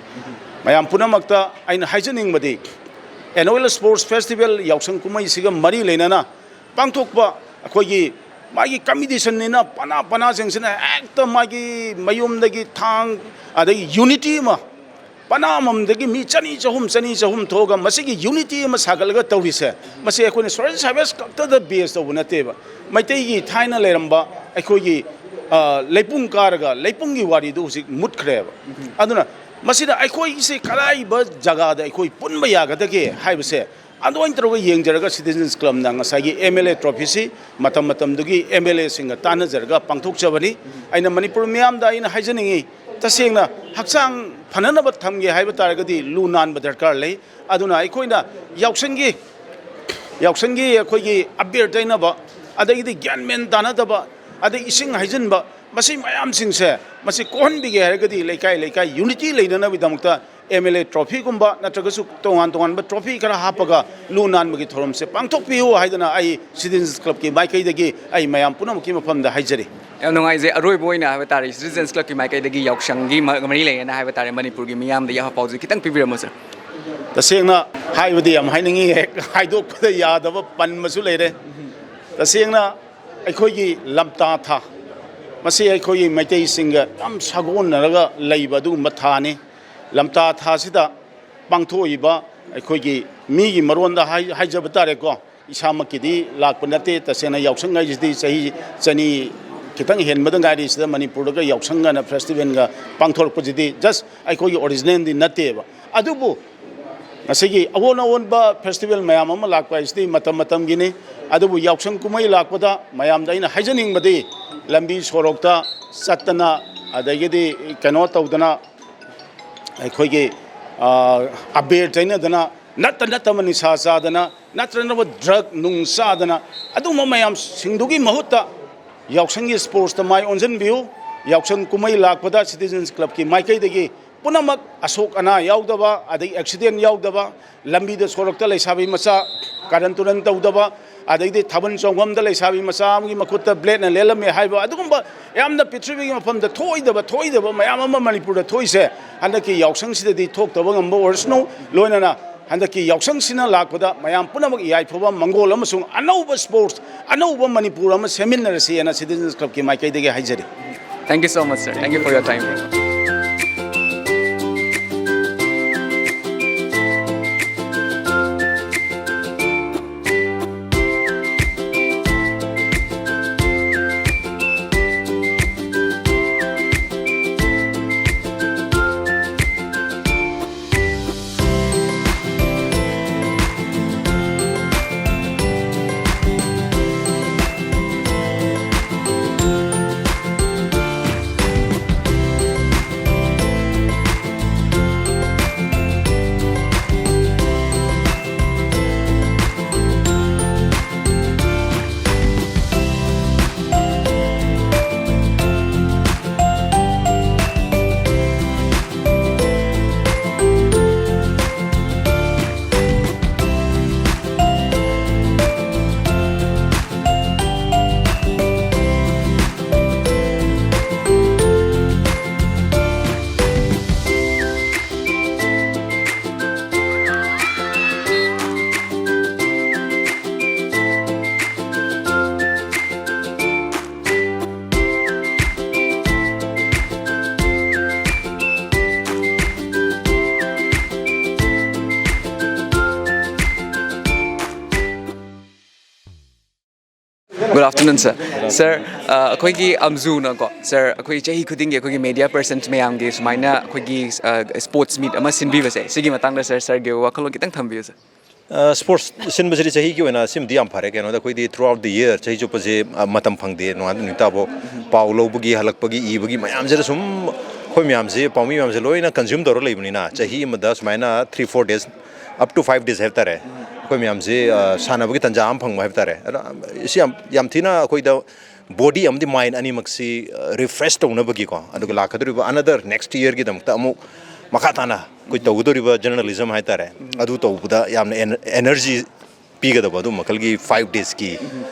ꯃꯌꯥꯝ ꯄꯨꯝꯅꯃꯛꯇ ꯑꯩꯅ ꯍꯥꯏꯖꯅꯤꯡꯕꯗꯤ, ꯑꯦꯅꯨꯋꯦꯜ ꯁ꯭ꯄꯣꯔꯠꯁ ꯐꯦꯁꯇꯤꯚꯦꯜ ꯌꯥꯎꯁꯪ ꯀꯨꯝꯍꯩꯁꯤꯒ ꯃꯔꯤ ꯂꯩꯅꯅ ꯄꯥꯡꯊꯣꯛꯄ ꯑꯩꯈꯣꯏꯒꯤ ꯃꯥꯒꯤ ꯀꯝꯄꯤꯇꯤꯁꯟꯅꯤꯅ ꯄꯅꯥ ꯄꯅꯥꯁꯤꯡꯁꯤꯅ ꯍꯦꯛꯇ ꯃꯥꯒꯤ ꯃꯌꯨꯝꯗꯒꯤ ꯊꯥꯡ, ꯑꯗꯒꯤ ꯌꯨꯅꯤꯇꯤ ꯑꯃ, ꯄꯅꯥ ꯑꯃꯃꯝꯗꯒꯤ ꯃꯤ ꯆꯅꯤ, ꯆꯍꯨꯝ, ꯆꯅꯤ, ꯆꯍꯨꯝ ꯊꯣꯛꯑꯒ ꯃꯁꯤꯒꯤ ꯌꯨꯅꯤꯇꯤ ꯑꯃ ꯁꯥꯒꯠꯂꯒ ꯇꯧꯔꯤꯁꯦ, ꯃꯁꯤ ꯑꯩꯈꯣꯏꯅ ꯁꯣꯁꯦꯜ ꯁꯥꯔꯚꯤꯁ ꯈꯛꯇꯗ ꯕꯦꯁ ꯇꯧꯕ ꯅꯠꯇꯦꯕ꯫ ꯃꯩꯇꯩꯒꯤ ꯊꯥꯏꯅ ꯂꯩꯔꯝꯕ ꯑꯩꯈꯣꯏꯒꯤ, ꯑ, ꯂꯩꯄꯨꯡ ꯀꯥꯔꯒ ꯂꯩꯄꯨꯡꯒꯤ ꯋꯥꯔꯤꯗꯨ ꯍꯧꯖꯤꯛ ꯃꯨꯠꯈ꯭ꯔꯦꯕ꯫ ꯑꯗꯨꯅ ꯃꯁꯤꯗ ꯑꯩꯈꯣꯏꯁꯦ ꯀꯗꯥꯏꯕ ꯖꯒꯥꯗ ꯑꯩꯈꯣꯏ ꯄꯨꯟꯕ ꯌꯥꯒꯗꯒꯦ ꯍꯥꯏꯕꯁꯦ ꯑꯗꯨꯃꯥꯏꯅ ꯇꯧꯔꯒ ꯌꯦꯡꯖꯔꯒ Citizens Clubꯅ ꯉꯁꯥꯏꯒꯤ ꯑꯦꯝ ꯑꯦꯜ ꯑꯦ ꯇ꯭ꯔꯣꯐꯤꯁꯤ ꯃꯇꯝ ꯃꯇꯝꯗꯨꯒꯤ ꯑꯦꯝ ꯑꯦꯜ ꯑꯦꯁꯤꯡꯒ ꯇꯥꯟꯅꯖꯔꯒ ꯄꯥꯡꯊꯣꯛꯆꯕꯅꯤ꯫ ꯑꯩꯅ ꯃꯅꯤꯄꯨꯔ ꯃꯤꯌꯥꯝꯗ ꯑꯩꯅ ꯍꯥꯏꯖꯅꯤꯡꯉꯤ, ꯇꯁꯦꯡꯅ ꯍꯛꯆꯥꯡ ꯐꯅꯅꯕ ꯊꯝꯒꯦ ꯍꯥꯏꯕ ꯇꯥꯔꯒꯗꯤ ꯂꯨ ꯅꯥꯟꯕ ꯗꯔꯀꯥꯔ ꯂꯩ꯫ ꯑꯗꯨꯅ ꯑꯩꯈꯣꯏꯅ ꯌꯥꯎꯁꯪꯒꯤ, ꯌꯥꯎꯁꯪꯒꯤ ꯑꯩꯈꯣꯏꯒꯤ ꯑꯕꯦꯔ ꯇꯩꯅꯕ, ꯑꯗꯒꯤꯗꯤ ꯒ꯭ꯌꯥꯟ ꯃꯦꯟ ꯇꯥꯅꯗꯕ, ꯑꯗꯩ ꯏꯁꯤꯡ ꯍꯩꯖꯤꯟꯕ, ꯃꯁꯤ ꯃꯌꯥꯝꯁꯤꯡꯁꯦ ꯃꯁꯤ ꯀꯣꯛꯍꯟꯕꯤꯒꯦ ꯍꯥꯏꯔꯒꯗꯤ ꯂꯩꯀꯥꯏ ꯂꯩꯀꯥꯏ ꯌꯨꯅꯤꯇꯤ ꯂꯩꯅꯅꯕꯒꯤꯗꯃꯛꯇ ꯑꯦꯝ ꯑꯦꯜ ꯑꯦ ꯇ꯭ꯔꯣꯐꯤꯒꯨꯝꯕ ꯅꯠꯇ꯭ꯔꯒꯁꯨ ꯇꯣꯉꯥꯟ ꯇꯣꯉꯥꯟꯕ ꯇ꯭ꯔꯣꯐꯤ ꯈꯔ ꯍꯥꯞꯄꯒ ꯂꯨ ꯅꯥꯟꯕꯒꯤ ꯊꯧꯔꯝꯁꯦ ꯄꯥꯡꯊꯣꯛꯄꯤꯌꯨ ꯍꯥꯏꯗꯅ ꯑꯩ ꯁꯤꯇꯤꯖꯟꯁ ꯀ꯭ꯂꯕꯀꯤ ꯃꯥꯏꯀꯩꯗꯒꯤ ꯑꯩ ꯃꯌꯥꯝ ꯄꯨꯝꯅꯃꯛꯀꯤ ꯃꯐꯝꯗ ꯍꯥꯏꯖꯔꯤ꯫ ꯌꯥꯝ ꯅꯨꯡꯉꯥꯏꯖꯩ꯫ ꯑꯔꯣꯏꯕ ꯑꯣꯏꯅ ꯍꯥꯏꯕ ꯇꯥꯔꯦ, ꯁꯤꯇꯤꯖꯟꯁ ꯀ꯭ꯂꯕꯀꯤ ꯃꯥꯏꯀꯩꯗꯒꯤ ꯌꯥꯎꯁꯪꯒꯤ ꯃ-, ꯃꯔꯤ ꯂꯩꯅꯅ ꯍꯥꯏꯕ ꯇꯥꯔꯦ, ꯃꯅꯤꯄꯨꯔꯒꯤ ꯃꯤꯌꯥꯝꯗ ꯌꯥꯏꯐ ꯄꯥꯎꯖꯦꯜ ꯈꯤꯇꯪ ꯄꯤꯕꯤꯔꯝꯃꯨ, ꯁꯥꯔ꯫ ꯇꯁꯦꯡꯅ ꯍꯥꯏꯕꯗꯤ ꯌꯥꯝ ꯍꯥꯏꯅꯤꯡꯉꯤ, ꯍꯦꯛ ꯍꯥꯏꯗꯣꯛꯄꯗ ꯌꯥꯗꯕ ꯄꯟꯕꯁꯨ ꯂꯩꯔꯦ꯫ ꯇꯁꯦꯡꯅ ꯑꯩꯈꯣꯏꯒꯤ ꯂꯝꯇꯥ ꯊꯥ, ꯃꯁꯤ ꯑꯩꯈꯣꯏꯒꯤ ꯃꯩꯇꯩꯁꯤꯡꯒ ꯌꯥꯝ ꯁꯥꯒꯣꯟꯅꯔꯒ ꯂꯩꯕ ꯑꯗꯨꯒꯨꯝꯕ ꯊꯥꯅꯤ꯫ ꯂꯝꯇꯥ ꯊꯥꯁꯤꯗ ꯄꯥꯡꯊꯣꯛꯏꯕ ꯑꯩꯈꯣꯏꯒꯤ ꯃꯤꯒꯤ ꯃꯔꯣꯟꯗ ꯍꯥꯏ-, ꯍꯥꯏꯖꯕ ꯇꯥꯔꯦꯀꯣ, ꯏꯁꯥꯃꯛꯀꯤꯗꯤ ꯂꯥꯛꯄ ꯅꯠꯇꯦ꯫ ꯇꯁꯦꯡꯅ ꯌꯥꯎꯁꯪ ꯍꯥꯏꯁꯤꯗꯤ ꯆꯍꯤ ꯆꯅꯤ ꯈꯤꯇꯪ ꯍꯦꯟꯕꯗ ꯉꯥꯏꯔꯤ꯫ ꯁꯤꯗ ꯃꯅꯤꯄꯨꯔꯗꯒ ꯌꯥꯎꯁꯪ ꯑꯅ ꯐꯦꯁꯇꯤꯚꯦꯜꯒ ꯄꯥꯡꯊꯣꯔꯛꯄꯁꯤꯗꯤ just ꯑꯩꯈꯣꯏꯒꯤ ꯑꯣꯔꯤꯖꯤꯅꯦꯜꯗꯤ ꯅꯠꯇꯦꯕ꯫ ꯑꯗꯨꯕꯨ ꯉꯁꯤꯒꯤ ꯑꯑꯣꯟ ꯑꯑꯣꯟꯕ ꯐꯦꯁꯇꯤꯚꯦꯜ ꯃꯌꯥꯝ ꯑꯃ ꯂꯥꯛꯄ ꯍꯥꯏꯁꯤꯗꯤ ꯃꯇꯝ ꯃꯇꯝꯒꯤꯅꯤ꯫ ꯑꯗꯨꯕꯨ ꯌꯥꯎꯁꯪ ꯀꯨꯝꯍꯩ ꯂꯥꯛꯄꯗ ꯃꯌꯥꯝꯗ ꯑꯩꯅ ꯍꯥꯏꯖꯅꯤꯡꯕꯗꯤ, ꯂꯝꯕꯤ ꯁꯣꯔꯣꯛꯇ ꯆꯠꯇꯅ, ꯑꯗꯒꯤꯗꯤ ꯀꯩꯅꯣ ꯇꯧꯗꯅ, ꯑꯩꯈꯣꯏꯒꯤ, ꯑ, ꯑꯕꯦꯔ ꯇꯩꯅꯗꯅ, ꯅꯠꯇ ꯅꯠꯇꯕ ꯅꯤꯁꯥ ꯆꯥꯗꯅ, ꯅꯠꯇ꯭ꯔꯒ ꯗ꯭ꯔꯒ ꯅꯨꯡ ꯆꯥꯗꯅ, ꯑꯗꯨꯒꯨꯝꯕ ꯃꯌꯥꯝꯁꯤꯡꯗꯨꯒꯤ ꯃꯍꯨꯠꯇ ꯌꯥꯎꯁꯪꯒꯤ ꯁ꯭ꯄꯣꯔꯠꯁꯇ ꯃꯥꯏ ꯑꯣꯟꯁꯤꯟꯕꯤꯌꯨ꯫ ꯌꯥꯎꯁꯪ ꯀꯨꯝꯍꯩ ꯂꯥꯛꯄꯗ ꯁꯤꯇꯤꯖꯟꯁ ꯀ꯭ꯂꯕꯀꯤ ꯃꯥꯏꯀꯩꯗꯒꯤ ꯄꯨꯝꯅꯃꯛ ꯑꯁꯣꯛ ꯑꯅꯥ ꯌꯥꯎꯗꯕ, ꯑꯗꯒꯤ ꯑꯦꯛꯁꯤꯗꯦꯟ ꯌꯥꯎꯗꯕ, ꯂꯝꯕꯤꯗ ꯁꯣꯔꯣꯛꯇ ꯂꯩꯁꯥꯕꯤ ꯃꯆꯥ ꯀꯥꯔꯟ ꯇꯨꯔꯟ ꯇꯧꯗꯕ, ꯑꯗꯩꯗꯤ ꯊꯥꯕꯜ ꯆꯣꯡꯐꯝꯗ ꯂꯩꯁꯥꯕꯤ ꯃꯆꯥ ꯑꯃꯒꯤ ꯃꯈꯨꯠꯇ ꯕ꯭ꯂꯦꯗꯅ ꯂꯦꯜꯂꯝꯃꯦ ꯍꯥꯏꯕ, ꯑꯗꯨꯒꯨꯝꯕ ꯌꯥꯝꯅ ꯄ꯭ꯔꯤꯊꯤꯕꯤꯒꯤ ꯃꯐꯝꯗ ꯊꯣꯛꯑꯣꯏꯗꯕ, ꯊꯣꯛꯑꯣꯏꯗꯕ ꯃꯌꯥꯝ ꯑꯃ ꯃꯅꯤꯄꯨꯔꯗ ꯊꯣꯛꯏꯁꯦ ꯍꯟꯗꯛꯀꯤ ꯌꯥꯎꯁꯪꯁꯤꯗꯗꯤ ꯊꯣꯛꯇꯕ ꯉꯝꯕ ꯑꯣꯏꯔꯁꯅꯨ꯫ ꯂꯣꯏꯅꯅ ꯍꯟꯗꯛꯀꯤ ꯌꯥꯎꯁꯪꯁꯤꯅ ꯂꯥꯛꯄꯗ ꯃꯌꯥꯝ ꯄꯨꯝꯅꯃꯛ ꯌꯥꯏꯐꯕ, ꯃꯪꯒꯣꯜ ꯑꯃꯁꯨꯡ ꯑꯅꯧꯕ ꯁ꯭ꯄꯣꯔꯠꯁ, ꯑꯅꯧꯕ ꯃꯅꯤꯄꯨꯔ ꯑꯃ ꯁꯦꯝꯃꯤꯟꯅꯔꯁꯤ ꯍꯥꯏꯅ ꯁꯤꯇꯤꯖꯟꯁ ꯀ꯭ꯂꯕꯀꯤ ꯃꯥꯏꯀꯩꯗꯒꯤ ꯍꯥꯏꯖꯔꯤ꯫ Thank you so much, sir. Thank you for your time. Afternoon, sir. Sir, ꯑ, ꯑꯩꯈꯣꯏꯒꯤ ꯑꯝꯖꯨꯅꯀꯣ, ꯁꯥꯔ, ꯑꯩꯈꯣꯏ ꯆꯍꯤ ꯈꯨꯗꯤꯡꯒꯤ ꯑꯩꯈꯣꯏꯒꯤ ꯃꯦꯗꯤꯌꯥ ꯄꯔꯁꯟꯁ ꯃꯌꯥꯝꯒꯤ ꯁꯨꯃꯥꯏꯅ ꯑꯩꯈꯣꯏꯒꯤ, ꯑ, ꯁ꯭ꯄꯣꯔꯠꯁ ꯃꯤꯠ ꯑꯃ ꯁꯤꯟꯕꯤꯕꯁꯦ, ꯁꯤꯒꯤ ꯃꯇꯥꯡꯗ ꯁꯥꯔ, ꯁꯥꯔꯒꯤ ꯋꯥꯈꯜꯂꯣꯟ ꯈꯤꯇꯪ ꯊꯝꯕꯤꯌꯨ, ꯁꯥꯔ꯫ ꯑ, ꯁ꯭ꯄꯣꯔꯠꯁ ꯁꯤꯟꯕꯁꯤꯗꯤ ꯆꯍꯤꯒꯤ ꯑꯣꯏꯅ ꯁꯤꯃꯗꯤ ꯌꯥꯝ ꯐꯔꯦ꯫ ꯀꯩꯅꯣꯗ ꯑꯩꯈꯣꯏꯗꯤ throughout the year, ꯆꯍꯤ ꯆꯨꯞꯄꯁꯦ, ꯑ, ꯃꯇꯝ ꯐꯪꯗꯦ꯫ ꯅꯣꯡꯉꯥꯟꯕ ꯅꯨꯃꯤꯠ ꯇꯥꯕꯣ ꯄꯥꯎ ꯂꯧꯕꯒꯤ, ꯍꯜꯂꯛꯄꯒꯤ, ꯏꯕꯒꯤ ꯃꯌꯥꯝꯁꯤꯗ ꯁꯨꯝ ꯑꯩꯈꯣꯏ ꯃꯌꯥꯝꯁꯦ, ꯄꯥꯎꯃꯤ ꯃꯌꯥꯝꯁꯦ ꯂꯣꯏꯅ ꯀꯟꯖ꯭ꯌꯨꯝ ꯇꯧꯔ ꯂꯩꯕꯅꯤꯅ, ꯆꯍꯤ ꯑꯃꯗ ꯁꯨꯃꯥꯏꯅ three four days, up to five days ꯍꯥꯏꯕ ꯇꯥꯔꯦ, ꯑꯩꯈꯣꯏ ꯃꯌꯥꯝꯁꯦ, ꯑ, ꯁꯥꯟꯅꯕꯒꯤ ꯇꯥꯟꯖꯥ ꯑꯃ ꯐꯪꯕ ꯍꯥꯏꯕ ꯇꯥꯔꯦ꯫ ꯑꯗꯣ, ꯑ, ꯁꯤ ꯌꯥꯝ, ꯌꯥꯝ ꯊꯤꯅ ꯑꯩꯈꯣꯏꯗ ꯕꯣꯗꯤ ꯑꯃꯗꯤ ꯃꯥꯏꯟ ꯑꯅꯤꯃꯛꯁꯤ, ꯑ, ꯔꯤꯐ꯭ꯔꯦꯁ ꯇꯧꯅꯕꯒꯤꯀꯣ, ꯑꯗꯨꯒ ꯂꯥꯛꯀꯗꯧꯔꯤꯕ another next yearꯒꯤꯗꯃꯛꯇ ꯑꯃꯨꯛ ꯃꯈꯥ ꯇꯥꯅ ꯑꯩꯈꯣꯏ ꯇꯧꯒꯗꯧꯔꯤꯕ ꯖꯔꯅꯦꯂꯤꯖꯝ ꯍꯥꯏ ꯇꯥꯔꯦ, ꯑꯗꯨ ꯇꯧꯕꯗ ꯌꯥꯝꯅ ꯑꯦꯅ-, ꯑꯦꯅꯔꯖꯤ ꯄꯤꯒꯗꯕ ꯑꯗꯨꯝ ꯃꯈꯜꯒꯤ five daysꯀꯤ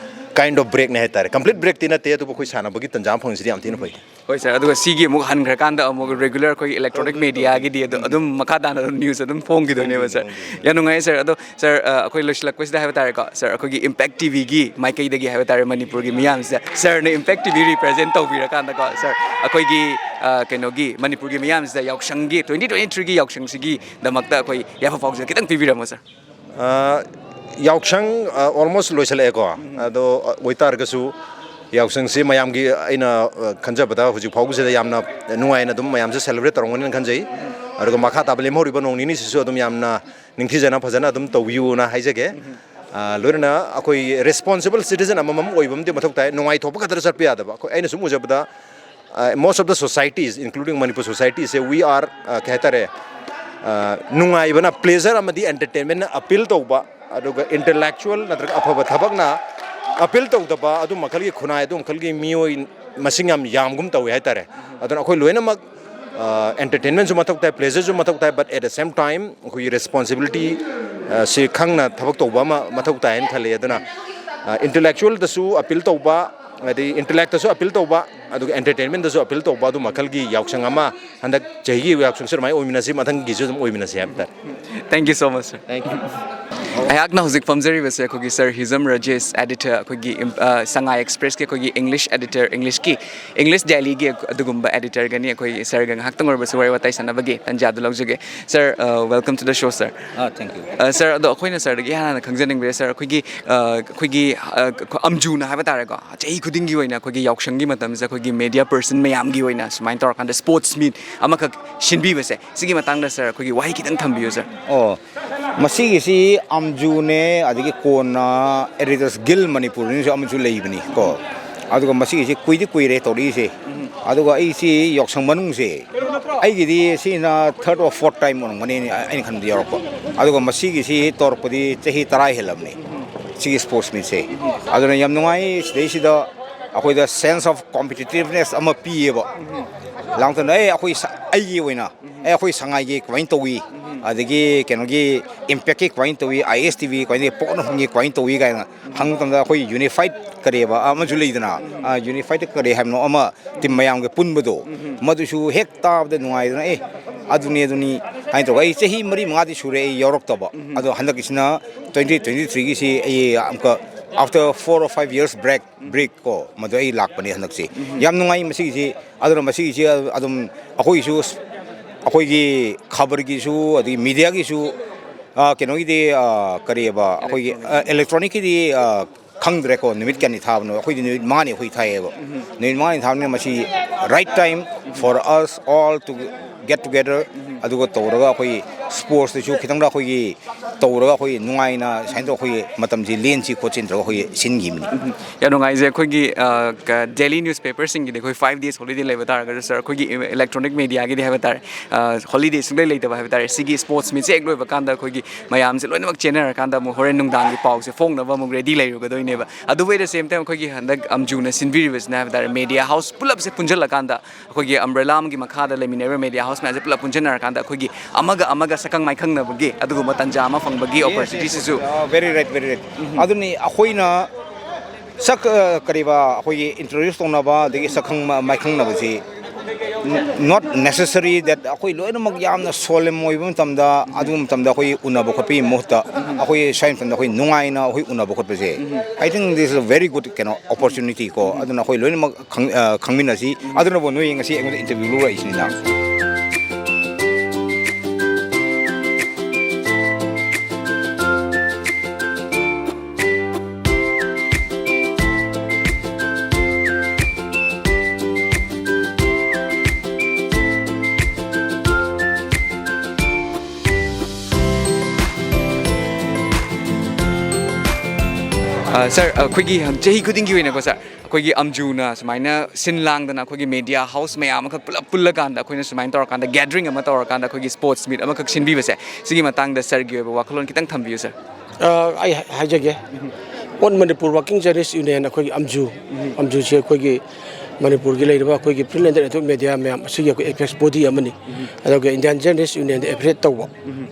kind of breakꯅꯦ ꯍꯥꯏ ꯇꯥꯔꯦ꯫ ꯀꯝꯄ꯭ꯂꯤꯠ ꯕ꯭ꯔꯦꯛꯇꯤ ꯅꯠꯇꯦ, ꯑꯗꯨꯕꯨ ꯑꯩꯈꯣꯏ ꯁꯥꯟꯅꯕꯒꯤ ꯇꯥꯟꯖꯥ ꯑꯃ ꯐꯪꯉꯤꯁꯤꯗꯤ ꯌꯥꯝ ꯊꯤꯅ ꯐꯩ꯫ ꯍꯣꯏ, ꯁꯥꯔ, ꯑꯗꯨꯒ ꯁꯤꯒꯤ ꯑꯃꯨꯛ ꯍꯟꯈ꯭ꯔꯀꯥꯟꯗ ꯑꯃꯨꯛ ꯔꯤꯒꯨꯂꯔ ꯑꯩꯈꯣꯏꯒꯤ ꯏꯂꯦꯛꯇ꯭ꯔꯣꯅꯤꯛ ꯃꯦꯗꯤꯌꯥꯒꯤꯗꯤ ꯑꯗꯨ ꯑꯗꯨꯝ ꯃꯈꯥ ꯇꯥꯅ ꯑꯗꯨꯝ ꯅ꯭ꯌꯨꯁ ꯑꯗꯨꯝ ꯐꯣꯡꯈꯤꯗꯣꯏꯅꯦꯕ, ꯁꯥꯔ꯫ ꯌꯥꯝ ꯅꯨꯡꯉꯥꯏ, ꯁꯥꯔ꯫ ꯑꯗꯣ, ꯁꯥꯔ, ꯑ, ꯑꯩꯈꯣꯏ ꯂꯣꯏꯁꯤꯜꯂꯛꯄꯁꯤꯗ ꯍꯥꯏꯕ ꯇꯥꯔꯦꯀꯣ, ꯁꯥꯔ, ꯑꯩꯈꯣꯏꯒꯤ ꯏꯝꯄꯦꯛ ꯇꯤꯚꯤꯒꯤ ꯃꯥꯏꯀꯩꯗꯒꯤ ꯍꯥꯏꯕ ꯇꯥꯔꯦ, ꯃꯅꯤꯄꯨꯔꯒꯤ ꯃꯤꯌꯥꯝꯁꯤꯗ ꯁꯥꯔꯅ ꯏꯝꯄꯦꯛ ꯇꯤꯚꯤ ꯔꯤꯄ꯭ꯔꯖꯦꯟ ꯇꯧꯕꯤꯔꯀꯥꯟꯗꯀꯣ, ꯁꯥꯔ, ꯑꯩꯈꯣꯏꯒꯤ, ꯑ, ꯀꯩꯅꯣꯒꯤ ꯃꯅꯤꯄꯨꯔꯒꯤ ꯃꯤꯌꯥꯝꯁꯤꯗ ꯌꯥꯎꯁꯪꯒꯤ, twenty twenty threeꯒꯤ ꯌꯥꯎꯁꯪꯁꯤꯒꯤꯗꯃꯛꯇ ꯑꯩꯈꯣꯏ ꯌꯥꯏꯐ ꯄꯥꯎꯖꯦꯜ ꯈꯤꯇꯪ ꯄꯤꯕꯤꯔꯝꯃꯣ, ꯁꯥꯔ꯫ ꯑ, ꯌꯥꯎꯁꯪ, ꯑ, almost ꯂꯣꯏꯁꯤꯜꯂꯛꯑꯦꯀꯣ꯫ ꯑꯗꯣ, ꯑ, ꯑꯣꯏꯇꯥꯔꯒꯁꯨ ꯌꯥꯎꯁꯪꯁꯤ ꯃꯌꯥꯝꯒꯤ, ꯑꯩꯅ, ꯑ, ꯈꯟꯖꯕꯗ ꯍꯧꯖꯤꯛ ꯐꯥꯎꯕꯁꯤꯗ ꯌꯥꯝꯅ ꯅꯨꯡꯉꯥꯏꯅ ꯑꯗꯨꯝ ꯃꯌꯥꯝꯁꯦ ꯁꯦꯂꯦꯕ꯭ꯔꯦꯠ ꯇꯧꯔꯝꯒꯅꯤꯅ ꯈꯟꯖꯩ꯫ ꯑꯗꯨꯒ ꯃꯈꯥ ꯇꯥꯕ ꯂꯦꯝꯍꯧꯔꯤꯕ ꯅꯣꯡ ꯅꯤꯅꯤꯁꯤꯁꯨ ꯑꯗꯨꯝ ꯌꯥꯝꯅ ꯅꯤꯡꯊꯤꯖꯅ ꯐꯖꯅ ꯑꯗꯨꯝ ꯇꯧꯕꯤꯌꯨꯅ ꯍꯥꯏꯖꯒꯦ꯫ ꯑ, ꯂꯣꯏꯅꯅ ꯑꯩꯈꯣꯏ ꯔꯦꯁꯄꯣꯟꯁꯤꯕꯜ ꯁꯤꯇꯤꯖꯟ ꯑꯃꯃꯝ ꯑꯣꯏꯕ ꯑꯃꯗꯤ ꯃꯊꯧ ꯇꯥꯏ꯫ ꯅꯨꯡꯉꯥꯏꯊꯣꯛꯄ ꯈꯛꯇꯗ ꯆꯠꯄ ꯌꯥꯗꯕ꯫ ꯑꯩꯈꯣꯏ, ꯑꯩꯅ ꯁꯨꯝ ꯎꯖꯕꯗ, ꯑ, most of the societies, including Manipur society say, we are, ꯑ, ꯀꯩ ꯍꯥꯏꯇꯥꯔꯦ, ꯑ, ꯅꯨꯡꯉꯥꯏꯕꯅ, ꯄ꯭ꯂꯦꯖꯔ ꯑꯃꯗꯤ ꯑꯦꯟꯇꯔꯇꯦꯟꯃꯦꯟꯅ ꯑꯄꯤꯜ ꯇꯧꯕ, ꯑꯗꯨꯒ ꯏꯟꯇꯦꯂꯦꯛꯆꯨꯋꯦꯜ ꯅꯠꯇ꯭ꯔꯒ ꯑꯐꯕ ꯊꯕꯛꯅ ꯑꯄꯤꯜ ꯇꯧꯗꯕ ꯑꯗꯨ ꯃꯈꯜꯒꯤ ꯈꯨꯟꯅꯥꯏ, ꯑꯗꯨ ꯃꯈꯜꯒꯤ ꯃꯤꯑꯣꯏ ꯃꯁꯤꯡ ꯌꯥꯝ ꯌꯥꯝꯒꯨꯝ ꯇꯧꯋꯦ ꯍꯥꯏꯇꯥꯔꯦ꯫ ꯑꯗꯨꯅ ꯑꯩꯈꯣꯏ ꯂꯣꯏꯅꯃꯛ, ꯑ, ꯑꯦꯟꯇꯔꯇꯦꯟꯃꯦꯟꯁꯨ ꯃꯊꯧ ꯇꯥꯏ, ꯄ꯭ꯂꯦꯖꯔꯁꯨ ꯃꯊꯧ ꯇꯥꯏ, but at the same time ꯑꯩꯈꯣꯏꯒꯤ ꯔꯦꯁꯄꯣꯟꯁꯤꯕꯤꯂꯤꯇꯤ, ꯑ, ꯁꯤ ꯈꯪꯅ ꯊꯕꯛ ꯇꯧꯕ ꯑꯃ ꯃꯊꯧ ꯇꯥꯏ ꯍꯥꯏꯅ ꯈꯜꯂꯤ꯫ ꯑꯗꯨꯅ, ꯑ, ꯏꯟꯇꯦꯂꯦꯛꯆꯨꯋꯦꯜꯗꯁꯨ ꯑꯄꯤꯜ ꯇꯧꯕ, ꯑꯗꯩ ꯏꯟꯇꯦꯂꯦꯛꯇꯁꯨ ꯑꯄꯤꯜ ꯇꯧꯕ, ꯑꯗꯨꯒ ꯑꯦꯟꯇꯔꯇꯦꯟꯃꯦꯟꯗꯁꯨ ꯑꯄꯤꯜ ꯇꯧꯕ ꯑꯗꯨ ꯃꯈꯜꯒꯤ ꯌꯥꯎꯁꯪ ꯑꯃ ꯍꯟꯗꯛ ꯆꯍꯤꯒꯤ ꯌꯥꯎꯁꯪꯁꯨ ꯑꯗꯨꯃꯥꯏꯅ ꯑꯣꯏꯃꯤꯟꯅꯁꯤ, ꯃꯊꯪꯒꯤꯁꯨ ꯑꯗꯨꯝ ꯑꯣꯏꯃꯤꯟꯅꯁꯤ ꯍꯥꯏꯕ ꯇꯥꯔꯦ꯫ Thank you so much, sir. Thank you. ꯑꯩꯍꯥꯛꯅ ꯍꯧꯖꯤꯛ ꯐꯝꯖꯔꯤꯕꯁꯦ ꯑꯩꯈꯣꯏꯒꯤ ꯁꯔ ꯍꯤꯖꯝ ꯔꯥꯖꯦꯁ, ꯑꯦꯗꯤꯇꯔ, ꯑꯩꯈꯣꯏꯒꯤ ꯏꯝ-, ꯑ, ꯁꯉꯥꯏ ꯑꯦꯛꯁꯄ꯭ꯔꯦꯁꯀꯤ ꯑꯩꯈꯣꯏꯒꯤ ꯏꯪꯂꯤꯁ ꯑꯦꯗꯤꯇꯔ, ꯏꯪꯂꯤꯁꯀꯤ, ꯏꯪꯂꯤꯁ ꯗꯦꯂꯤꯒꯤ ꯑꯗꯨꯒꯨꯝꯕ ꯑꯦꯗꯤꯇꯔꯒꯅꯤ꯫ ꯑꯩꯈꯣꯏꯒꯤ ꯁꯔꯒ ꯉꯥꯏꯍꯥꯛꯇꯪ ꯑꯣꯏꯔꯕꯁꯨ ꯋꯥꯔꯤ ꯋꯥꯇꯥꯏ ꯁꯥꯟꯅꯕꯒꯤ ꯇꯥꯟꯖꯥꯗꯨ ꯂꯧꯖꯒꯦ꯫ ꯁꯔ, ꯑ, welcome to the show, sir꯫ ꯑꯥ, thank you. ꯑ, ꯁꯔ, ꯑꯗꯣ ꯑꯩꯈꯣꯏꯅ ꯁꯔꯗꯒꯤ ꯏꯍꯥꯟ ꯍꯥꯟꯅ ꯈꯪꯖꯅꯤꯡꯕꯁꯦ, ꯁꯔ, ꯑꯩꯈꯣꯏꯒꯤ, ꯑ, ꯑꯩꯈꯣꯏꯒꯤ, ꯑ, ꯑꯝꯖꯨꯅ ꯍꯥꯏꯕ ꯇꯥꯔꯦꯀꯣ, ꯆꯍꯤ ꯈꯨꯗꯤꯡꯒꯤ ꯑꯣꯏꯅ ꯑꯩꯈꯣꯏꯒꯤ ꯌꯥꯎꯁꯪꯒꯤ ꯃꯇꯝꯁꯦ ꯑꯩꯈꯣꯏꯒꯤ ꯃꯦꯗꯤꯌꯥ ꯄꯔꯁꯟ ꯃꯌꯥꯝꯒꯤ ꯑꯣꯏꯅ ꯁꯨꯃꯥꯏꯅ ꯇꯧꯔꯀꯥꯟꯗ ꯁ꯭ꯄꯣꯔꯠꯁ ꯃꯤꯠ ꯑꯃꯈꯛ ꯁꯤꯟꯕꯤꯕꯁꯦ, ꯁꯤꯒꯤ ꯃꯇꯥꯡꯗ ꯁꯔ ꯑꯩꯈꯣꯏꯒꯤ ꯋꯥꯍꯩ ꯈꯤꯇꯪ ꯊꯝꯕꯤꯌꯨ, ꯁꯔ꯫ ꯑꯣ, ꯃꯁꯤꯒꯤꯁꯤ ꯑꯝꯖꯨꯅꯦ, ꯑꯗꯒꯤ ꯀꯣꯟꯅ ꯑꯦꯗꯤꯇꯔꯁ ꯒꯤꯜ ꯃꯅꯤꯄꯨꯔꯅꯤꯁꯨ ꯑꯃꯁꯨ ꯂꯩꯕꯅꯤ ꯀꯣ꯫ ꯑꯗꯨꯒ ꯃꯁꯤꯒꯤꯁꯤ ꯀꯨꯏꯗꯤ ꯀꯨꯏꯔꯦ ꯇꯧꯔꯛꯏꯁꯦ꯫ ꯑꯗꯨꯒ ꯑꯩꯁꯤ ꯌꯥꯎꯁꯪ ꯃꯅꯨꯡꯁꯦ ꯑꯩꯒꯤꯗꯤ ꯁꯤꯅ third or fourth time ꯑꯣꯏꯔꯝꯒꯅꯤ ꯑꯩꯅ ꯈꯟꯕꯗ ꯌꯥꯎꯔꯛꯄ꯫ ꯑꯗꯨꯒ ꯃꯁꯤꯒꯤꯁꯤ ꯇꯧꯔꯛꯄꯗꯤ ꯆꯍꯤ ꯇꯔꯥ ꯍꯦꯜꯂꯕꯅꯤ, ꯁꯤꯒꯤ ꯁ꯭ꯄꯣꯔꯠꯁ ꯃꯤꯠꯁꯦ꯫ ꯑꯗꯨꯅ ꯌꯥꯝ ꯅꯨꯡꯉꯥꯏ꯫ ꯁꯤꯗꯩꯁꯤꯗ ꯑꯩꯈꯣꯏꯗ sense of competitiveness ꯑꯃ ꯄꯤꯌꯦꯕ꯫ ꯂꯥꯡꯇꯅ ꯑꯦ ꯑꯩꯈꯣꯏ ꯁ-, ꯑꯩꯒꯤ ꯑꯣꯏꯅ ꯑꯦ ꯑꯩꯈꯣꯏ ꯁꯉꯥꯏꯒꯤ ꯀꯃꯥꯏꯅ ꯇꯧꯏ, ꯑꯗꯒꯤ ꯀꯩꯅꯣꯒꯤ ꯏꯝꯄꯦꯛꯀꯤ ꯀꯃꯥꯏꯅ ꯇꯧꯏ, ꯑꯥꯏ ꯑꯦꯁ ꯇꯤ ꯚꯤ ꯀꯃꯥꯏꯅ ꯇꯧꯏ, ꯄꯣꯠꯅ ꯍꯨꯝꯒꯤ ꯀꯃꯥꯏꯅ ꯇꯧꯏ ꯀꯥꯏꯅ ꯍꯪꯕ ꯃꯇꯝꯗ ꯑꯩꯈꯣꯏ ꯌꯨꯅꯤꯐꯥꯏꯠ ꯀꯔꯤꯕ ꯑꯃꯁꯨ ꯂꯩꯗꯅ, ꯌꯨꯅꯤꯐꯥꯏꯠ ꯀꯔꯤ ꯍꯥꯏꯕꯅꯣ ꯑꯃ ꯇꯤꯝ ꯃꯌꯥꯝꯒꯤ ꯄꯨꯟꯕꯗꯣ, ꯃꯗꯨꯁꯨ ꯍꯦꯛ ꯇꯥꯕꯗ ꯅꯨꯡꯉꯥꯏꯗꯅ ꯑꯦ ꯑꯗꯨꯅꯤ ꯑꯗꯨꯅꯤ ꯍꯥꯏꯅ ꯇꯧꯔꯒ ꯑꯩ ꯆꯍꯤ ꯃꯔꯤ ꯃꯉꯥꯗꯤ ꯁꯨꯔꯦ ꯑꯩ ꯌꯥꯎꯔꯛꯇꯕ꯫ ꯑꯗꯣ ꯍꯟꯗꯛꯀꯤꯁꯤꯅ twenty twenty threeꯒꯤꯁꯤ ꯑꯩ ꯑꯃꯨꯛꯀ after four or five years break, break ꯀꯣ, ꯃꯗꯨ ꯑꯩ ꯂꯥꯛꯄꯅꯦ ꯍꯟꯗꯛꯁꯤ꯫ ꯌꯥꯝ ꯅꯨꯡꯉꯥꯏ ꯃꯁꯤꯒꯤꯁꯤ꯫ ꯑꯗꯨꯅ ꯃꯁꯤꯒꯤꯁꯤ ꯑꯗꯨꯝ ꯑꯩꯈꯣꯏꯒꯤꯁꯨ, ꯑꯩꯈꯣꯏꯒꯤ ꯈꯕꯔꯒꯤꯁꯨ ꯑꯗꯒꯤ ꯃꯤꯗꯤꯌꯥꯒꯤꯁꯨ, ꯑ, ꯀꯩꯅꯣꯒꯤꯗꯤ, ꯑ, ꯀꯔꯤꯑꯕ ꯑꯩꯈꯣꯏꯒꯤ, ꯑ, ꯏꯂꯦꯛꯇ꯭ꯔꯣꯅꯤꯛꯀꯤꯗꯤ, ꯑ, ꯈꯪꯗ꯭ꯔꯦꯀꯣ, ꯅꯨꯃꯤꯠ ꯀꯌꯥꯅꯤ ꯊꯥꯕꯅꯣ꯫ ꯑꯩꯈꯣꯏꯗꯤ ꯅꯨꯃꯤꯠ ꯃꯉꯥꯅꯤ ꯑꯩꯈꯣꯏ ꯊꯥꯏꯌꯦꯕ꯫ ꯅꯨꯃꯤꯠ ꯃꯉꯥꯅꯤ ꯊꯥꯕꯅꯤꯅ ꯃꯁꯤ right time for us all to get together, ꯑꯗꯨꯒ ꯇꯧꯔꯒ ꯑꯩꯈꯣꯏ ꯁ꯭ꯄꯣꯔꯠꯁꯇꯁꯨ ꯈꯤꯇꯪꯗ ꯑꯩꯈꯣꯏꯒꯤ ꯇꯧꯔꯒ ꯑꯩꯈꯣꯏ ꯅꯨꯡꯉꯥꯏꯅ ꯁꯨꯃꯥꯏꯅ ꯇꯧꯔꯒ ꯑꯩꯈꯣꯏ ꯃꯇꯝꯁꯤ ꯂꯦꯟꯁꯤ ꯈꯣꯠꯁꯤ ꯇꯧꯔꯒ ꯑꯩꯈꯣꯏ ꯁꯤꯟꯈꯤꯕꯅꯤ꯫ ꯌꯥꯝ ꯅꯨꯡꯉꯥꯏꯖꯩ꯫ ꯑꯩꯈꯣꯏꯒꯤ, ꯑ, ꯀ-, ꯗꯦꯂꯤ ꯅ꯭ꯌꯨꯁ ꯄꯦꯄꯔꯁꯤꯡꯒꯤꯗꯤ ꯑꯩꯈꯣꯏ five days holiday ꯂꯩꯕ ꯇꯥꯔꯒꯁꯨ, ꯁꯔ, ꯑꯩꯈꯣꯏꯒꯤ ꯏꯂꯦꯛꯇ꯭ꯔꯣꯅꯤꯛ ꯃꯦꯗꯤꯌꯥꯒꯤꯗꯤ ꯍꯥꯏꯕ ꯇꯥꯔꯦ, ꯑ, ꯍꯣꯂꯤꯗꯦ ꯁꯨꯡꯂꯩ ꯂꯩꯇꯕ ꯍꯥꯏꯕ ꯇꯥꯔꯦ꯫ ꯁꯤꯒꯤ ꯁ꯭ꯄꯣꯔꯠꯁ ꯃꯤꯠꯁꯦ ꯍꯦꯛ ꯂꯣꯏꯕ ꯀꯥꯟꯗ ꯑꯩꯈꯣꯏꯒꯤ ꯃꯌꯥꯝꯁꯦ ꯂꯣꯏꯅꯃꯛ ꯆꯦꯟꯅꯔꯀꯥꯟꯗ ꯑꯃꯨꯛ ꯍꯣꯔꯦꯟ ꯅꯨꯡꯗꯥꯡꯒꯤ ꯄꯥꯎꯁꯦ ꯐꯣꯡꯅꯕ ꯑꯃꯨꯛ ꯔꯦꯗꯤ ꯂꯩꯔꯨꯒꯗꯣꯏꯅꯦꯕ꯫ ꯑꯗꯨꯕꯨ at the same time ꯑꯩꯈꯣꯏꯒꯤ ꯍꯟꯗꯛ ꯑꯝꯖꯨꯅ ꯁꯤꯟꯕꯤꯔꯤꯕꯁꯤꯅ ꯍꯥꯏꯕ ꯇꯥꯔꯦ, ꯃꯦꯗꯤꯌꯥ ꯍꯥꯎꯁ ꯄꯨꯂꯞꯁꯦ ꯄꯨꯟꯁꯤꯜꯂꯀꯥꯟꯗ ꯑꯩꯈꯣꯏꯒꯤ ꯑꯝꯕ꯭ꯔꯦꯂꯥ ꯑꯃꯒꯤ ꯃꯈꯥꯗ ꯂꯩꯃꯤꯟꯅꯔꯤꯕ ꯃꯦꯗꯤꯌꯥ ꯍꯥꯎꯁ ꯃꯌꯥꯝꯁꯦ ꯄꯨꯂꯞ ꯄꯨꯟꯁꯤꯟꯅꯔꯀꯥꯟꯗ ꯑꯩꯈꯣꯏꯒꯤ ꯑꯃꯒ ꯑꯃꯒ ꯁꯛꯈꯪ ꯃꯥꯏꯈꯪꯅꯕꯒꯤ ꯑꯗꯨꯒꯨꯝꯕ ꯇꯥꯟꯖꯥ ꯑꯃ ꯐꯪꯕꯒꯤ opportunityꯁꯤꯁꯨ꯫ Very right, very right. ꯑꯗꯨꯅꯤ ꯑꯩꯈꯣꯏꯅ ꯁꯛ, ꯑ, ꯀꯔꯤꯕ, ꯑꯩꯈꯣꯏꯒꯤ introduce ꯇꯧꯅꯕ ꯑꯗꯒꯤ ꯁꯛꯈꯪ ꯃ-, ꯃꯥꯏꯈꯪꯅꯕꯁꯤ Not necessary that ꯑꯩꯈꯣꯏ ꯂꯣꯏꯅꯃꯛ ꯌꯥꯝꯅ solemn ꯑꯣꯏꯕ ꯃꯇꯝꯗ, ꯑꯗꯨ ꯃꯇꯝꯗ ꯑꯩꯈꯣꯏ ꯎꯅꯕ ꯈꯣꯠꯄꯒꯤ ꯃꯍꯨꯠꯇ, ꯑꯩꯈꯣꯏ ꯁ꯭ꯋꯥꯏ ꯃꯇꯝꯗ ꯑꯩꯈꯣꯏ ꯅꯨꯡꯉꯥꯏꯅ ꯑꯩꯈꯣꯏ ꯎꯅꯕ ꯈꯣꯠꯄꯁꯦ, I think this is a very good, ꯀꯩꯅꯣ, opportunity ꯀꯣ. ꯑꯗꯨꯅ ꯑꯩꯈꯣꯏ ꯂꯣꯏꯅꯃꯛ ꯈꯪ-, ꯑ, ꯈꯪꯃꯤꯟꯅꯁꯤ꯫ ꯑꯗꯨꯅꯕꯨ ꯅꯣꯏ ꯉꯁꯤ ꯑꯩꯉꯣꯟꯗ interview ꯂꯧꯔꯛꯏꯁꯤꯅꯤꯅ꯫ ꯑ, ꯁꯥꯔ, ꯑꯩꯈꯣꯏꯒꯤ ꯆꯍꯤ ꯈꯨꯗꯤꯡꯒꯤ ꯑꯣꯏꯅꯀꯣ, ꯁꯥꯔ, ꯑꯩꯈꯣꯏꯒꯤ ꯑꯝꯖꯨꯅ ꯁꯨꯃꯥꯏꯅ ꯁꯤꯟ ꯂꯥꯡꯗꯅ, ꯑꯩꯈꯣꯏꯒꯤ media house ꯃꯌꯥꯝ ꯑꯃꯈꯛ ꯄꯨꯂꯞ ꯄꯨꯜꯂꯀꯥꯟꯗ, ꯑꯩꯈꯣꯏꯅ ꯁꯨꯃꯥꯏꯅ ꯇꯧꯔꯀꯥꯟꯗ, gathering ꯑꯃ ꯇꯧꯔꯀꯥꯟꯗ, ꯑꯩꯈꯣꯏꯒꯤ sports meet ꯑꯃꯈꯛ ꯁꯤꯟꯕꯤꯕꯁꯦ, ꯁꯤꯒꯤ ꯃꯇꯥꯡꯗ ꯁꯥꯔꯒꯤ ꯑꯣꯏꯕ ꯋꯥꯈꯜꯂꯣꯟ ꯈꯤꯇꯪ ꯊꯝꯕꯤꯌꯨ, ꯁꯥꯔ꯫ ꯑ, ꯑꯩ ꯍꯥꯏ-, ꯍꯥꯏꯖꯒꯦ꯫ All Manipur Working Journalist Union, ꯑꯩꯈꯣꯏꯒꯤ ꯑꯝꯖꯨ, ꯑꯝꯖꯨꯁꯤ ꯑꯩꯈꯣꯏꯒꯤ ꯃꯅꯤꯄꯨꯔꯒꯤ ꯂꯩꯔꯤꯕ ꯑꯩꯈꯣꯏꯒꯤ Print and Electronic Media ꯃꯌꯥꯝ ꯑꯁꯤꯒꯤ ꯑꯩꯈꯣꯏ apex body ꯑꯃꯅꯤ꯫ ꯑꯗꯨꯒ Indian Journalist Union affiliate ꯇꯧꯕ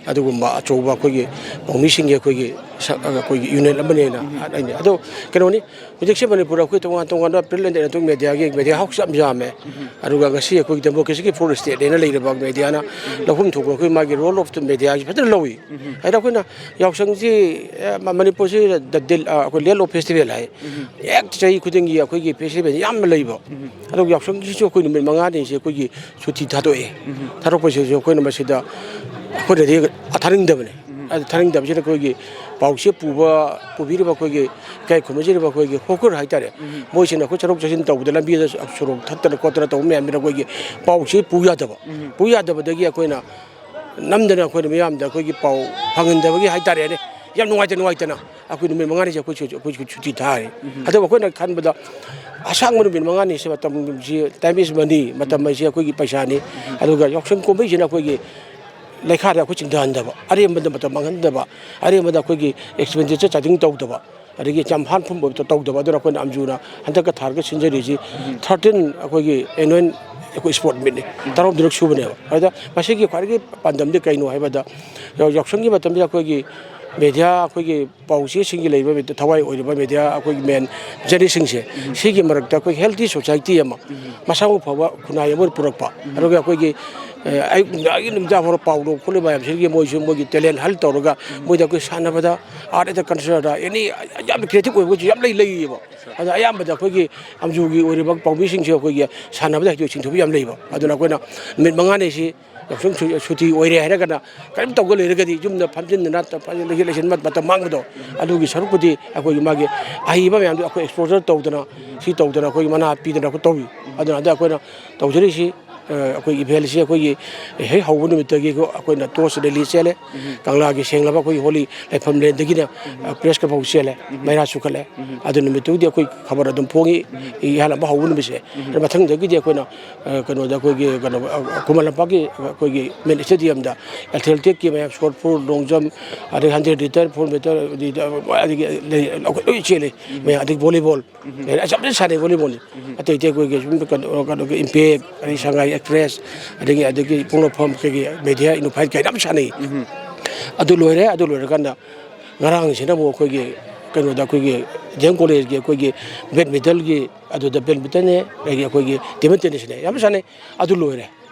ꯑꯗꯨꯒꯨꯝꯕ ꯑꯆꯧꯕ ꯑꯩꯈꯣꯏꯒꯤ ꯄꯥꯎꯃꯤꯁꯤꯡꯒꯤ ꯑꯩꯈꯣꯏꯒꯤ ꯁ-, ꯑꯩꯈꯣꯏꯒꯤ union ꯑꯃꯅꯦꯅ ꯍꯥꯏꯅꯩ꯫ ꯑꯗꯣ ꯀꯩꯅꯣꯅꯤ, ꯍꯧꯖꯤꯛꯁꯦ ꯃꯅꯤꯄꯨꯔꯗ ꯑꯩꯈꯣꯏ ꯇꯣꯉꯥꯟ ꯇꯣꯉꯥꯟꯕ Print and Electronic Mediaꯒꯤ media house ꯌꯥꯝ ꯌꯥꯝꯃꯦ꯫ ꯑꯗꯨꯒ ꯉꯁꯤ ꯑꯩꯈꯣꯏꯒꯤ democracyꯒꯤ fourth stateꯅꯦꯅ ꯂꯩꯔꯕ mediaꯅ ꯂꯧꯐꯝ ꯊꯣꯛꯄ ꯑꯩꯈꯣꯏ ꯃꯥꯒꯤ role of the mediaꯒꯤ ꯐꯖꯅ ꯂꯧꯏ꯫ ꯍꯥꯏꯗꯤ ꯑꯩꯈꯣꯏꯅ ꯌꯥꯎꯁꯪꯁꯤ, ꯑꯦ, ꯃ-, ꯃꯅꯤꯄꯨꯔꯁꯤ the del-, ꯑ, ꯑꯩꯈꯣꯏ land of festival ꯍꯥꯏ꯫ ꯍꯦꯛ ꯆꯍꯤ ꯈꯨꯗꯤꯡꯒꯤ ꯑꯩꯈꯣꯏꯒꯤ festival ꯌꯥꯝꯅ ꯂꯩꯕ꯫ ꯑꯗꯨꯒ ꯌꯥꯎꯁꯪꯒꯤꯁꯤꯁꯨ ꯑꯩꯈꯣꯏ ꯅꯨꯃꯤꯠ ꯃꯉꯥꯅꯤꯁꯦ ꯑꯩꯈꯣꯏꯒꯤ ꯁꯨꯇꯤ ꯊꯥꯗꯣꯛꯑꯦ꯫ ꯊꯥꯗꯣꯛꯄꯁꯤꯁꯨ ꯑꯩꯈꯣꯏꯅ ꯃꯁꯤꯗ ꯑꯩꯈꯣꯏꯅꯗꯤ ꯊꯥꯅꯤꯡꯗꯕꯅꯤ꯫ ꯑꯗꯨ ꯊꯥꯅꯤꯡꯗꯕꯁꯤꯅ ꯑꯩꯈꯣꯏꯒꯤ ꯄꯥꯎꯆꯦ ꯄꯨꯕ, ꯄꯨꯕꯤꯔꯤꯕ ꯑꯩꯈꯣꯏꯒꯤ ꯏꯀꯥꯏ ꯈꯨꯝꯅꯖꯔꯤꯕ ꯑꯩꯈꯣꯏꯒꯤ hawker ꯍꯥꯏꯇꯥꯔꯦ, ꯃꯣꯏꯁꯤꯡꯅ ꯑꯩꯈꯣꯏ ꯆꯠꯊꯣꯛ ꯆꯠꯁꯤꯟ ꯇꯧꯕꯗ ꯂꯝꯕꯤꯗ ꯁꯣꯔꯣꯛ ꯊꯠꯇꯅ ꯈꯣꯠꯇꯅ ꯇꯧꯕ ꯃꯌꯥꯝꯁꯤꯅ ꯑꯩꯈꯣꯏꯒꯤ ꯄꯥꯎꯆꯦ ꯄꯨ ꯌꯥꯗꯕ꯫ ꯄꯨ ꯌꯥꯗꯕꯗꯒꯤ ꯑꯩꯈꯣꯏꯅ ꯅꯝꯗꯅ ꯑꯩꯈꯣꯏꯅ ꯃꯤꯌꯥꯝꯗ ꯑꯩꯈꯣꯏꯒꯤ ꯄꯥꯎ ꯐꯪꯍꯟꯗꯕꯒꯤ ꯍꯥꯏꯇꯥꯔꯦꯅꯦ, ꯌꯥꯝ ꯅꯨꯡꯉꯥꯏꯇ ꯅꯨꯡꯉꯥꯏꯇꯅ ꯑꯩꯈꯣꯏ ꯅꯨꯃꯤꯠ ꯃꯉꯥꯅꯤꯁꯦ ꯑꯩꯈꯣꯏ ꯁꯨ-, ꯑꯩꯈꯣꯏ ꯁꯨꯇꯤ ꯊꯥꯔꯤ꯫ ꯑꯗꯨꯕꯨ ꯑꯩꯈꯣꯏꯅ ꯈꯟꯕꯗ ꯑꯁꯥꯡꯕ ꯅꯨꯃꯤꯠ ꯃꯉꯥꯅꯤꯁꯦ ꯃꯇꯝꯁꯤ, time is money, ꯃꯇꯝ ꯍꯥꯏꯁꯦ ꯑꯩꯈꯣꯏꯒꯤ ꯄꯩꯁꯥꯅꯤ꯫ ꯑꯗꯨꯒ ꯌꯥꯎꯁꯪ ꯀꯨꯝꯍꯩꯁꯤꯅ ꯑꯩꯈꯣꯏꯒꯤ ꯂꯩꯈꯥꯗ ꯑꯩꯈꯣꯏ ꯆꯤꯡꯊꯍꯟꯗꯕ, ꯑꯔꯦꯝꯕꯗ ꯃꯇꯝ ꯃꯥꯡꯍꯟꯗꯕ, ꯑꯔꯦꯝꯕꯗ ꯑꯩꯈꯣꯏꯒꯤ expenditure ꯆꯥꯗꯤꯡ ꯇꯧꯗꯕ, ꯑꯗꯒꯤ ꯌꯥꯝ ꯍꯥꯟ ꯐꯨꯝꯕ ꯇꯧꯗꯕ꯫ ꯑꯗꯨꯅ ꯑꯩꯈꯣꯏꯅ ꯑꯝꯖꯨꯅ ꯍꯟꯗꯛꯀ ꯊꯥꯔꯒ ꯁꯤꯟꯖꯔꯤꯁꯤ thirteen ꯑꯩꯈꯣꯏꯒꯤ annual ꯑꯩꯈꯣꯏ sport meetꯅꯤ, ꯇꯔꯥꯍꯨꯝꯗꯣꯏꯔꯛ ꯁꯨꯕꯅꯦꯕ꯫ ꯑꯗ ꯃꯁꯤꯒꯤ ꯈ꯭ꯋꯥꯏꯗꯒꯤ ꯄꯥꯟꯗꯝꯗꯤ ꯀꯩꯅꯣ ꯍꯥꯏꯕꯗ, ꯌꯥꯎ-, ꯌꯥꯎꯁꯪꯒꯤ ꯃꯇꯝꯁꯤꯗ ꯑꯩꯈꯣꯏꯒꯤ ꯃꯦꯗꯤꯌꯥ, ꯑꯩꯈꯣꯏꯒꯤ ꯄꯥꯎ ꯆꯦꯁꯤꯡꯒꯤ ꯂꯩꯔꯤꯕ ꯃꯦꯗꯤꯌꯥ, ꯊꯋꯥꯏ ꯑꯣꯏꯔꯤꯕ ꯃꯦꯗꯤꯌꯥ, ꯑꯩꯈꯣꯏꯒꯤ ꯃꯦꯟ ꯖꯔꯅꯦꯂꯤꯁꯁꯤꯡꯁꯦ, ꯁꯤꯒꯤ ꯃꯔꯛꯇ ꯑꯩꯈꯣꯏ ꯍꯦꯜꯗꯤ ꯁꯣꯁꯥꯏꯇꯤ ꯑꯃ, ꯃꯁꯥ ꯃꯎ ꯐꯕ ꯈꯨꯟꯅꯥꯏ ꯑꯃ ꯄꯨꯔꯛꯄ, ꯑꯗꯨꯒ ꯑꯩꯈꯣꯏꯒꯤ, ꯑꯦ, ꯑꯌꯨꯛ ꯅꯨꯡꯗꯥꯡ, ꯑꯌꯨꯛ ꯅꯨꯃꯤꯗꯥꯡ ꯐꯥꯎꯕ ꯄꯥꯎ ꯂꯧ ꯈꯣꯠꯂꯤꯕ ꯃꯌꯥꯝꯁꯤꯒꯤ ꯃꯣꯏꯁꯨ ꯃꯣꯏꯒꯤ ꯇꯦꯂꯦꯟ ꯍꯜ ꯇꯧꯔꯒ, ꯃꯣꯏꯗ ꯑꯩꯈꯣꯏ ꯁꯥꯟꯅꯕꯗ, ꯑꯥꯔꯠꯇ, ꯀꯜꯆꯔꯗ, ꯑꯦꯅꯤ ꯌꯥꯝꯅ ꯀ꯭ꯔꯤꯌꯦꯇꯤꯞ ꯑꯣꯏꯕ ꯃꯣꯏꯁꯨ ꯌꯥꯝ ꯂꯩ, ꯂꯩꯌꯦꯕ꯫ ꯑꯗ ꯑꯌꯥꯝꯕꯗ ꯑꯩꯈꯣꯏꯒꯤ ꯑꯝꯖꯨꯒꯤ ꯑꯣꯏꯔꯤꯕ ꯄꯥꯎꯃꯤꯁꯤꯡꯁꯦ ꯑꯩꯈꯣꯏꯒꯤ ꯁꯥꯟꯅꯕꯗ ꯍꯩꯊꯣꯏ ꯁꯤꯡꯊꯣꯏꯕ ꯌꯥꯝ ꯂꯩꯕ꯫ ꯑꯗꯨꯅ ꯑꯩꯈꯣꯏꯅ ꯅꯨꯃꯤꯠ ꯃꯉꯥꯅꯤꯁꯤ ꯌꯥꯎꯁꯪ ꯁꯨ-, ꯁꯨꯇꯤ ꯑꯣꯏꯔꯦ ꯍꯥꯏꯔꯒꯅ ꯀꯔꯤꯝ ꯇꯧꯗ ꯂꯩꯔꯒꯗꯤ, ꯌꯨꯝꯗ ꯐꯝꯖꯤꯟꯗꯅ ꯇ-, ꯐꯝꯖꯤꯟ-, ꯂꯩꯁꯤꯟ-, ꯂꯩꯁꯤꯟꯕ ꯃꯇꯝ ꯃꯥꯡꯕꯗꯣ, ꯑꯗꯨꯒꯤ ꯁꯔꯨꯛꯄꯨꯗꯤ ꯑꯩꯈꯣꯏꯒꯤ ꯃꯥꯒꯤ ꯑꯍꯩꯕ ꯃꯌꯥꯝꯗꯣ ꯑꯩꯈꯣꯏ ꯑꯦꯛꯁꯄꯣꯖꯔ ꯇꯧꯗꯅ, ꯁꯤ ꯇꯧꯗꯅ ꯑꯩꯈꯣꯏꯒꯤ ꯃꯅꯥ ꯄꯤꯗꯅ ꯑꯩꯈꯣꯏ ꯇꯧꯔꯤ꯫ ꯑꯗꯨꯅ ꯍꯟꯗꯛ ꯑꯩꯈꯣꯏꯅ ꯇꯧꯖꯔꯤꯁꯤ, ꯑ, ꯑꯩꯈꯣꯏ ꯏꯚꯦꯟꯁꯤ ꯑꯩꯈꯣꯏꯒꯤ ꯍꯦꯛ ꯍꯧꯕ ꯅꯨꯃꯤꯠꯇꯒꯤ ꯑꯩꯈꯣꯏꯅ ꯇꯣꯔꯆ ꯔꯦꯂꯤ ꯆꯦꯜꯂꯦ꯫ ꯀꯪꯂꯥꯒꯤ ꯁꯦꯡꯂꯕ ꯑꯩꯈꯣꯏꯒꯤ ꯍꯣꯂꯤ ꯂꯥꯏꯐꯝ ꯂꯦꯟꯗꯒꯤꯅ, ꯑ, ꯄ꯭ꯔꯦꯁ ꯀ꯭ꯂꯕ ꯐꯥꯎ ꯆꯦꯜꯂꯦ꯫ ꯃꯩꯔꯥ ꯆꯨꯈꯠꯂꯦ꯫ ꯑꯗꯨ ꯅꯨꯃꯤꯠꯇꯨꯒꯤꯗꯤ ꯑꯩꯈꯣꯏ ꯈꯕꯔ ꯑꯗꯨꯝ ꯐꯣꯡꯉꯤ, ꯏꯍꯥꯟ ꯍꯥꯟꯕ ꯍꯧꯕ ꯅꯨꯃꯤꯠꯁꯦ꯫ ꯑꯗꯨ ꯃꯊꯪꯗꯒꯤꯗꯤ ꯑꯩꯈꯣꯏꯅ, ꯑ, ꯀꯩꯅꯣꯗ ꯑꯩꯈꯣꯏꯒꯤ, ꯀꯩꯅꯣ, ꯑ, ꯈꯨꯃꯟ ꯂꯝꯄꯥꯛꯀꯤ ꯑꯩꯈꯣꯏꯒꯤ ꯃꯦꯟ ꯁ꯭ꯇꯦꯗꯤꯌꯝꯗ ꯑꯦꯊꯂꯦꯇꯤꯛꯀꯤ ꯃꯌꯥꯝ, ꯁꯣꯔꯠ ꯄꯨꯠ, ꯂꯣꯡ ꯖꯝ, ꯑꯗꯩ ꯍꯟꯗ꯭ꯔꯦꯠ ꯃꯤꯇꯔ, ꯐꯣꯔ ꯃꯤꯇꯔ, ꯑꯗꯒꯤ, ꯑꯗꯒꯤ ꯂꯩ-, ꯑꯩꯈꯣꯏ ꯂꯣꯏ ꯆꯦꯜꯂꯤ꯫ ꯃꯌꯥꯝ, ꯑꯗꯩ ꯚꯣꯂꯤꯕꯣꯜ꯫ ꯂꯩꯔꯦ꯫ ꯑꯁ, ꯌꯥꯝ ꯊꯤꯅ ꯁꯥꯟꯅꯩ ꯚꯣꯂꯤꯕꯣꯜꯗꯤ꯫ ꯑꯇꯩ ꯑꯇꯩ ꯑꯩꯈꯣꯏꯒꯤ ꯁꯨꯝ ꯀꯩꯅꯣ, ꯀꯩꯅꯣꯒꯤ ꯏꯝꯄꯦꯛ, ꯑꯗꯩ ꯁꯉꯥꯏ ꯑꯦꯛꯁꯄ꯭ꯔꯦꯁ, ꯑꯗꯒꯤ, ꯑꯗꯒꯤ ꯄꯣꯛꯅꯐꯝ, ꯑꯩꯈꯣꯏꯒꯤ ꯃꯦꯗꯤꯌꯥ ꯏꯅꯣꯐꯥꯏꯠ ꯀꯥꯏꯅ ꯌꯥꯝ ꯁꯥꯟꯅꯩ꯫ ꯑꯗꯨ ꯂꯣꯏꯔꯦ꯫ ꯑꯗꯨ ꯂꯣꯏꯔꯀꯥꯟꯗ ꯉꯔꯥꯡꯁꯤꯅ ꯑꯃꯨꯛ ꯑꯩꯈꯣꯏꯒꯤ ꯀꯩꯅꯣꯗ, ꯑꯩꯈꯣꯏꯒꯤ ꯗꯤ ꯑꯦꯝ ꯀꯣꯂꯦꯖꯀꯤ ꯑꯩꯈꯣꯏꯒꯤ ꯕꯦꯗꯃꯤꯟꯇꯟꯒꯤ, ꯑꯗꯨꯗ ꯕꯦꯗꯃꯤꯟꯇꯟꯅꯦ, ꯑꯗꯒꯤ ꯑꯩꯈꯣꯏꯒꯤ ꯇꯦꯕꯜ ꯇꯦꯅꯤꯁꯅꯦ, ꯌꯥꯝ ꯁꯥꯟꯅꯩ꯫ ꯑꯗꯨ ꯂꯣꯏꯔꯦ꯫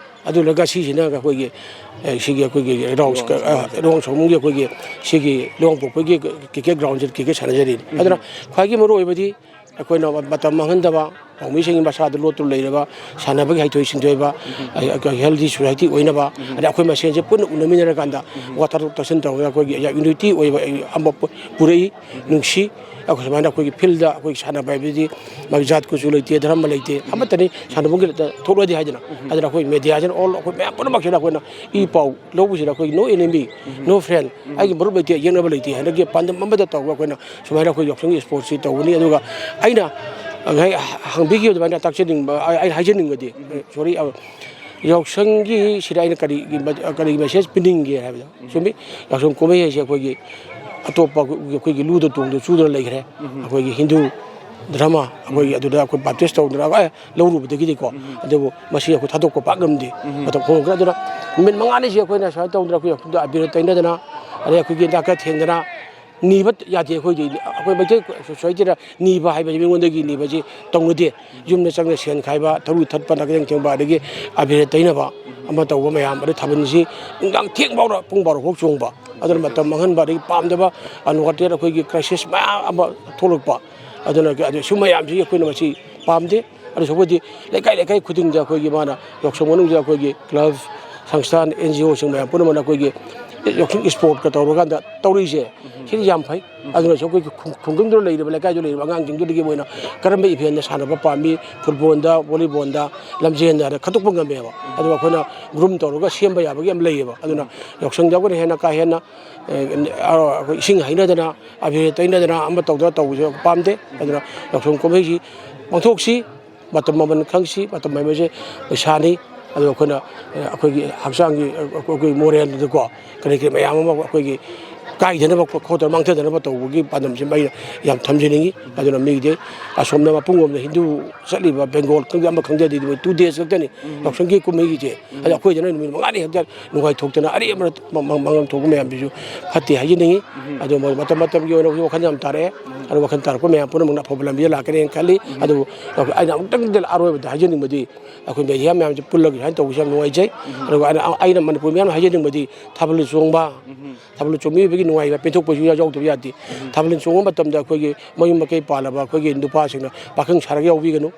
ꯑꯗꯨ ꯂꯣꯏꯔꯒ ꯁꯤꯁꯤꯅ ꯑꯩꯈꯣꯏꯒꯤ, ꯑꯦ, ꯁꯤꯒꯤ ꯑꯩꯈꯣꯏꯒꯤ ꯔꯥꯎꯁ-, ꯑ, ꯂꯨꯋꯥꯡꯁꯥꯡꯕꯝꯒꯤ ꯑꯩꯈꯣꯏꯒꯤ ꯁꯤꯒꯤ ꯂꯨꯋꯥꯡꯄꯣꯛꯄꯒꯤ ꯀ꯭ꯔꯤꯀꯦꯠ ꯒ꯭ꯔꯥꯎꯟꯁꯤꯗ ꯀ꯭ꯔꯤꯀꯦꯠ ꯁꯥꯟꯅꯖꯔꯤꯅꯤ꯫ ꯑꯗꯨꯅ ꯈ꯭ꯋꯥꯏꯒꯤ ꯃꯔꯨ ꯑꯣꯏꯕꯗꯤ ꯑꯩꯈꯣꯏꯅ ꯃꯇꯝ ꯃꯥꯡꯍꯟꯗꯕ, ꯄꯥꯎꯃꯤꯁꯤꯡꯒꯤ ꯃꯁꯥꯗ ꯂꯣꯠꯇꯨꯅ ꯂꯩꯔꯕ, ꯁꯥꯟꯅꯕꯒꯤ ꯍꯩꯊꯣꯏ ꯁꯤꯡꯊꯣꯏꯕ, ꯑ, ꯑ, ꯍꯦꯜꯗꯤ ꯁꯣꯁꯥꯏꯇꯤ ꯑꯣꯏꯅꯕ, ꯑꯗꯩ ꯑꯩꯈꯣꯏ ꯃꯁꯦꯟꯁꯦ ꯄꯨꯟꯅ ꯎꯅꯃꯤꯟꯅꯔꯀꯥꯟꯗ ꯋꯥ ꯇꯥꯊꯣꯛ ꯇꯥꯁꯤꯟ ꯇꯧꯔꯒ ꯑꯩꯈꯣꯏꯒꯤ ꯌꯨꯅꯤꯇꯤ ꯑꯣꯏꯕ ꯑꯃ ꯄꯨ-, ꯄꯨꯔꯛꯏ꯫ ꯅꯨꯡꯁꯤ꯫ ꯑꯩꯈꯣꯏ ꯁꯨꯃꯥꯏꯅ ꯑꯩꯈꯣꯏꯒꯤ ꯐꯤꯜꯗ ꯑꯩꯈꯣꯏ ꯁꯥꯟꯅꯕ ꯍꯥꯏꯕꯗꯤ ꯃꯥꯒꯤ ꯖꯥꯠ ꯀꯨꯆꯨ ꯂꯩꯇꯦ, ꯙꯔꯃ ꯂꯩꯇꯦ, ꯑꯃꯠꯇꯅꯤ ꯁꯥꯟꯅꯕꯒꯤ ꯊꯣꯛꯂꯛꯑꯗꯤ ꯍꯥꯏꯗꯅ꯫ ꯑꯗꯨꯅ ꯑꯩꯈꯣꯏ ꯃꯦꯗꯤꯌꯥꯁꯤꯅ ꯑꯣꯜ ꯑꯩꯈꯣꯏ ꯃꯌꯥꯝ ꯄꯨꯝꯅꯃꯛꯁꯤꯅ ꯑꯩꯈꯣꯏꯅ ꯏ ꯄꯥꯎ ꯂꯧꯕꯁꯤꯗ ꯑꯩꯈꯣꯏ no enemy, no friend, ꯑꯩꯒꯤ ꯃꯔꯨꯞ ꯂꯩꯇꯦ, ꯌꯦꯛꯅꯕ ꯂꯩꯇꯦ ꯍꯥꯏꯅꯒꯤ ꯄꯥꯟꯗꯝ ꯑꯃꯗ ꯇꯧꯔꯒ ꯑꯩꯈꯣꯏꯅ ꯁꯨꯃꯥꯏꯅ ꯑꯩꯈꯣꯏ ꯌꯥꯎꯁꯪꯒꯤ ꯁ꯭ꯄꯣꯔꯠꯁꯤ ꯇꯧꯒꯅꯤ꯫ ꯑꯗꯨꯒ ꯑꯩꯅ ꯉꯁꯥꯏ ꯍꯪꯕꯤꯈꯤꯕ ꯑꯗꯨꯃꯥꯏꯅ ꯇꯥꯛꯆꯅꯤꯡꯕ, ꯑꯩ, ꯑꯩ ꯍꯥꯏꯖꯅꯤꯡꯕꯗꯤ, ꯁꯣꯔꯤ, ꯑ, ꯌꯥꯎꯁꯪꯒꯤ ꯁꯤꯗ ꯑꯩꯅ ꯀꯔꯤ, ꯀꯔꯤ ꯃꯦꯁꯦꯖ ꯄꯤꯅꯤꯡꯒꯦ ꯍꯥꯏꯕꯗ, ꯆꯨꯝꯃꯤ, ꯌꯥꯎꯁꯪ ꯀꯨꯝꯍꯩ ꯍꯥꯏꯁꯦ ꯑꯩꯈꯣꯏꯒꯤ ꯑꯇꯣꯞꯄ ꯑꯩꯈꯣꯏꯒꯤ ꯂꯨꯗ ꯇꯣꯡꯗ ꯆꯨꯗꯅ ꯂꯩꯈ꯭ꯔꯦ꯫ ꯑꯩꯈꯣꯏꯒꯤ ꯍꯤꯟꯗꯨ ꯙꯔꯃ, ꯑꯩꯈꯣꯏꯒꯤ ꯑꯗꯨꯗ ꯑꯩꯈꯣꯏ ꯕꯥꯞꯇꯤꯁ ꯇꯧꯗꯅ, ꯑꯦ, ꯂꯧꯔꯨꯕꯗꯒꯤꯗꯤꯀꯣ꯫ ꯑꯗꯨꯕꯨ ꯃꯁꯤ ꯑꯩꯈꯣꯏ ꯊꯥꯗꯣꯛꯄ ꯄꯥꯛ ꯉꯝꯗꯦ꯫ ꯃꯇꯝ ꯍꯣꯡꯈ꯭ꯔꯦ꯫ ꯑꯗꯨꯅ ꯅꯨꯃꯤꯠ ꯃꯉꯥꯅꯤꯁꯤ ꯑꯩꯈꯣꯏꯅ ꯁꯨꯃꯥꯏꯅ ꯇꯧꯗꯅ ꯑꯩꯈꯣꯏ ꯌꯥꯎꯁꯪꯗ ꯑꯕꯤꯔ ꯇꯩꯅꯗꯅ, ꯑꯗꯩ ꯑꯩꯈꯣꯏꯒꯤ ꯅꯥꯀ ꯊꯦꯡꯗꯅ ꯅꯤꯕ ꯌꯥꯗꯦ꯫ ꯑꯩꯈꯣꯏꯗꯤ, ꯑꯩꯈꯣꯏ ꯃꯩꯇꯩ ꯁꯣꯁꯥꯏꯇꯤꯗ ꯅꯤꯕ ꯍꯥꯏꯕꯁꯤ ꯃꯤꯉꯣꯟꯗꯒꯤ ꯅꯤꯕꯁꯤ ꯇꯧꯅꯗꯦ꯫ ꯌꯨꯝꯗ ꯆꯪꯅ ꯁꯦꯟ ꯈꯥꯏꯕ, ꯊꯧꯔꯤ ꯊꯠꯄ, ꯅꯥꯀꯊꯦꯡ ꯊꯦꯡꯕ, ꯑꯗꯒꯤ ꯑꯕꯦꯔ ꯇꯩꯅꯕ ꯑꯃ ꯇꯧꯕ ꯃꯌꯥꯝ, ꯑꯗꯩ ꯊꯥꯕꯜꯁꯤ ꯅꯨꯡꯗꯥꯡ ꯊꯦꯡ ꯐꯥꯎꯅ ꯄꯨꯡ ꯕꯥꯔꯣ ꯐꯥꯎ ꯆꯣꯡꯕ, ꯑꯗꯨꯅ ꯃꯇꯝ ꯃꯥꯡꯍꯟꯕ, ꯑꯗꯒꯤ ꯄꯥꯝꯗꯕ unwanted ꯑꯩꯈꯣꯏꯒꯤ crisis ꯃꯌꯥꯝ ꯑꯃ ꯊꯣꯛꯂꯛꯄ, ꯑꯗꯨꯅ ꯑꯗꯨ ꯁꯨꯝ ꯃꯌꯥꯝꯁꯤ ꯑꯩꯈꯣꯏꯅ ꯃꯁꯤ ꯄꯥꯝꯗꯦ꯫ ꯑꯗꯨ ꯁꯔꯨꯛꯄꯨꯗꯤ ꯂꯩꯀꯥꯏ ꯂꯩꯀꯥꯏ ꯈꯨꯗꯤꯡꯗ ꯑꯩꯈꯣꯏꯒꯤ ꯃꯥꯅ ꯌꯥꯎꯁꯪ ꯃꯅꯨꯡꯁꯤꯗ ꯑꯩꯈꯣꯏꯒꯤ club, ꯁꯪꯁꯊꯥꯟ, NGOꯁꯤꯡ ꯃꯌꯥꯝ ꯄꯨꯝꯅꯃꯛꯅ ꯑꯩꯈꯣꯏꯒꯤ ꯌꯥꯎꯁꯪ sportꯀ ꯇꯧꯔꯀꯥꯟꯗ ꯇꯧꯔꯛꯏꯁꯦ, ꯁꯤꯗꯤ ꯌꯥꯝ ꯐꯩ꯫ ꯑꯗꯨꯅꯁꯨ ꯑꯩꯈꯣꯏꯒꯤ ꯈꯨꯡ-, ꯈꯨꯡꯒꯪꯗꯨꯗ ꯂꯩꯔꯤꯕ, ꯂꯩꯀꯥꯏꯗꯨꯗ ꯂꯩꯔꯤꯕ ꯑꯉꯥꯡꯁꯤꯡꯗꯨꯗꯒꯤ ꯃꯣꯏꯅ ꯀꯔꯝꯕ eventꯅ ꯁꯥꯟꯅꯕ ꯄꯥꯝꯃꯤ, footballꯗ, volleyballꯗ, ꯂꯝꯖꯦꯟꯗ ꯍꯥꯏꯅ ꯈꯟꯗꯣꯛꯄ ꯉꯝꯃꯦꯕ꯫ ꯑꯗꯨꯒ ꯑꯩꯈꯣꯏꯅ groom ꯇꯧꯔꯒ ꯁꯦꯝꯕ ꯌꯥꯕꯒꯤ ꯌꯥꯝ ꯂꯩꯌꯦꯕ꯫ ꯑꯗꯨꯅ ꯌꯥꯎꯁꯪꯗ ꯑꯩꯈꯣꯏꯅ ꯍꯦꯟꯅ ꯀꯥ ꯍꯦꯟꯅ, ꯑꯦ, ꯑꯩꯈꯣꯏ ꯏꯁꯤꯡ ꯍꯩꯅꯗꯅ, ꯑꯕꯦꯔ ꯇꯩꯅꯗꯅ ꯑꯃ ꯇꯧꯗꯅ ꯇꯧꯕꯁꯦ ꯄꯥꯝꯗꯦ꯫ ꯑꯗꯨꯅ ꯌꯥꯎꯁꯪ ꯀꯨꯝꯍꯩꯁꯤ ꯄꯥꯡꯊꯣꯛꯁꯤ꯫ ꯃꯇꯝ ꯃꯃꯜ ꯈꯪꯁꯤ꯫ ꯃꯇꯝ ꯍꯥꯏꯕꯁꯦ ꯄꯩꯁꯥꯅꯤ꯫ ꯑꯗꯨꯒ ꯑꯩꯈꯣꯏꯅ, ꯑ, ꯑꯩꯈꯣꯏꯒꯤ ꯍꯛꯆꯥꯡꯒꯤ, ꯑ, ꯑꯩꯈꯣꯏ moralꯗꯀꯣ, ꯀꯔꯤ ꯀꯔꯤ ꯃꯌꯥꯝ ꯑꯃ ꯑꯩꯈꯣꯏꯒꯤ ꯀꯥꯏꯗꯅꯕ ꯈꯣꯠꯇꯅ, ꯃꯥꯡꯊꯗꯅꯕ ꯇꯧꯕꯒꯤ ꯄꯥꯟꯗꯝꯁꯤꯃ ꯑꯩꯅ ꯌꯥꯝ ꯊꯝꯖꯅꯤꯡꯉꯤ꯫ ꯑꯗꯨꯅ ꯃꯤꯒꯤꯗꯤ ꯑꯁꯣꯝꯗ ꯃꯄꯨꯡ ꯑꯣꯏꯅ ꯍꯤꯟꯗꯨ ꯆꯠꯂꯤꯕ ꯕꯦꯡꯒꯣꯜ ꯈꯪꯗꯦ, ꯑꯃ ꯈꯪꯗꯦ, ꯑꯗꯨꯗꯤ ꯃꯣꯏ two days ꯈꯛꯇꯅꯤ ꯌꯥꯎꯁꯪꯒꯤ ꯀꯨꯝꯍꯩꯒꯤꯁꯦ꯫ ꯑꯗꯣ ꯑꯩꯈꯣꯏꯗꯅ ꯅꯨꯃꯤꯠ ꯃꯉꯥꯅꯤ ꯍꯦꯛꯇ ꯅꯨꯡꯉꯥꯏꯊꯣꯛꯇꯅ ꯑꯔꯦꯝꯕꯗ ꯃ-, ꯃ-, ꯃꯥꯡꯍꯟ ꯊꯣꯛꯄ ꯃꯌꯥꯝꯁꯤꯁꯨ ꯐꯠꯇꯦ ꯍꯥꯏꯖꯅꯤꯡꯉꯤ꯫ ꯑꯗꯣ ꯃ-, ꯃꯇꯝ ꯃꯇꯝꯒꯤ ꯑꯣꯏꯅ ꯍꯧꯖꯤꯛ ꯋꯥꯈꯜ ꯌꯥꯝ ꯇꯥꯔꯛꯑꯦ꯫ ꯑꯗꯣ ꯋꯥꯈꯜ ꯇꯥꯔꯛꯄ ꯃꯌꯥꯝ ꯄꯨꯝꯅꯃꯛꯅ ꯑꯐꯕ ꯂꯝꯕꯤꯗ ꯂꯥꯛꯀꯅꯦꯅ ꯈꯜꯂꯤ꯫ ꯑꯗꯨꯕꯨ ꯑꯩꯅ ꯑꯃꯨꯛꯇꯪꯗ ꯑꯔꯣꯏꯕꯗ ꯍꯥꯏꯖꯅꯤꯡꯕꯗꯤ, ꯑꯩꯈꯣꯏ media ꯃꯌꯥꯝꯁꯦ ꯄꯨꯜꯂꯒ ꯁꯨꯃꯥꯏꯅ ꯇꯧꯕꯁꯦ ꯌꯥꯝ ꯅꯨꯡꯉꯥꯏꯖꯩ꯫ ꯑꯗꯨꯒ ꯑꯩꯅ, ꯑꯩꯅ ꯃꯅꯤꯄꯨꯔ ꯃꯤꯌꯥꯝꯅ ꯍꯥꯏꯖꯅꯤꯡꯕꯗꯤ, ꯊꯥꯕꯜ ꯆꯣꯡꯕ, ꯊꯥꯕꯜ ꯆꯣꯡꯕꯤꯕꯒꯤ ꯅꯨꯡꯉꯥꯏꯕ ꯄꯦꯟꯊꯣꯛꯄꯁꯨ ꯌꯥꯎꯗꯕ ꯌꯥꯗꯦ꯫ ꯊꯥꯕꯜ ꯆꯣꯡꯕ ꯃꯇꯝꯗ ꯑꯩꯈꯣꯏꯒꯤ ꯃꯌꯨꯝ ꯃꯀꯩ ꯄꯥꯜꯂꯕ ꯑꯩꯈꯣꯏꯒꯤ ꯅꯨꯄꯥꯁꯤꯡꯅ ꯄꯥꯈꯪ ꯁꯥꯔꯒ ꯌꯥꯎꯕꯤꯒꯅꯨ꯫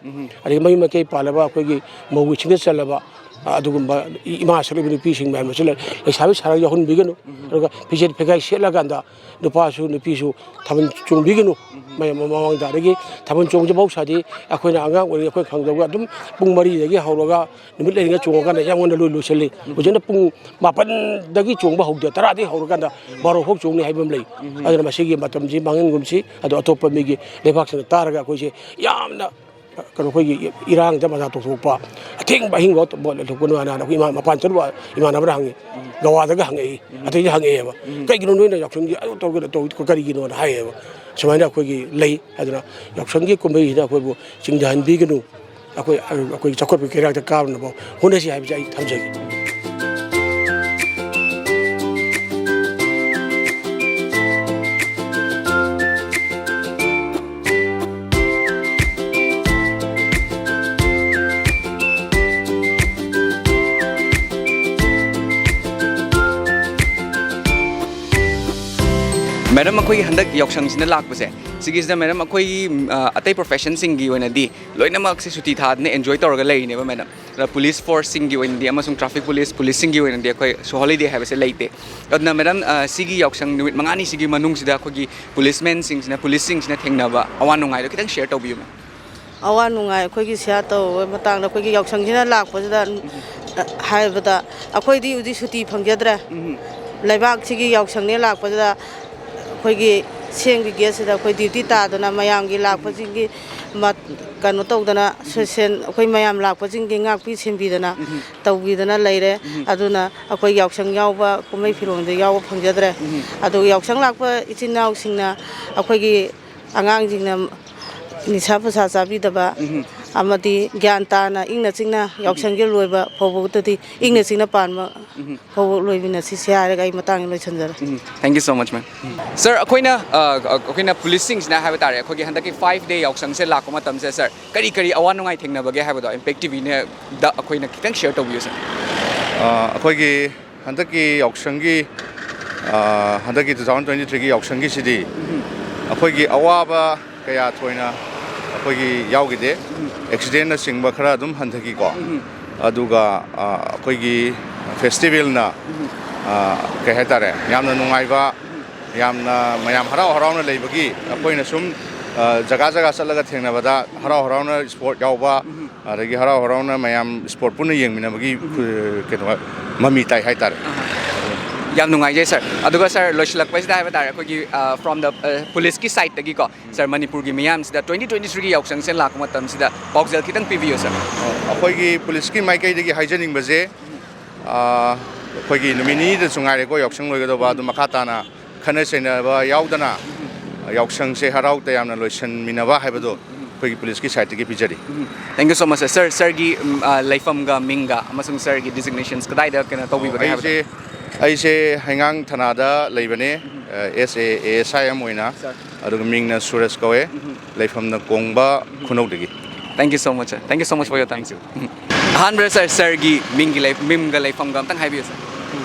ꯑꯗꯒꯤ ꯃꯌꯨꯝ ꯃꯀꯩ ꯄꯥꯜꯂꯕ ꯑꯩꯈꯣꯏꯒꯤ ꯃꯧꯒꯤ ꯁꯤꯡꯗ ꯆꯜꯂꯕ, ꯑ, ꯑꯗꯨꯒꯨꯝꯕ ꯏ-, ꯏꯃꯥ ꯁꯛꯂꯤꯕ ꯅꯨꯄꯤꯁꯤꯡ ꯃꯌꯥꯝ ꯑꯁꯤ ꯂꯩ-, ꯂꯩꯁꯥꯕꯤ ꯁꯥꯔꯒ ꯌꯥꯎꯍꯟꯕꯤꯒꯅꯨ꯫ ꯑꯗꯨꯒ ꯐꯤꯖꯦꯠ ꯐꯤꯒꯥꯏ ꯁꯦꯠꯂꯀꯥꯟꯗ ꯅꯨꯄꯥꯁꯨ ꯅꯨꯄꯤꯁꯨ ꯊꯥꯕꯜ ꯆꯣꯡꯕꯤꯒꯅꯨ꯫ ꯃꯌꯥꯝ ꯃꯃꯥꯡꯗ, ꯑꯗꯒꯤ ꯊꯥꯕꯜ ꯆꯣꯡꯕꯁꯦ ꯃꯍꯧꯁꯥꯗꯤ ꯑꯩꯈꯣꯏꯅ ꯑꯉꯥꯡ ꯑꯣꯏꯔꯤꯉꯩ ꯑꯩꯈꯣꯏ ꯈꯪꯖꯕ ꯑꯗꯨꯝ ꯄꯨꯡ ꯃꯔꯤꯗꯒꯤ ꯍꯧꯔꯒ ꯅꯨꯃꯤꯠ ꯂꯩꯔꯤꯉꯩ ꯆꯣꯡꯉꯀꯥꯟꯗ ꯌꯥꯝ ꯉꯟꯅ ꯂꯣꯏ ꯂꯣꯏꯁꯤꯜꯂꯤ꯫ ꯍꯧꯖꯤꯛꯅ ꯄꯨꯡ ꯃꯥꯄꯟꯗꯒꯤ ꯆꯣꯡꯕ ꯍꯧꯗꯦ, ꯇꯔꯥꯗꯒꯤ ꯍꯧꯔꯀꯥꯟꯗ ꯕꯥꯔꯣ ꯐꯥꯎ ꯆꯣꯡꯅꯤ ꯍꯥꯏꯕ ꯑꯃ ꯂꯩ꯫ ꯑꯗꯨꯅ ꯃꯁꯤꯒꯤ ꯃꯇꯝꯁꯤ ꯃꯥꯡꯍꯟꯒꯨꯝꯁꯤ꯫ ꯑꯗꯣ ꯑꯇꯣꯞꯄ ꯃꯤꯒꯤ ꯂꯩꯕꯥꯛꯁꯤꯡꯅ ꯇꯥꯔꯒ ꯑꯩꯈꯣꯏꯁꯦ ꯌꯥꯝꯅ ꯀꯩꯅꯣ, ꯑꯩꯈꯣꯏꯒꯤ ꯏꯔꯥꯡꯗ ꯃꯆꯥ ꯇꯧꯊꯣꯛꯄ, ꯑꯊꯦꯡꯕ ꯑꯍꯤꯡ ꯐꯥꯎ ꯕꯣꯜ ꯂꯦꯞꯊꯣꯛꯄ ꯅꯨꯡꯉꯥꯏꯅ ꯑꯩꯈꯣꯏ ꯏꯃꯥ-, ꯃꯄꯥꯟ ꯆꯠꯂꯨꯕ ꯏꯃꯥꯟꯅꯕꯅ ꯍꯪꯉꯤ, ꯒꯋꯥꯗꯒ ꯍꯪꯉꯛꯏ, ꯑꯇꯩꯗ ꯍꯪꯉꯛꯑꯦꯕ, "ꯀꯩꯒꯤꯅꯣ ꯅꯣꯏꯅ ꯌꯥꯎꯁꯪꯒꯤ ꯑꯗꯨ ꯇꯧꯒꯦ ꯇꯧ-, ꯀꯔꯤꯒꯤꯅꯣꯅ?" ꯍꯥꯏꯌꯦꯕ꯫ ꯁꯨꯃꯥꯏꯅ ꯑꯩꯈꯣꯏꯒꯤ ꯂꯩ꯫ ꯑꯗꯨꯅ ꯌꯥꯎꯁꯪꯒꯤ ꯀꯨꯝꯍꯩꯁꯤꯅ ꯑꯩꯈꯣꯏꯕꯨ ꯆꯤꯡꯊꯍꯟꯕꯤꯒꯅꯨ, ꯑꯩꯈꯣꯏ, ꯑꯩꯈꯣꯏ ꯆꯥꯎꯈꯠꯄꯒꯤ ꯀꯩꯔꯥꯛꯇ ꯀꯥꯔꯨꯅꯕ ꯍꯣꯠꯅꯁꯤ ꯍꯥꯏꯕꯁꯦ ꯑꯩ ꯊꯝꯖꯒꯦ꯫ ꯃꯦꯗꯝ, ꯑꯩꯈꯣꯏꯒꯤ ꯍꯟꯗꯛ ꯌꯥꯎꯁꯪꯁꯤꯅ ꯂꯥꯛꯄꯁꯦ, ꯁꯤꯒꯤꯁꯤꯗ ꯃꯦꯗꯝ, ꯑꯩꯈꯣꯏꯒꯤ ꯎꯝ, ꯑ, ꯑꯇꯩ ꯄ꯭ꯔꯣꯐꯦꯁꯟꯁꯤꯡꯒꯤ ꯑꯣꯏꯅꯗꯤ ꯂꯣꯏꯅꯃꯛꯁꯦ ꯁꯨꯇꯤ ꯊꯥꯗꯅ ꯑꯦꯟꯖꯣꯏ ꯇꯧꯔꯒ ꯂꯩꯔꯤꯅꯦꯕ ꯃꯦꯗꯝ꯫ ꯑꯗ ꯄꯨꯂꯤꯁ ꯐꯣꯔꯁꯁꯤꯡꯒꯤ ꯑꯣꯏꯅꯗꯤ ꯑꯃꯁꯨꯡ ꯇ꯭ꯔꯥꯐꯤꯛ ꯄꯨꯂꯤꯁ, ꯄꯨꯂꯤꯁꯁꯤꯡꯒꯤ ꯑꯣꯏꯅꯗꯤ ꯑꯩꯈꯣꯏ ꯁꯨ ꯍꯣꯂꯤꯗꯦ ꯍꯥꯏꯕꯁꯦ ꯂꯩꯇꯦ꯫ ꯑꯗꯨꯅ ꯃꯦꯗꯝ, ꯑ, ꯁꯤꯒꯤ ꯌꯥꯎꯁꯪ ꯅꯨꯃꯤꯠ ꯃꯉꯥꯅꯤꯁꯤꯒꯤ ꯃꯅꯨꯡꯁꯤꯗ ꯑꯩꯈꯣꯏꯒꯤ ꯄꯨꯂꯤꯁꯃꯦꯟꯁꯤꯡꯁꯤꯅ, ꯄꯨꯂꯤꯁꯁꯤꯡꯁꯤꯅ ꯊꯦꯡꯅꯕ ꯑꯋꯥ ꯅꯨꯡꯉꯥꯏꯗꯣ ꯈꯤꯇꯪ ꯁꯤꯌꯔ ꯇꯧꯕꯤꯌꯨ ꯃꯦꯝ꯫ ꯑꯋꯥ ꯅꯨꯡꯉꯥꯏ ꯑꯩꯈꯣꯏꯒꯤ ꯁꯤꯌꯥꯔ ꯇꯧꯕꯒꯤ ꯃꯇꯥꯡꯗ ꯑꯩꯈꯣꯏꯒꯤ ꯌꯥꯎꯁꯪꯁꯤꯅ ꯂꯥꯛꯄꯁꯤꯗ, ꯎꯝ꯫ ꯑ, ꯍꯥꯏꯕꯗ ꯑꯩꯈꯣꯏꯗꯤ ꯍꯧꯖꯤꯛ ꯁꯨꯇꯤ ꯐꯪꯖꯗ꯭ꯔꯦ꯫ ꯎꯝ꯫ ꯂꯩꯕꯥꯛꯁꯤꯒꯤ ꯌꯥꯎꯁꯪꯅꯦ ꯂꯥꯛꯄꯁꯤꯗ ꯑꯩꯈꯣꯏꯒꯤ ꯁꯦꯝꯒꯤ ꯒꯦꯠꯁꯤꯗ ꯑꯩꯈꯣꯏ ꯗ꯭ꯌꯨꯇꯤ ꯇꯥꯗꯅ ꯃꯌꯥꯝꯒꯤ ꯂꯥꯛꯄꯁꯤꯡꯒꯤ ꯃꯠ-, ꯀꯩꯅꯣ ꯇꯧꯗꯅ, ꯎꯝ꯫ ꯁꯣꯁꯦꯜ ꯑꯩꯈꯣꯏ ꯃꯌꯥꯝ ꯂꯥꯛꯄꯁꯤꯡꯒꯤ ꯉꯥꯛꯄꯤ ꯁꯦꯟꯕꯤꯗꯅ ꯎꯝ꯫ ꯇꯧꯕꯤꯗꯅ ꯂꯩꯔꯦ꯫ ꯎꯝ꯫ ꯑꯗꯨꯅ ꯑꯩꯈꯣꯏ ꯌꯥꯎꯁꯪ ꯌꯥꯎꯕ, ꯀꯨꯝꯍꯩ ꯐꯤꯔꯣꯜꯗ ꯌꯥꯎꯕ ꯐꯪꯖꯗ꯭ꯔꯦ꯫ ꯎꯝ꯫ ꯑꯗꯨꯒ ꯌꯥꯎꯁꯪ ꯂꯥꯛꯄ ꯏꯆꯤꯟ ꯏꯅꯥꯎꯁꯤꯡꯅ ꯑꯩꯈꯣꯏꯒꯤ ꯑꯉꯥꯡꯁꯤꯡꯅ ꯅꯤꯁꯥ ꯄꯨꯁꯥ ꯆꯥꯕꯤꯗꯕ ꯎꯝ꯫ ꯑꯃꯗꯤ ꯒ꯭ꯌꯥꯟ ꯇꯥꯅ ꯏꯪꯅ ꯆꯤꯛꯅ ꯌꯥꯎꯁꯪꯒꯤ ꯂꯣꯏꯕ ꯐꯥꯎꯕꯗꯗꯤ ꯏꯪꯅ ꯆꯤꯛꯅ ꯄꯥꯟꯕ ꯎꯝ꯫ ꯐꯥꯎꯕ ꯂꯣꯏꯃꯤꯟꯅꯁꯤ ꯁꯤ ꯍꯥꯏꯔꯒ ꯑꯩ ꯃꯇꯥꯡꯗ ꯂꯣꯏꯁꯤꯟꯖꯔꯦ꯫ ꯎꯝ, thank you so much, ma'am. ꯎꯝ꯫ ꯁꯥꯔ, ꯑꯩꯈꯣꯏꯅ, ꯑ, ꯑꯩꯈꯣꯏꯅ ꯄꯨꯂꯤꯁꯁꯤꯡꯁꯤꯅ ꯍꯥꯏꯕ ꯇꯥꯔꯦ, ꯑꯩꯈꯣꯏꯒꯤ ꯍꯟꯗꯛꯀꯤ ꯐꯥꯏꯚ ꯗꯦ ꯌꯥꯎꯁꯪꯁꯦ ꯂꯥꯛꯄ ꯃꯇꯝꯁꯦ, ꯁꯥꯔ, ꯀꯔꯤ ꯀꯔꯤ ꯑꯋꯥ ꯅꯨꯡꯉꯥꯏ ꯊꯦꯡꯅꯕꯒꯦ ꯍꯥꯏꯕꯗꯣ ꯏꯝꯄꯦꯛ ꯇꯤ ꯚꯤꯅ ꯗ ꯑꯩꯈꯣꯏꯅ ꯈꯤꯇꯪ ꯁꯤꯌꯔ ꯇꯧꯕꯤꯌꯨ, ꯁꯥꯔ꯫ ꯑ, ꯑꯩꯈꯣꯏꯒꯤ ꯍꯟꯗꯛꯀꯤ ꯌꯥꯎꯁꯪꯒꯤ, ꯑ, ꯍꯟꯗꯛꯀꯤ two thousand twenty three ꯒꯤ ꯌꯥꯎꯁꯪꯒꯤꯁꯤꯗꯤ ꯎꯝ꯫ ꯑꯩꯈꯣꯏꯒꯤ ꯑꯋꯥꯕ ꯀꯌꯥ ꯊꯣꯏꯅ ꯑꯩꯈꯣꯏꯒꯤ ꯌꯥꯎꯈꯤꯗꯦ꯫ ꯎꯝ꯫ ꯑꯦꯛꯁꯤꯗꯦꯟꯅꯆꯤꯡꯕ ꯈꯔ ꯑꯗꯨꯝ ꯍꯟꯊꯈꯤꯀꯣ꯫ ꯎꯝ꯫ ꯑꯗꯨꯒ, ꯑ, ꯑꯩꯈꯣꯏꯒꯤ ꯐꯦꯁꯇꯤꯚꯦꯜꯅ, ꯎꯝ꯫ ꯑ, ꯀꯩ ꯍꯥꯏꯇꯥꯔꯦ, ꯌꯥꯝꯅ ꯅꯨꯡꯉꯥꯏꯕ, ꯎꯝ꯫ ꯌꯥꯝꯅ ꯃꯌꯥꯝ ꯍꯔꯥꯎ ꯍꯔꯥꯎꯅ ꯂꯩꯕꯒꯤ ꯑꯩꯈꯣꯏꯅ ꯁꯨꯝ, ꯑ, ꯖꯒꯥ ꯖꯒꯥ ꯆꯠꯂꯒ ꯊꯦꯡꯅꯕꯗ ꯍꯔꯥꯎ ꯍꯔꯥꯎꯅ ꯁ꯭ꯄꯣꯔꯠ ꯌꯥꯎꯕ, ꯎꯝ꯫ ꯑꯗꯒꯤ ꯍꯔꯥꯎ ꯍꯔꯥꯎꯅ ꯃꯌꯥꯝ ꯁ꯭ꯄꯣꯔꯠ ꯄꯨꯟꯅ ꯌꯦꯡꯃꯤꯟꯅꯕꯒꯤ, ꯎꯝ꯫ ꯑ, ꯀꯩꯅꯣ, ꯃꯃꯤ ꯇꯥꯏ ꯍꯥꯏꯇꯥꯔꯦ꯫ ꯑꯍꯥ꯫ ꯌꯥꯝ ꯅꯨꯡꯉꯥꯏꯖꯩ ꯁꯥꯔ꯫ ꯑꯗꯨꯒ ꯁꯥꯔ, ꯂꯣꯏꯁꯤꯜꯂꯛꯄꯁꯤꯗ ꯍꯥꯏꯕ ꯇꯥꯔꯦ, ꯑꯩꯈꯣꯏꯒꯤ, ꯑ, from the, ꯑ, ꯄꯨꯂꯤꯁꯀꯤ ꯁꯥꯏꯠꯇꯒꯤꯀꯣ, ꯁꯥꯔ, ꯃꯅꯤꯄꯨꯔꯒꯤ ꯃꯤꯌꯥꯝꯁꯤꯗ twenty twenty three ꯒꯤ ꯌꯥꯎꯁꯪꯁꯦ ꯂꯥꯛꯄ ꯃꯇꯝꯁꯤꯗ ꯄꯥꯎꯖꯦꯜ ꯈꯤꯇꯪ ꯄꯤꯕꯤꯌꯨ, ꯁꯥꯔ꯫ ꯑꯩꯈꯣꯏꯒꯤ ꯄꯨꯂꯤꯁꯀꯤ ꯃꯥꯏꯀꯩꯗꯒꯤ ꯍꯥꯏꯖꯅꯤꯡꯕꯁꯦ, ꯑ, ꯑꯩꯈꯣꯏꯒꯤ ꯅꯨꯃꯤꯠ ꯅꯤꯅꯤꯗꯁꯨ ꯉꯥꯏꯔꯦꯀꯣ ꯌꯥꯎꯁꯪ ꯂꯣꯏꯒꯗꯧꯕ, ꯑꯗꯨ ꯃꯈꯥ ꯇꯥꯅ ꯈꯠꯅ ꯆꯩꯅꯕ ꯌꯥꯎꯗꯅ ꯌꯥꯎꯁꯪꯁꯦ ꯍꯔꯥꯎ ꯇꯌꯥꯝꯅ ꯂꯣꯏꯁꯤꯟꯃꯤꯟꯅꯕ ꯍꯥꯏꯕꯗꯣ ꯑꯩꯈꯣꯏꯒꯤ ꯄꯨꯂꯤꯁꯀꯤ ꯁꯥꯏꯠꯇꯒꯤ ꯄꯤꯖꯔꯤ꯫ ꯎꯝ, thank you so much, sir. ꯁꯥꯔꯒꯤ, ꯎꯝ, ꯑ, ꯂꯩꯐꯝꯒ ꯃꯤꯡꯒ ꯑꯃꯁꯨꯡ ꯁꯥꯔꯒꯤ designations ꯀꯗꯥꯏꯗ ꯀꯩꯅꯣ ꯇꯧꯕꯤꯕꯒꯦ ꯍꯥꯏꯕꯗꯣ? ꯑꯩꯁꯦ, ꯑꯩꯁꯦ ꯍꯩꯉꯥꯡ ꯊꯅꯥꯗ ꯂꯩꯕꯅꯦ, ꯎꯝ꯫ ꯑ, ꯑꯦꯁ ꯑꯦ ꯑꯦ ꯑꯦꯁ ꯑꯥꯏ ꯑꯃ ꯑꯣꯏꯅ, ꯁꯥꯔ꯫ ꯑꯗꯨꯒ ꯃꯤꯡꯅ ꯁꯨꯔꯖ ꯀꯧꯋꯦ, ꯎꯝ꯫ ꯂꯩꯐꯝꯅ ꯀꯣꯡꯕ, ꯎꯝ꯫ ꯈꯨꯅꯧꯗꯒꯤ꯫ Thank you so much, sir. Thank you so much for your time, sir. ꯎꯝ꯫ ꯑꯍꯥꯟꯕꯗ ꯁꯥꯔ, ꯁꯥꯔꯒꯤ ꯃꯤꯡꯒꯤ ꯂꯩ-, ꯃꯤꯡꯒ ꯂꯩꯐꯝꯒ ꯑꯝꯇꯪ ꯍꯥꯏꯕꯤꯌꯨ, ꯁꯥꯔ꯫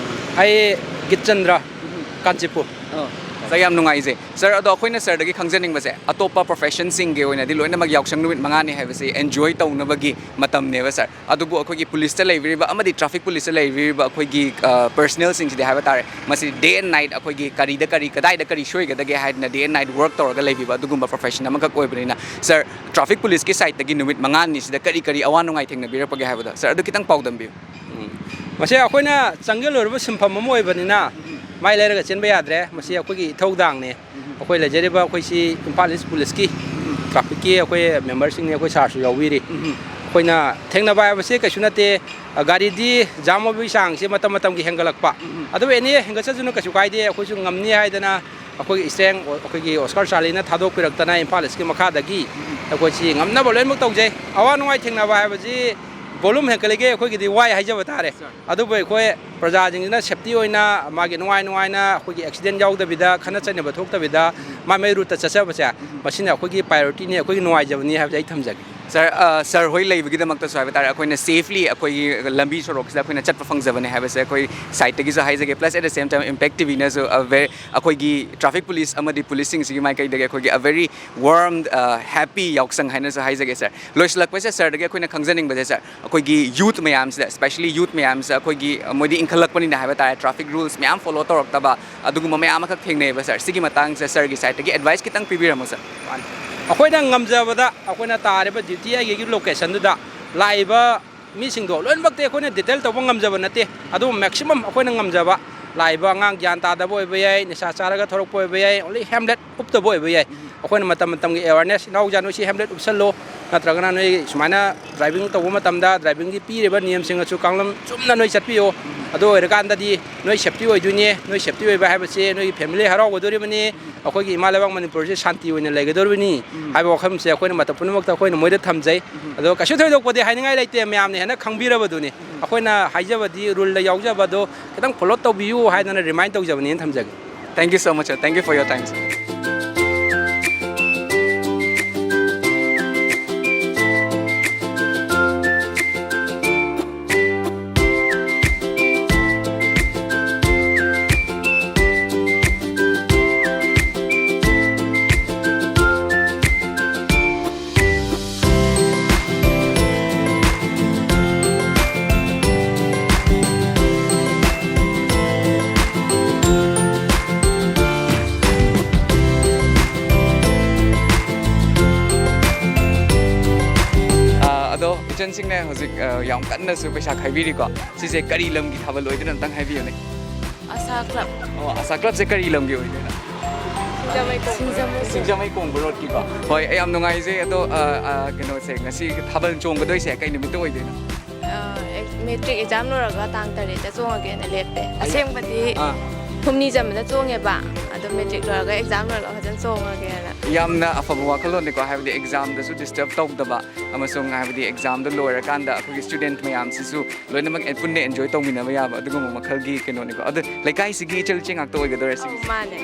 ꯑꯩ ꯒꯤꯠꯆꯟꯗ꯭ꯔ, ꯎꯝ꯫ ꯀꯥꯟꯆꯤꯄꯨꯔ꯫ ꯑꯣ꯫ ꯁꯥꯔ, ꯌꯥꯝ ꯅꯨꯡꯉꯥꯏꯖꯩ꯫ ꯁꯥꯔ, ꯑꯗꯣ ꯑꯩꯈꯣꯏꯅ ꯁꯥꯔꯗꯒꯤ ꯈꯪꯖꯅꯤꯡꯕꯁꯦ, ꯑꯇꯣꯞꯄ ꯄ꯭ꯔꯣꯐꯦꯁꯟꯁꯤꯡꯒꯤ ꯑꯣꯏꯅꯗꯤ ꯂꯣꯏꯅꯃꯛ ꯌꯥꯎꯁꯪ ꯅꯨꯃꯤꯠ ꯃꯉꯥꯅꯤ ꯍꯥꯏꯕꯁꯤ ꯑꯦꯟꯖꯣꯏ ꯇꯧꯅꯕꯒꯤ ꯃꯇꯝꯅꯦꯕ ꯁꯥꯔ꯫ ꯑꯗꯨꯕꯨ ꯑꯩꯈꯣꯏꯒꯤ ꯄꯨꯂꯤꯁꯇ ꯂꯩꯕꯤꯔꯤꯕ ꯑꯃꯗꯤ ꯇ꯭ꯔꯥꯐꯤꯛ ꯄꯨꯂꯤꯁꯇ ꯂꯩꯕꯤꯔꯤꯕ ꯑꯩꯈꯣꯏꯒꯤ, ꯑ, ꯄꯔꯁꯅꯦꯜꯁꯤꯡꯁꯤꯗꯤ ꯍꯥꯏꯕ ꯇꯥꯔꯦ, ꯃꯁꯤ ꯗꯦ ꯑꯦꯟ ꯅꯥꯏꯠ ꯑꯩꯈꯣꯏꯒꯤ ꯀꯔꯤꯗ ꯀꯔꯤ, ꯀꯗꯥꯏꯗ ꯀꯔꯤ ꯁꯣꯏꯒꯗꯒꯦ ꯍꯥꯏꯗꯅ ꯗꯦ ꯑꯦꯟ ꯅꯥꯏꯠ ꯋꯔꯛ ꯇꯧꯔꯒ ꯂꯩꯕꯤꯕ ꯑꯗꯨꯒꯨꯝꯕ ꯄ꯭ꯔꯣꯐꯦꯁꯟ ꯑꯃꯈꯛ ꯑꯣꯏꯕꯅꯤꯅ, ꯁꯥꯔ, ꯇ꯭ꯔꯥꯐꯤꯛ ꯄꯨꯂꯤꯁꯀꯤ ꯁꯥꯏꯠꯇꯒꯤ ꯅꯨꯃꯤꯠ ꯃꯉꯥꯅꯤꯁꯤꯗ ꯀꯔꯤ ꯀꯔꯤ ꯑꯋꯥ ꯅꯨꯡꯉꯥꯏ ꯊꯦꯡꯅꯕꯤꯔꯛꯄꯒꯦ ꯍꯥꯏꯕꯗꯣ, ꯁꯥꯔ, ꯑꯗꯨ ꯈꯤꯇꯪ ꯄꯥꯎꯗꯝꯕꯤꯌꯨ꯫ ꯎꯝ꯫ ꯃꯁꯤ ꯑꯩꯈꯣꯏꯅ ꯆꯪꯁꯤꯜꯂꯨꯔꯕ ꯁꯤꯟꯐꯝ ꯑꯃ ꯑꯣꯏꯕꯅꯤꯅ ꯃꯥꯏ ꯂꯩꯔꯒ ꯆꯦꯟꯕ ꯌꯥꯗ꯭ꯔꯦ꯫ ꯃꯁꯤ ꯑꯩꯈꯣꯏꯒꯤ ꯏꯊꯧꯗꯥꯡꯅꯦ꯫ ꯑꯩꯈꯣꯏ ꯂꯩꯖꯔꯤꯕ ꯑꯩꯈꯣꯏꯁꯤ ꯏꯝꯐꯥꯜ ꯏꯁ ꯄꯨꯂꯤꯁꯀꯤ ꯇ꯭ꯔꯥꯐꯤꯛꯀꯤ ꯑꯩꯈꯣꯏ ꯃꯦꯝꯕꯔꯁꯤꯡꯅꯤ, ꯑꯩꯈꯣꯏ ꯁꯥꯔꯁꯨ ꯌꯥꯎꯕꯤꯔꯤ꯫ ꯑꯩꯈꯣꯏꯅ ꯊꯦꯡꯅꯕ ꯍꯥꯏꯕꯁꯦ ꯀꯩꯁꯨ ꯅꯠꯇꯦ꯫ ꯒꯥꯔꯤꯗꯤ ꯖꯥꯝ ꯑꯣꯏꯕꯒꯤ ꯆꯥꯡꯁꯦ ꯃꯇꯝ ꯃꯇꯝꯒꯤ ꯍꯦꯟꯒꯠꯂꯛꯄ꯫ ꯑꯗꯨꯕꯨ ꯑꯦꯅꯤ ꯍꯦꯟꯒꯠꯆꯁꯅꯨ, ꯀꯩꯁꯨ ꯀꯥꯏꯗꯦ꯫ ꯑꯩꯈꯣꯏꯁꯨ ꯉꯝꯅꯤ ꯍꯥꯏꯗꯅ ꯑꯩꯈꯣꯏꯒꯤ ꯏꯁꯇ꯭ꯔꯦꯡ ꯑꯩꯈꯣꯏꯒꯤ ꯑꯣꯁꯀꯥꯔ ꯆꯥꯔꯂꯤꯅ ꯊꯥꯗꯣꯛꯄꯤꯔꯛꯇꯅ ꯏꯝꯐꯥꯜ ꯏꯁꯀꯤ ꯃꯈꯥꯗꯒꯤ ꯑꯩꯈꯣꯏꯁꯤ ꯉꯝꯅꯕ ꯂꯣꯏꯅꯃꯛ ꯇꯧꯖꯩ꯫ ꯑꯋꯥ ꯅꯨꯡꯉꯥꯏ ꯊꯦꯡꯅꯕ ꯍꯥꯏꯕꯁꯤ ꯚꯣꯂꯨꯝ ꯍꯦꯟꯒꯠꯂꯤꯒꯩ ꯑꯩꯈꯣꯏꯒꯤꯗꯤ ꯋꯥꯏ ꯍꯥꯏꯖꯕ ꯇꯥꯔꯦ꯫ ꯑꯗꯨꯕꯨ ꯑꯩꯈꯣꯏ ꯄ꯭ꯔꯖꯥꯁꯤꯡꯁꯤꯅ ꯁꯦꯞꯇꯤ ꯑꯣꯏꯅ ꯃꯥꯒꯤ ꯅꯨꯡꯉꯥꯏ ꯅꯨꯡꯉꯥꯏꯅ ꯑꯩꯈꯣꯏꯒꯤ ꯑꯦꯛꯁꯤꯗꯦꯟ ꯌꯥꯎꯗꯕꯤꯗ, ꯈꯠꯅ ꯆꯩꯅꯕ ꯊꯣꯛꯇꯕꯤꯗ ꯃꯥꯏ ꯃꯥꯏ ꯔꯨꯠꯇ ꯆꯠꯆꯕꯁꯦ, ꯃꯁꯤꯅ ꯑꯩꯈꯣꯏꯒꯤ ꯄ꯭ꯔꯥꯏꯌꯣꯔꯤꯇꯤꯅꯤ, ꯑꯩꯈꯣꯏꯒꯤ ꯅꯨꯡꯉꯥꯏꯖꯕꯅꯤ ꯍꯥꯏꯕꯁꯦ ꯑꯩ ꯊꯝꯖꯒꯦ꯫ ꯁꯥꯔ, ꯑ, ꯁꯥꯔ ꯍꯣꯏ ꯂꯩꯕꯒꯤꯗꯃꯛꯇꯁꯨ ꯍꯥꯏꯕ ꯇꯥꯔꯦ, ꯑꯩꯈꯣꯏꯅ ꯁꯦꯐꯂꯤ ꯑꯩꯈꯣꯏꯒꯤ ꯂꯝꯕꯤ ꯁꯣꯔꯣꯛꯁꯤꯗ ꯑꯩꯈꯣꯏꯅ ꯆꯠꯄ ꯐꯪꯖꯕꯅꯦ ꯍꯥꯏꯕꯁꯦ ꯑꯩꯈꯣꯏ ꯁꯥꯏꯠꯇꯒꯤꯁꯨ ꯍꯥꯏꯖꯒꯦ꯫ Plus at the same time Impact T ꯚꯤꯅꯁꯨ, ꯑ, ꯚꯦ-, ꯑꯩꯈꯣꯏꯒꯤ ꯇ꯭ꯔꯥꯐꯤꯛ ꯄꯨꯂꯤꯁ ꯑꯃꯗꯤ ꯄꯨꯂꯤꯁꯁꯤꯡꯁꯤꯒꯤ ꯃꯥꯏꯀꯩꯗꯒꯤ ꯑꯩꯈꯣꯏꯒꯤ a very warm, ꯑ, happy ꯌꯥꯎꯁꯪ ꯍꯥꯏꯅꯁꯨ ꯍꯥꯏꯖꯒꯦ ꯁꯥꯔ꯫ ꯂꯣꯏꯁꯤꯜꯂꯛꯄꯁꯦ ꯁꯥꯔꯗꯒꯤ ꯑꯩꯈꯣꯏꯅ ꯈꯪꯖꯅꯤꯡꯕꯁꯦ ꯁꯥꯔ, ꯑꯩꯈꯣꯏꯒꯤ ꯌꯨꯠ ꯃꯌꯥꯝꯁꯤꯗ, especially ꯌꯨꯠ ꯃꯌꯥꯝꯁꯤꯗ ꯑꯩꯈꯣꯏꯒꯤ, ꯑ, ꯃꯣꯏꯗꯤ ꯏꯟꯈꯠꯂꯛꯄꯅꯤꯅ ꯍꯥꯏꯕ ꯇꯥꯔꯦ, ꯇ꯭ꯔꯥꯐꯤꯛ ꯔꯨꯜꯁ ꯃꯌꯥꯝ ꯐꯣꯂꯣ ꯇꯧꯔꯛꯇꯕ ꯑꯗꯨꯒꯨꯝꯕ ꯃꯌꯥꯝ ꯑꯃꯈꯛ ꯊꯦꯡꯅꯩꯑꯕ ꯁꯥꯔ꯫ ꯁꯤꯒꯤ ꯃꯇꯥꯡꯁꯦ ꯁꯥꯔꯒꯤ ꯁꯥꯏꯠꯇꯒꯤ ꯑꯦꯗꯚꯥꯏꯁ ꯈꯤꯇꯪ ꯄꯤꯕꯤꯔꯝꯃꯣ ꯁꯥꯔ꯫ ꯑꯩꯈꯣꯏꯅ ꯉꯝꯖꯕꯗ ꯑꯩꯈꯣꯏꯅ ꯇꯥꯔꯤꯕ ꯗ꯭ꯌꯨꯇꯤ ꯑꯩꯒꯤ ꯂꯣꯀꯦꯁꯟꯗꯨꯗ ꯂꯥꯛꯏꯕ ꯃꯤꯁꯤꯡꯗꯣ ꯂꯣꯏꯅꯃꯛꯇꯤ ꯑꯩꯈꯣꯏꯅ ꯗꯤꯇꯦꯜ ꯇꯧꯕ ꯉꯝꯖꯕ ꯅꯠꯇꯦ, ꯑꯗꯨꯕꯨ ꯃꯦꯛꯁꯤꯃꯝ ꯑꯩꯈꯣꯏꯅ ꯉꯝꯖꯕ, ꯂꯥꯛꯏꯕ ꯑꯉꯥꯡ ꯒ꯭ꯌꯥꯟ ꯇꯥꯗꯕ ꯑꯣꯏꯕ ꯌꯥꯏ, ꯅꯤꯁꯥ ꯆꯥꯔꯒ ꯊꯧꯔꯛꯄ ꯑꯣꯏꯕ ꯌꯥꯏ, ꯑꯣꯟꯂꯤ ꯍꯦꯜꯃꯦꯠ ꯎꯞꯇꯕ ꯑꯣꯏꯕ ꯌꯥꯏ꯫ ꯑꯩꯈꯣꯏꯅ ꯃꯇꯝ ꯃꯇꯝꯒꯤ ꯑꯦꯋꯥꯔꯅꯦꯁ, "ꯏꯅꯥꯎꯖꯥ, ꯅꯣꯏꯁꯤ ꯍꯦꯜꯃꯦꯠ ꯎꯞꯁꯜꯂꯣ", ꯅꯠꯇ꯭ꯔꯒꯅ ꯅꯣꯏ ꯁꯨꯃꯥꯏꯅ ꯗ꯭ꯔꯥꯏꯚꯤꯡ ꯇꯧꯕ ꯃꯇꯝꯗ ꯗ꯭ꯔꯥꯏꯚꯤꯡꯒꯤ ꯄꯤꯔꯤꯕ ꯅꯤꯌꯝꯁꯤꯡ ꯑꯁꯨ ꯀꯥꯡꯂꯝ ꯆꯨꯝꯅ ꯅꯣꯏ ꯆꯠꯄꯤꯌꯣ꯫ ꯑꯗꯨ ꯑꯣꯏꯔꯀꯥꯟꯗꯗꯤ ꯅꯣꯏ ꯁꯦꯞꯇꯤ ꯑꯣꯏꯗꯣꯏꯅꯦ꯫ ꯅꯣꯏ ꯁꯦꯞꯇꯤ ꯑꯣꯏꯕ ꯍꯥꯏꯕꯁꯦ ꯅꯣꯏꯒꯤ ꯐꯦꯃꯤꯂꯤ ꯍꯔꯥꯎꯒꯗꯧꯔꯤꯕꯅꯤ, ꯑꯩꯈꯣꯏꯒꯤ ꯏꯃꯥ ꯂꯩꯕꯥꯛ ꯃꯅꯤꯄꯨꯔꯁꯦ ꯁꯥꯟꯇꯤ ꯑꯣꯏꯅ ꯂꯩꯒꯗꯧꯔꯤꯕꯅꯤ ꯍꯥꯏꯕ ꯋꯥꯐꯝꯁꯦ ꯑꯩꯈꯣꯏꯅ ꯃꯇꯝ ꯄꯨꯝꯅꯃꯛꯇ ꯑꯩꯈꯣꯏꯅ ꯃꯣꯏꯗ ꯊꯝꯖꯩ꯫ ꯑꯗꯣ ꯀꯩꯁꯨ ꯊꯣꯏꯗꯣꯛꯄꯗꯤ ꯍꯥꯏꯅꯤꯡꯉꯥꯏ ꯂꯩꯇꯦ, ꯃꯌꯥꯝꯅ ꯍꯦꯟꯅ ꯈꯪꯕꯤꯔꯕꯗꯨꯅꯤ꯫ ꯑꯩꯈꯣꯏꯅ ꯍꯥꯏꯖꯕꯗꯤ ꯔꯨꯜꯗ ꯌꯥꯎꯖꯕꯗꯣ ꯈꯤꯇꯪ ꯐꯣꯂꯣ ꯇꯧꯕꯤꯌꯨ ꯍꯥꯏꯗꯅ ꯔꯤꯃꯥꯏꯟ ꯇꯧꯖꯕꯅꯦꯅ ꯊꯝꯖꯒꯦ꯫ Thank you so much, sir. Thank you for your time, sir. ꯏꯆꯟꯁꯤꯡꯅ ꯍꯧꯖꯤꯛ ꯑ, ꯌꯥꯝ ꯀꯟꯅꯁꯨ ꯄꯩꯁꯥ ꯈꯥꯏꯕꯤꯔꯤꯀꯣ꯫ ꯁꯤꯁꯦ ꯀꯔꯤ ꯂꯝꯒꯤ ꯊꯥꯕꯜ ꯑꯣꯏꯗꯣꯏꯅꯣ? ꯑꯝꯇꯪ ꯍꯥꯏꯕꯤꯌꯨꯅꯦ꯫ ꯑꯁꯥ ꯀ꯭ꯂꯕ꯫ ꯑꯣ, ꯑꯁꯥ ꯀ꯭ꯂꯕꯁꯦ ꯀꯔꯤ ꯂꯝꯒꯤ ꯑꯣꯏꯗꯣꯏꯅꯣ? ꯁꯤꯡꯖꯃꯩ ꯀꯣꯡꯕ꯫ ꯁꯤꯡꯖꯃꯩ ꯀꯣꯡꯕ ꯔꯣꯗꯀꯤꯀꯣ꯫ ꯍꯣꯏ, ꯑꯩ ꯌꯥꯝ ꯅꯨꯡꯉꯥꯏꯖꯩ꯫ ꯑꯗꯣ ꯑ, ꯑ, ꯀꯩꯅꯣꯁꯦ, ꯉꯁꯤ ꯊꯥꯕꯜ ꯆꯣꯡꯒꯗꯣꯏꯁꯦ ꯀꯩ ꯅꯨꯃꯤꯠꯇ ꯑꯣꯏꯗꯣꯏꯅꯣ? ꯑ, ꯑꯦꯛ-, ꯃꯦꯇ꯭ꯔꯤꯛ ꯑꯦꯛꯖꯥꯝ ꯂꯣꯏꯔꯒ ꯇꯥꯡ ꯇꯔꯦꯠꯇ ꯆꯣꯡꯉꯒꯦꯅ ꯂꯦꯞꯄꯦ꯫ ꯑꯁꯦꯡꯕꯗꯤ ꯑꯥ꯫ ꯍꯨꯝꯅꯤ ꯆꯟꯕꯗ ꯆꯣꯡꯉꯦꯕ, ꯑꯗꯣ ꯃꯦꯇ꯭ꯔꯤꯛ ꯂꯣꯏꯔꯒ ꯑꯦꯛꯖꯥꯝ ꯂꯣꯏꯔꯒ ꯐꯖꯅ ꯆꯣꯡꯉꯒꯦꯅ꯫ ꯌꯥꯝꯅ ꯑꯐꯕ ꯋꯥꯈꯜꯂꯣꯟꯅꯤꯀꯣ, ꯍꯥꯏꯕꯗꯤ ꯑꯦꯛꯖꯥꯝꯗꯁꯨ ꯗꯤꯁꯇꯔꯕ ꯇꯧꯗꯕ ꯑꯃꯁꯨꯡ ꯍꯥꯏꯕꯗꯤ ꯑꯦꯛꯖꯥꯝꯗꯣ ꯂꯣꯏꯔꯀꯥꯟꯗ ꯑꯩꯈꯣꯏꯒꯤ ꯁ꯭ꯇꯨꯗꯦꯟꯠ ꯃꯌꯥꯝꯁꯤꯁꯨ ꯂꯣꯏꯅꯃꯛ ꯄꯨꯟꯅ ꯑꯦꯟꯖꯣꯏ ꯇꯧꯃꯤꯟꯅꯕ ꯌꯥꯕ ꯑꯗꯨꯒꯨꯝꯕ ꯃꯈꯜꯒꯤ ꯀꯩꯅꯣꯅꯤꯀꯣ꯫ ꯑꯗꯣ ꯂꯩꯀꯥꯏꯁꯤꯒꯤ ꯏꯆꯜ ꯏꯆꯦ ꯉꯥꯛꯇ ꯑꯣꯏꯒꯗꯣꯏꯔꯥ ꯁꯤꯒꯤꯁꯦ? ꯑꯧ, ꯃꯥꯅꯦ꯫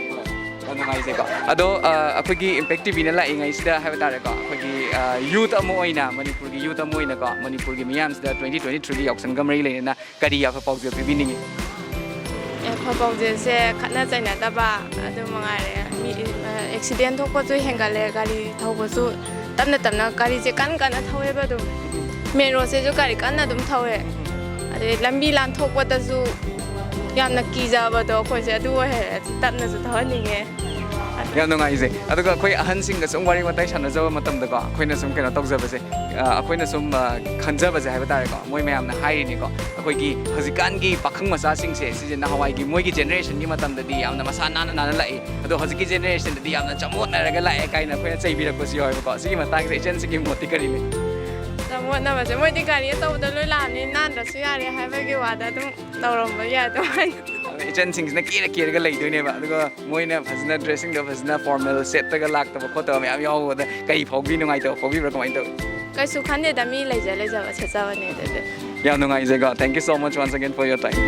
ꯌꯥꯝ ꯅꯨꯡꯉꯥꯏꯖꯩꯀꯣ꯫ ꯑꯗꯣ, ꯑ, ꯑꯩꯈꯣꯏꯒꯤ ꯏꯝꯄꯦꯛ ꯇꯤ ꯚꯤꯅ ꯂꯥꯛꯏꯉꯩꯁꯤꯗ ꯍꯥꯏꯕ ꯇꯥꯔꯦꯀꯣ, ꯑꯩꯈꯣꯏꯒꯤ, ꯑ, ꯌꯨꯠ ꯑꯃ ꯑꯣꯏꯅ, ꯃꯅꯤꯄꯨꯔꯒꯤ ꯌꯨꯠ ꯑꯃ ꯑꯣꯏꯅꯀꯣ, ꯃꯅꯤꯄꯨꯔꯒꯤ ꯃꯤꯌꯥꯝꯁꯤꯗ ꯇ꯭ꯋꯦꯟꯇꯤ ꯇ꯭ꯋꯦꯟꯇꯤ ꯊ꯭ꯔꯤꯒꯤ ꯌꯥꯎꯁꯪꯒ ꯃꯔꯤ ꯂꯩꯅꯅ ꯀꯔꯤ ꯌꯥꯏꯐ ꯄꯥꯎꯖꯦꯜ ꯄꯤꯕꯤꯅꯤꯡꯉꯤ? ꯌꯥꯏꯐ ꯄꯥꯎꯖꯦꯜꯁꯦ ꯈꯠꯅ ꯆꯩꯅꯗꯕ ꯑꯗꯨ ꯃꯉꯥꯏꯔꯦ꯫ ꯃꯤ, ꯑ, ꯑꯦꯛꯁꯤꯗꯦꯟ ꯊꯣꯛꯄꯁꯨ ꯍꯦꯟꯒꯠꯂꯦ, ꯒꯥꯔꯤ ꯊꯧꯕꯁꯨ ꯇꯞꯅ ꯇꯞꯅ, ꯒꯥꯔꯤꯁꯦ ꯀꯟ ꯀꯟꯅ ꯊꯧꯋꯦꯕ ꯑꯗꯨꯝ꯫ ꯃꯦꯟ ꯔꯣꯗꯁꯤꯁꯨ ꯒꯥꯔꯤ ꯀꯟꯅ ꯑꯗꯨꯝ ꯊꯧꯋꯦ꯫ ꯑꯗꯩ ꯂꯝꯕꯤ ꯂꯥꯟꯊꯣꯛꯄꯗꯁꯨ ꯌꯥꯝꯅ ꯀꯤꯖꯕꯗꯣ ꯑꯩꯈꯣꯏꯁꯦ ꯑꯗꯨ ꯑꯣꯏꯍꯜꯂꯦ꯫ ꯇꯞꯅꯁꯨ ꯊꯧꯍꯟꯅꯤꯡꯉꯦ꯫ ꯌꯥꯝ ꯅꯨꯡꯉꯥꯏꯖꯩ꯫ ꯑꯗꯨꯒ ꯑꯩꯈꯣꯏ ꯑꯍꯟꯁꯤꯡꯒ ꯁꯨꯝ ꯋꯥꯔꯤ ꯋꯥꯇꯥꯏ ꯁꯥꯟꯅꯖꯕ ꯃꯇꯝꯗꯀꯣ, ꯑꯩꯈꯣꯏꯅ ꯁꯨꯝ ꯀꯩꯅꯣ ꯇꯧꯖꯕꯁꯦ, ꯑ, ꯑꯩꯈꯣꯏꯅ ꯁꯨꯝ, ꯑ, ꯈꯟꯖꯕꯁꯦ ꯍꯥꯏꯕ ꯇꯥꯔꯦꯀꯣ, ꯃꯣꯏ ꯃꯌꯥꯝꯅ ꯍꯥꯏꯔꯤꯅꯤꯀꯣ, ꯑꯩꯈꯣꯏꯒꯤ ꯍꯧꯖꯤꯛꯀꯥꯟꯒꯤ ꯄꯥꯈꯪ ꯃꯆꯥꯁꯤꯡꯁꯦ ꯁꯤꯁꯦ ꯅꯍꯥꯟꯋꯥꯏꯒꯤ ꯃꯣꯏꯒꯤ ꯖꯦꯅꯦꯔꯦꯁꯟꯒꯤ ꯃꯇꯝꯗꯗꯤ ꯌꯥꯝꯅ ꯃꯁꯥ ꯅꯥꯟꯅ ꯅꯥꯟꯅ ꯂꯥꯛꯏ, ꯑꯗꯣ ꯍꯧꯖꯤꯛꯀꯤ ꯖꯦꯅꯦꯔꯦꯁꯟꯗꯗꯤ ꯌꯥꯝꯅ ꯆꯃꯣꯠꯅꯔꯒ ꯂꯥꯛꯑꯦ ꯀꯥꯏꯅ ꯑꯩꯈꯣꯏꯅ ꯆꯩꯕꯤꯔꯛꯄꯁꯨ ꯌꯥꯎꯋꯦꯕꯀꯣ꯫ ꯁꯤꯒꯤ ꯃꯇꯥꯡꯁꯦ ꯏꯆꯟꯁꯤꯒꯤ ꯃꯣꯠꯇꯤ ꯀꯔꯤ ꯂꯩ? ꯆꯃꯣꯠꯅꯕꯁꯦ ꯃꯣꯏꯗꯤ ꯒꯥꯔꯤ ꯑꯆꯧꯕꯗ ꯂꯣꯏ ꯂꯥꯛꯑꯕꯅꯤꯅ ꯅꯥꯟꯗ꯭ꯔꯁꯨ ꯌꯥꯔꯦ ꯍꯥꯏꯕꯒꯤ ꯋꯥꯗ ꯑꯗꯨꯝ ꯇꯧꯔꯝꯕ ꯌꯥꯏ ꯑꯗꯨꯃꯥꯏꯅ꯫ ꯑꯗꯨꯅ ꯏꯆꯟꯁꯤꯡꯁꯤꯅ ꯀꯦꯔ ꯀꯦꯔꯒ ꯂꯩꯗꯣꯏꯅꯦꯕ, ꯑꯗꯨꯒ ꯃꯣꯏꯅ ꯐꯖꯅ ꯗ꯭ꯔꯦꯁꯤꯡꯗꯣ ꯐꯖꯅ ꯐꯣꯔꯃꯦꯜ ꯁꯦꯠꯇꯒ ꯂꯥꯛꯇꯕ ꯈꯣꯠꯇꯕ ꯃꯌꯥꯝ ꯌꯥꯎꯕꯗ ꯀꯔꯤ ꯐꯥꯎꯕꯤ? ꯅꯨꯡꯉꯥꯏꯇꯕ ꯐꯥꯎꯕꯤꯕ꯭ꯔꯥ? ꯀꯃꯥꯏꯅ ꯇꯧꯏ? ꯀꯩꯁꯨ ꯈꯟꯗꯦꯗ, ꯃꯤ ꯂꯩꯖ ꯂꯩꯖꯕ ꯁꯦꯠꯆꯕꯅꯦ ꯑꯗꯨꯗꯤ꯫ ꯌꯥꯝ ꯅꯨꯡꯉꯥꯏꯖꯩꯀꯣ꯫ Thank you so much once again for your time.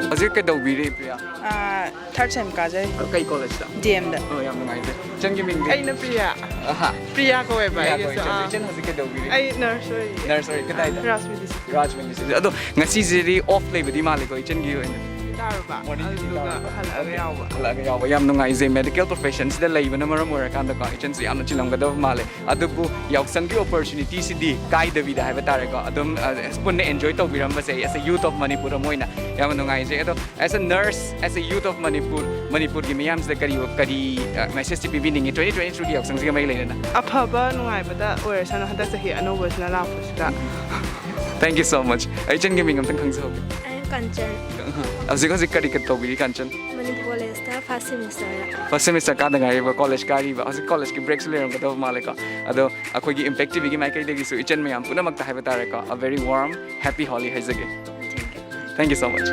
ꯍꯧꯖꯤꯛ ꯀꯩꯗꯧꯕꯤꯔꯤ, ꯄ꯭ꯔꯤꯌꯥ? ꯑꯥ, ꯊꯥꯔꯠ ꯁꯦꯝ ꯀꯥꯖꯔꯤ꯫ ꯑ, ꯀꯩ ꯀꯣꯂꯦꯖꯇ? ꯗꯤ ꯑꯦꯝꯗ꯫ ꯑꯣ, ꯌꯥꯝ ꯅꯨꯡꯉꯥꯏꯖꯩ꯫ ꯏꯆꯟꯒꯤ ꯃꯤꯡꯗꯤ? ꯑꯩꯅ ꯄ꯭ꯔꯤꯌꯥ꯫ ꯑꯍꯥ꯫ ꯄ꯭ꯔꯤꯌꯥ ꯀꯧꯋꯦꯕ ꯄ꯭ꯔꯤꯌꯥ ꯑꯩꯒꯤꯁꯨ꯫ ꯀꯧꯋꯦ꯫ ꯏꯆꯟ, ꯑꯥ꯫ ꯏꯆꯟ ꯍꯧꯖꯤꯛ ꯀꯩꯗꯧꯕꯤꯔꯤ? ꯑꯩ ꯅꯔꯁ ꯑꯣꯏꯔꯤ꯫ ꯅꯔꯁ ꯑꯣꯏꯔꯤ꯫ ꯀꯗꯥꯏꯗ? ꯔꯥꯖ ꯃꯦꯗꯤꯁꯤꯟ꯫ ꯔꯥꯖ ꯃꯦꯗꯤꯁꯤꯟ꯫ ꯑꯗꯣ ꯉꯁꯤꯁꯤꯗꯤ ꯑꯣꯐ ꯂꯩꯕꯗꯤ ꯃꯥꯜꯂꯦꯀꯣ ꯏꯆꯟꯒꯤ ꯑꯣꯏꯅ? ꯌꯥꯔꯨꯕ, ꯃꯣꯔꯅꯤꯡ ꯗ꯭ꯌꯨꯇꯤ ꯑꯗꯨꯒ ꯇꯥꯔꯕ? ꯍꯜꯂꯛꯑꯒ ꯌꯥꯎꯕ꯫ ꯍꯜꯂꯛꯑꯒ ꯌꯥꯎꯕ꯫ ꯌꯥꯝ ꯅꯨꯡꯉꯥꯏꯖꯩ꯫ ꯃꯦꯗꯤꯀꯦꯜ ꯄ꯭ꯔꯣꯐꯦꯁꯟꯁꯤꯗ ꯂꯩꯕꯅ ꯃꯔꯝ ꯑꯣꯏꯔꯀꯥꯟꯗꯀꯣ, ꯏꯆꯟꯁꯨ ꯌꯥꯝꯅ ꯆꯤꯜꯂꯝꯒꯗꯕ ꯃꯥꯜꯂꯦ꯫ ꯑꯗꯨꯕꯨ ꯌꯥꯎꯁꯪꯒꯤ ꯑꯣꯄꯣꯔꯆꯨꯅꯤꯇꯤꯁꯤꯗꯤ ꯀꯥꯏꯗꯕꯤꯗ ꯍꯥꯏꯕ ꯇꯥꯔꯦꯀꯣ, ꯑꯗꯨꯝ, ꯑ, ꯄꯨꯟꯅ enjoy ꯇꯧꯕꯤꯔꯝꯕꯁꯦ, as a youth of Manipur ꯑꯃ ꯑꯣꯏꯅ ꯌꯥꯝꯅ ꯅꯨꯡꯉꯥꯏꯖꯩ꯫ ꯑꯗꯣ, as a nurse, as a youth of Manipur, ꯃꯅꯤꯄꯨꯔꯒꯤ ꯃꯤꯌꯥꯝꯁꯤꯗ ꯀꯔꯤ, ꯀꯔꯤ, ꯑ, ꯃꯦꯁꯦꯖꯇꯤ ꯄꯤꯕꯤꯅꯤꯡꯉꯤ twenty twenty-three ꯒꯤ ꯌꯥꯎꯁꯪꯁꯤꯒ ꯃꯔꯤ ꯂꯩꯅꯅ? ꯑꯐꯕ ꯅꯨꯡꯉꯥꯏꯕꯗ ꯑꯣꯏꯔꯁꯅꯨ ꯍꯟꯗꯛ ꯆꯍꯤ ꯑꯅꯧꯕꯁꯤꯅ ꯂꯥꯛꯄꯁꯤꯗ꯫ Thank you so much꯫ ꯑꯩ ꯏꯆꯟꯒꯤ ꯃꯤꯡ ꯑꯝꯇꯪ ꯈꯪꯖꯍꯧꯒꯦ꯫ I am Kanchan. ꯍꯧꯖꯤꯛ, ꯍꯧꯖꯤꯛ ꯀꯔꯤ, ꯀꯔꯤ ꯇꯧꯕꯤꯔꯤ, ꯀꯥꯟꯆꯟ? ꯃꯅꯤꯄꯨꯔ ꯀꯣꯂꯦꯖꯇ ꯐꯥꯔꯁ ꯁꯦꯃꯤꯁꯇꯔꯗ꯫ ꯐꯥꯔꯁ ꯁꯦꯃꯤꯁꯇꯔ ꯀꯥꯗ ꯉꯥꯏꯔꯤꯕ, ꯀꯣꯂꯦꯖ ꯀꯥꯔꯤꯕ꯫ ꯍꯧꯖꯤꯛ ꯀꯣꯂꯦꯖꯀꯤ ꯕ꯭ꯔꯦꯛꯁꯨ ꯂꯩꯔꯝꯒꯗꯕ ꯃꯥꯜꯂꯦꯀꯣ꯫ ꯑꯗꯣ ꯑꯩꯈꯣꯏꯒꯤ ꯏꯝꯄꯦꯛ ꯇꯤꯚꯤꯒꯤ ꯃꯥꯏꯀꯩꯗꯒꯤꯁꯨ ꯏꯆꯟ ꯃꯌꯥꯝ ꯄꯨꯝꯅꯃꯛꯇ ꯍꯥꯏꯕ ꯇꯥꯔꯦꯀꯣ, a very warm happy Holi ꯍꯥꯏꯖꯒꯦ꯫ Thank you so much.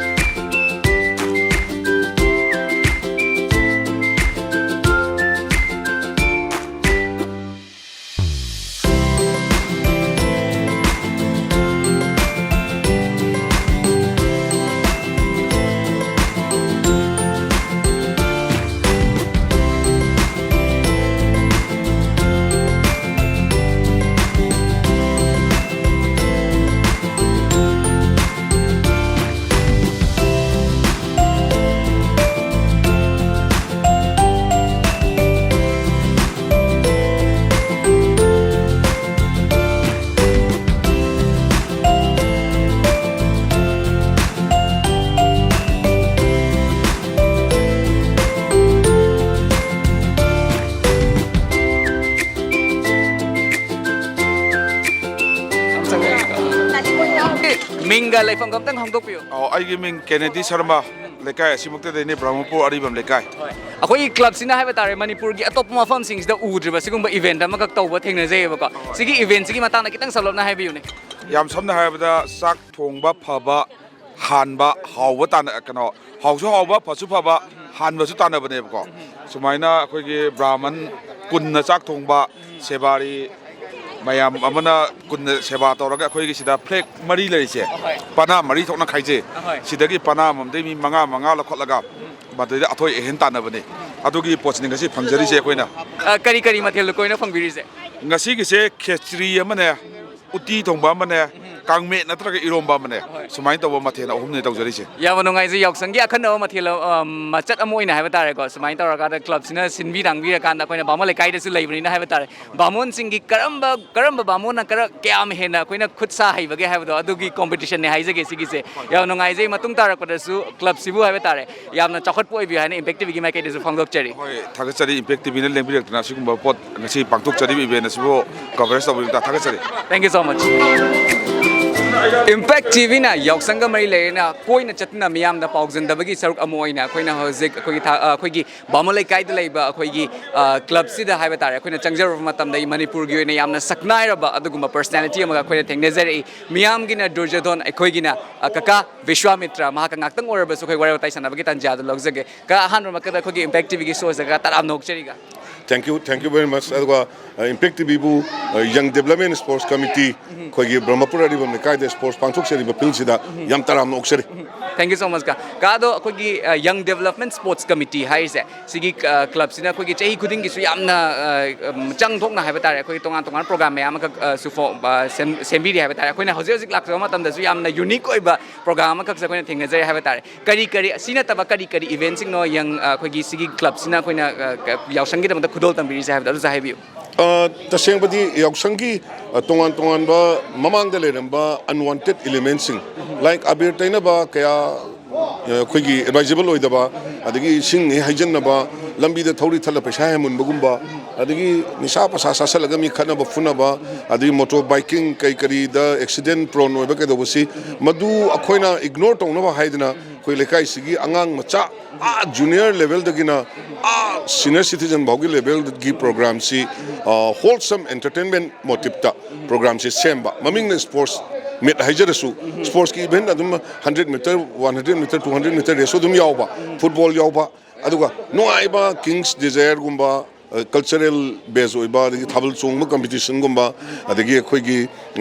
ꯃꯤꯡꯒ ꯂꯩꯐꯝꯒ ꯑꯝꯇꯪ ꯍꯥꯡꯗꯣꯛꯄꯤꯌꯨ꯫ ꯑꯣ, ꯑꯩꯒꯤ ꯃꯤꯡ ꯀꯦꯅꯦꯗꯤ ꯁꯔꯃ, ꯂꯩꯀꯥꯏ ꯑꯁꯤꯃꯛꯇꯗꯩꯅꯦ, ꯕ꯭ꯔꯍꯃꯄꯨꯔ ꯑꯔꯤꯕꯝ ꯂꯩꯀꯥꯏ꯫ ꯍꯣꯏ꯫ ꯑꯩꯈꯣꯏꯒꯤ ꯀ꯭ꯂꯕꯁꯤꯅ ꯍꯥꯏꯕ ꯇꯥꯔꯦ, ꯃꯅꯤꯄꯨꯔꯒꯤ ꯑꯇꯣꯞꯄ ꯃꯐꯝꯁꯤꯡꯁꯤꯗ ꯎꯗ꯭ꯔꯤꯕ ꯁꯤꯒꯨꯝꯕ ꯏꯚꯦꯟꯠ ꯑꯃꯈꯛ ꯇꯧꯕ ꯊꯦꯡꯅꯖꯩꯌꯦꯕꯀꯣ꯫ ꯍꯣꯏ꯫ ꯁꯤꯒꯤ ꯏꯚꯦꯟꯠꯁꯤꯒꯤ ꯃꯇꯥꯡꯗ ꯈꯤꯇꯪ ꯁꯝꯂꯞꯅ ꯍꯥꯏꯕꯤꯌꯨꯅꯦ꯫ ꯌꯥꯝ ꯁꯝꯅ ꯍꯥꯏꯔꯕꯗ, ꯆꯥꯛ ꯊꯣꯡꯕ ꯐꯕ, ꯍꯥꯟꯕ, ꯍꯥꯎꯕ ꯇꯥꯟꯅ-, ꯀꯩꯅꯣ, ꯍꯥꯎꯁꯨ ꯍꯥꯎꯕ, ꯐꯁꯨ ꯐꯕ, ꯍꯥꯟꯕꯁꯨ ꯇꯥꯟꯅꯕꯅꯦꯕꯀꯣ꯫ ꯁꯨꯃꯥꯏꯅ ꯑꯩꯈꯣꯏꯒꯤ ꯕ꯭ꯔꯥꯍꯃꯟ ꯀꯨꯟꯅ ꯆꯥꯛ ꯊꯣꯡꯕ, ꯁꯦꯕꯥꯔꯤ ꯃꯌꯥꯝ ꯑꯃꯅ ꯀꯨꯟꯅ ꯁꯦꯕꯥ ꯇꯧꯔꯒ ꯑꯩꯈꯣꯏꯒꯤ ꯁꯤꯗ ꯐ꯭ꯂꯦꯛ ꯃꯔꯤ ꯂꯩꯔꯤꯁꯦ, ꯑꯍꯣꯏ꯫ ꯄꯅꯥ ꯃꯔꯤ ꯊꯣꯛꯅ ꯈꯥꯏꯖꯩ꯫ ꯑꯍꯣꯏ꯫ ꯁꯤꯗꯒꯤ ꯄꯅꯥ ꯑꯃꯃꯝꯗꯒꯤ ꯃꯤ ꯃꯉꯥ ꯃꯉꯥ ꯂꯧꯈꯠꯂꯒ ꯃꯗꯨꯗꯩꯗ ꯑꯊꯣꯏ ꯑꯍꯦꯟ ꯇꯥꯟꯅꯕꯅꯦ꯫ ꯑꯗꯨꯒꯤ ꯄꯣꯠꯁꯤꯅꯤ ꯉꯁꯤ ꯐꯪꯖꯔꯤꯁꯦ ꯑꯩꯈꯣꯏꯅ꯫ ꯑ, ꯀꯔꯤ ꯀꯔꯤ ꯃꯊꯦꯜ ꯂꯨꯀꯣꯏꯅ ꯐꯪꯕꯤꯔꯤꯁꯦ? ꯉꯁꯤꯒꯤꯁꯦ ꯈꯦꯆ꯭ꯔꯤ ꯑꯃꯅꯦ, ꯎꯇꯤ ꯊꯣꯡꯕ ꯑꯃꯅꯦ, ꯀꯥꯡꯃꯦꯠ ꯅꯠꯇ꯭ꯔꯒ ꯏꯔꯣꯝꯕ ꯑꯃꯅꯦ꯫ ꯍꯣꯏ꯫ ꯁꯨꯃꯥꯏꯅ ꯇꯧꯕ ꯃꯊꯦꯜ ꯑꯍꯨꯝꯅꯦ ꯇꯧꯖꯔꯤꯁꯦ꯫ ꯌꯥꯝꯅ ꯅꯨꯡꯉꯥꯏꯖꯩ꯫ ꯌꯥꯎꯁꯪꯒꯤ ꯑꯈꯟꯅꯕ ꯃꯊꯦꯜ, ꯑ, ꯃꯆꯠ ꯑꯃ ꯑꯣꯏꯅ ꯍꯥꯏꯕ ꯇꯥꯔꯦꯀꯣ, ꯁꯨꯃꯥꯏꯅ ꯇꯧꯔꯀꯥꯟꯗ ꯀ꯭ꯂꯕꯁꯤꯅ ꯁꯤꯟꯕꯤ ꯂꯥꯡꯕꯤꯔꯀꯥꯟꯗ ꯑꯩꯈꯣꯏꯅ ꯕꯥꯃꯣꯟ ꯂꯩꯀꯥꯏꯗꯁꯨ ꯂꯩꯕꯅꯤꯅ ꯍꯥꯏꯕ ꯇꯥꯔꯦ, ꯕꯥꯃꯣꯟꯁꯤꯡꯒꯤ ꯀꯔꯝꯕ, ꯀꯔꯝꯕ ꯕꯥꯃꯣꯟꯅ ꯈꯔ, ꯀꯌꯥꯝ ꯍꯦꯟꯅ ꯑꯩꯈꯣꯏꯅ ꯈꯨꯠ ꯁꯥ ꯍꯩꯕꯒꯦ ꯍꯥꯏꯕꯗꯣ, ꯑꯗꯨꯒꯤ ꯀꯣꯝꯄꯤꯇꯤꯁꯟꯅꯦ ꯍꯥꯏꯖꯒꯦ ꯁꯤꯒꯤꯁꯦ꯫ ꯌꯥꯝ ꯅꯨꯡꯉꯥꯏꯖꯩ꯫ ꯃꯇꯨꯡ ꯇꯥꯔꯛꯄꯗꯁꯨ ꯀ꯭ꯂꯕꯁꯤꯕꯨ ꯍꯥꯏꯕ ꯇꯥꯔꯦ, ꯌꯥꯝꯅ ꯆꯥꯎꯈꯠꯄ ꯑꯣꯏꯕꯤꯌꯨ ꯍꯥꯏꯅ ꯏꯝꯄꯦꯛ ꯇꯤꯚꯤꯒꯤ ꯃꯥꯏꯀꯩꯗꯁꯨ ꯐꯣꯡꯗꯣꯛꯆꯔꯤ꯫ ꯍꯣꯏ, ꯊꯥꯒꯠꯆꯔꯤ꯫ ꯏꯝꯄꯦꯛ ꯇꯤꯚꯤꯅ ꯂꯦꯡꯕꯤꯔꯛꯇꯨꯅ ꯑꯁꯤꯒꯨꯝꯕ ꯄꯣꯠ, ꯉꯁꯤ ꯄꯥꯡꯊꯣꯛꯆꯔꯤꯕ ꯏꯚꯦꯟ ꯑꯁꯤꯕꯨ ꯀꯣꯚꯔꯦꯖ ꯇꯧꯕꯤꯕꯗ ꯊꯥꯒꯠꯆꯔꯤ꯫ Thank you so much. Impact ꯇꯤꯚꯤꯅ ꯌꯥꯎꯁꯪꯒ ꯃꯔꯤ ꯂꯩꯅꯅ ꯀꯣꯏꯅ ꯆꯠꯇꯨꯅ ꯃꯤꯌꯥꯝꯗ ꯄꯥꯎꯖꯟꯗꯕꯒꯤ ꯁꯔꯨꯛ ꯑꯃ ꯑꯣꯏꯅ ꯑꯩꯈꯣꯏꯅ ꯍꯧꯖꯤꯛ ꯑꯩꯈꯣꯏꯒꯤ ꯊꯥ-, ꯑ, ꯑꯩꯈꯣꯏꯒꯤ ꯕꯥꯃꯣꯟ ꯂꯩꯀꯥꯏꯗ ꯂꯩꯕ ꯑꯩꯈꯣꯏꯒꯤ, ꯑ, ꯀ꯭ꯂꯕꯁꯤꯗ ꯍꯥꯏꯕ ꯇꯥꯔꯦ, ꯑꯩꯈꯣꯏꯅ ꯆꯪꯖꯔꯨꯕ ꯃꯇꯝꯗ ꯃꯅꯤꯄꯨꯔꯒꯤ ꯑꯣꯏꯅ ꯌꯥꯝꯅ ꯁꯛꯅꯥꯏꯔꯕ ꯑꯗꯨꯒꯨꯝꯕ ꯄꯔꯁꯅꯦꯂꯤꯇꯤ ꯑꯃꯒ ꯑꯩꯈꯣꯏꯅ ꯊꯦꯡꯅꯖꯔꯛꯏ꯫ ꯃꯤꯌꯥꯝꯒꯤꯅ ꯗꯨꯔꯖꯣꯙꯟ, ꯑꯩꯈꯣꯏꯒꯤꯅ, ꯑ, ꯀꯀꯥ ꯕꯤꯁ꯭ꯋꯥꯃꯤꯇ꯭ꯔ, ꯃꯍꯥꯛꯀ ꯉꯥꯛꯇꯪ ꯑꯣꯏꯔꯕꯁꯨ ꯑꯩꯈꯣꯏ ꯋꯥꯔꯤ ꯋꯥꯇꯥꯏ ꯁꯥꯟꯅꯕꯒꯤ ꯇꯥꯟꯖꯥ ꯑꯗꯨ ꯂꯧꯖꯒꯦ꯫ ꯀꯀꯥ, ꯑꯍꯥꯟꯕꯃꯛꯇꯗ ꯑꯩꯈꯣꯏꯒꯤ ꯏꯝꯄꯦꯛ ꯇꯤꯚꯤꯒꯤ ꯁꯣꯁꯤꯗ ꯀꯀꯥ ꯇꯔꯥꯝꯅ ꯑꯣꯛꯆꯔꯤꯒ꯫ Thank you, thank you very much. ꯑꯗꯨꯒ, ꯑ, ꯏꯝꯄꯦꯛ ꯇꯤꯚꯤꯕꯨ, ꯑ, Young Development Sports Committee, ꯑꯩꯈꯣꯏꯒꯤ ꯕ꯭ꯔꯍ꯭ꯃꯄꯨꯔ ꯑꯔꯤꯕꯝ ꯂꯩꯀꯥꯏꯗ ꯁ꯭ꯄꯣꯔꯠꯁ ꯄꯥꯡꯊꯣꯛꯆꯔꯤꯕ ꯐꯤꯜꯁꯤꯗ ꯌꯥꯝ ꯇꯔꯥꯝꯅ ꯑꯣꯛꯆꯔꯤ꯫ Thank you so much, ꯀꯀꯥ꯫ ꯀꯀꯥ, ꯑꯗꯣ ꯑꯩꯈꯣꯏꯒꯤ, ꯑ, Young Development Sports Committee ꯍꯥꯏꯔꯤꯁꯦ, ꯁꯤꯒꯤ, ꯑ, ꯀ꯭ꯂꯕꯁꯤꯅ ꯑꯩꯈꯣꯏꯒꯤ ꯆꯍꯤ ꯈꯨꯗꯤꯡꯒꯤꯁꯨ ꯌꯥꯝꯅ, ꯑ, ꯎꯝ, ꯆꯪ ꯊꯣꯛꯅ ꯍꯥꯏꯕ ꯇꯥꯔꯦ, ꯑꯩꯈꯣꯏꯒꯤ ꯇꯣꯉꯥꯟ ꯇꯣꯉꯥꯟꯕ ꯄ꯭ꯔꯣꯒ꯭ꯔꯥꯝ ꯃꯌꯥꯝ ꯑꯃꯈꯛ, ꯑ, ꯁꯨ ꯐꯣ-, ꯑ, ꯁꯦꯝ-, ꯁꯦꯝꯕꯤꯔꯤ ꯍꯥꯏꯕ ꯇꯥꯔꯦ꯫ ꯑꯩꯈꯣꯏꯅ ꯍꯧꯖꯤꯛ ꯍꯧꯖꯤꯛ ꯂꯥꯛꯆꯕ ꯃꯇꯝꯗꯁꯨ ꯌꯥꯝꯅ ꯌꯨꯅꯤꯛ ꯑꯣꯏꯕ ꯄ꯭ꯔꯣꯒ꯭ꯔꯥꯝ ꯑꯃꯈꯛꯁꯦ ꯑꯩꯈꯣꯏꯅ ꯊꯦꯡꯅꯖꯔꯤ ꯍꯥꯏꯕ ꯇꯥꯔꯦ꯫ ꯀꯔꯤ ꯀꯔꯤ, ꯑꯁꯤ ꯅꯠꯇꯕ ꯀꯔꯤ ꯀꯔꯤ ꯏꯚꯦꯟꯁꯤꯡꯅꯣ ꯌꯪ-, ꯑ, ꯑꯩꯈꯣꯏꯒꯤ ꯁꯤꯒꯤ ꯀ꯭ꯂꯕꯁꯤꯅ ꯑꯩꯈꯣꯏꯅ, ꯑ, ꯀ-, ꯌꯥꯎꯁꯪꯒꯤꯗꯃꯛꯇ ꯈꯨꯗꯣꯜ ꯇꯝꯕꯤꯔꯤꯁꯦ ꯍꯥꯏꯕꯗꯣ ꯑꯗꯨꯁꯨ ꯍꯥꯏꯕꯤꯌꯨ꯫ ꯑ, ꯇꯁꯦꯡꯕꯗꯤ ꯌꯥꯎꯁꯪꯒꯤ, ꯑ, ꯇꯣꯉꯥꯟ ꯇꯣꯉꯥꯟꯕ ꯃꯃꯥꯡꯗ ꯂꯩꯔꯝꯕ unwanted elementꯁꯤꯡ, like ꯑꯕꯤꯔ ꯇꯩꯅꯕ ꯀꯌꯥ, ꯑ, ꯑꯩꯈꯣꯏꯒꯤ advisable ꯑꯣꯏꯗꯕ, ꯑꯗꯒꯤ ꯏꯁꯤꯡ ꯍꯩꯖꯤꯟꯅꯕ, ꯂꯝꯕꯤꯗ ꯊꯧꯔꯤ ꯊꯠꯂ ꯄꯩꯁꯥ ꯍꯦꯟꯃꯟꯕꯒꯨꯝꯕ, ꯑꯗꯒꯤ ꯅꯤꯁꯥ ꯄꯁꯥ ꯆꯥꯁꯤꯜꯂꯒ ꯃꯤ ꯈꯠꯅꯕ ꯐꯨꯅꯕ, ꯑꯗꯒꯤ motor biking ꯀꯩ ꯀꯔꯤꯗ accident prone ꯑꯣꯏꯕ ꯀꯩꯗꯧꯕꯁꯤ, ꯃꯗꯨ ꯑꯩꯈꯣꯏꯅ ignore ꯇꯧꯅꯕ ꯍꯥꯏꯗꯅ ꯑꯩꯈꯣꯏ ꯂꯩꯀꯥꯏꯁꯤꯒꯤ ꯑꯉꯥꯡ ꯃꯆꯥ, ꯑꯥ junior levelꯗꯒꯤꯅ ꯑꯥ senior citizen ꯐꯥꯎꯒꯤ levelꯒꯤ programꯁꯤ, ꯑ, wholesome entertainment motiveꯇ programꯁꯤ ꯁꯦꯝꯕ꯫ ꯃꯃꯤꯡꯅ sports meet ꯍꯥꯏꯖꯔꯁꯨ, sportsꯀꯤ event ꯑꯗꯨꯝ hundred meter, one hundred meter, two hundred meter race ꯑꯗꯨꯝ ꯌꯥꯎꯕ, football ꯌꯥꯎꯕ, ꯑꯗꯨꯒ ꯅꯨꯡꯉꯥꯏꯕ King's Desireꯒꯨꯝꯕ, ꯀꯜꯆꯔꯦꯜ ꯕꯦꯁ ꯑꯣꯏꯕ, ꯑꯗꯒꯤ ꯊꯥꯕꯜ ꯆꯣꯡꯕ ꯀꯝꯄꯤꯇꯤꯁꯟꯒꯨꯝꯕ, ꯑꯗꯒꯤ ꯑꯩꯈꯣꯏꯒꯤ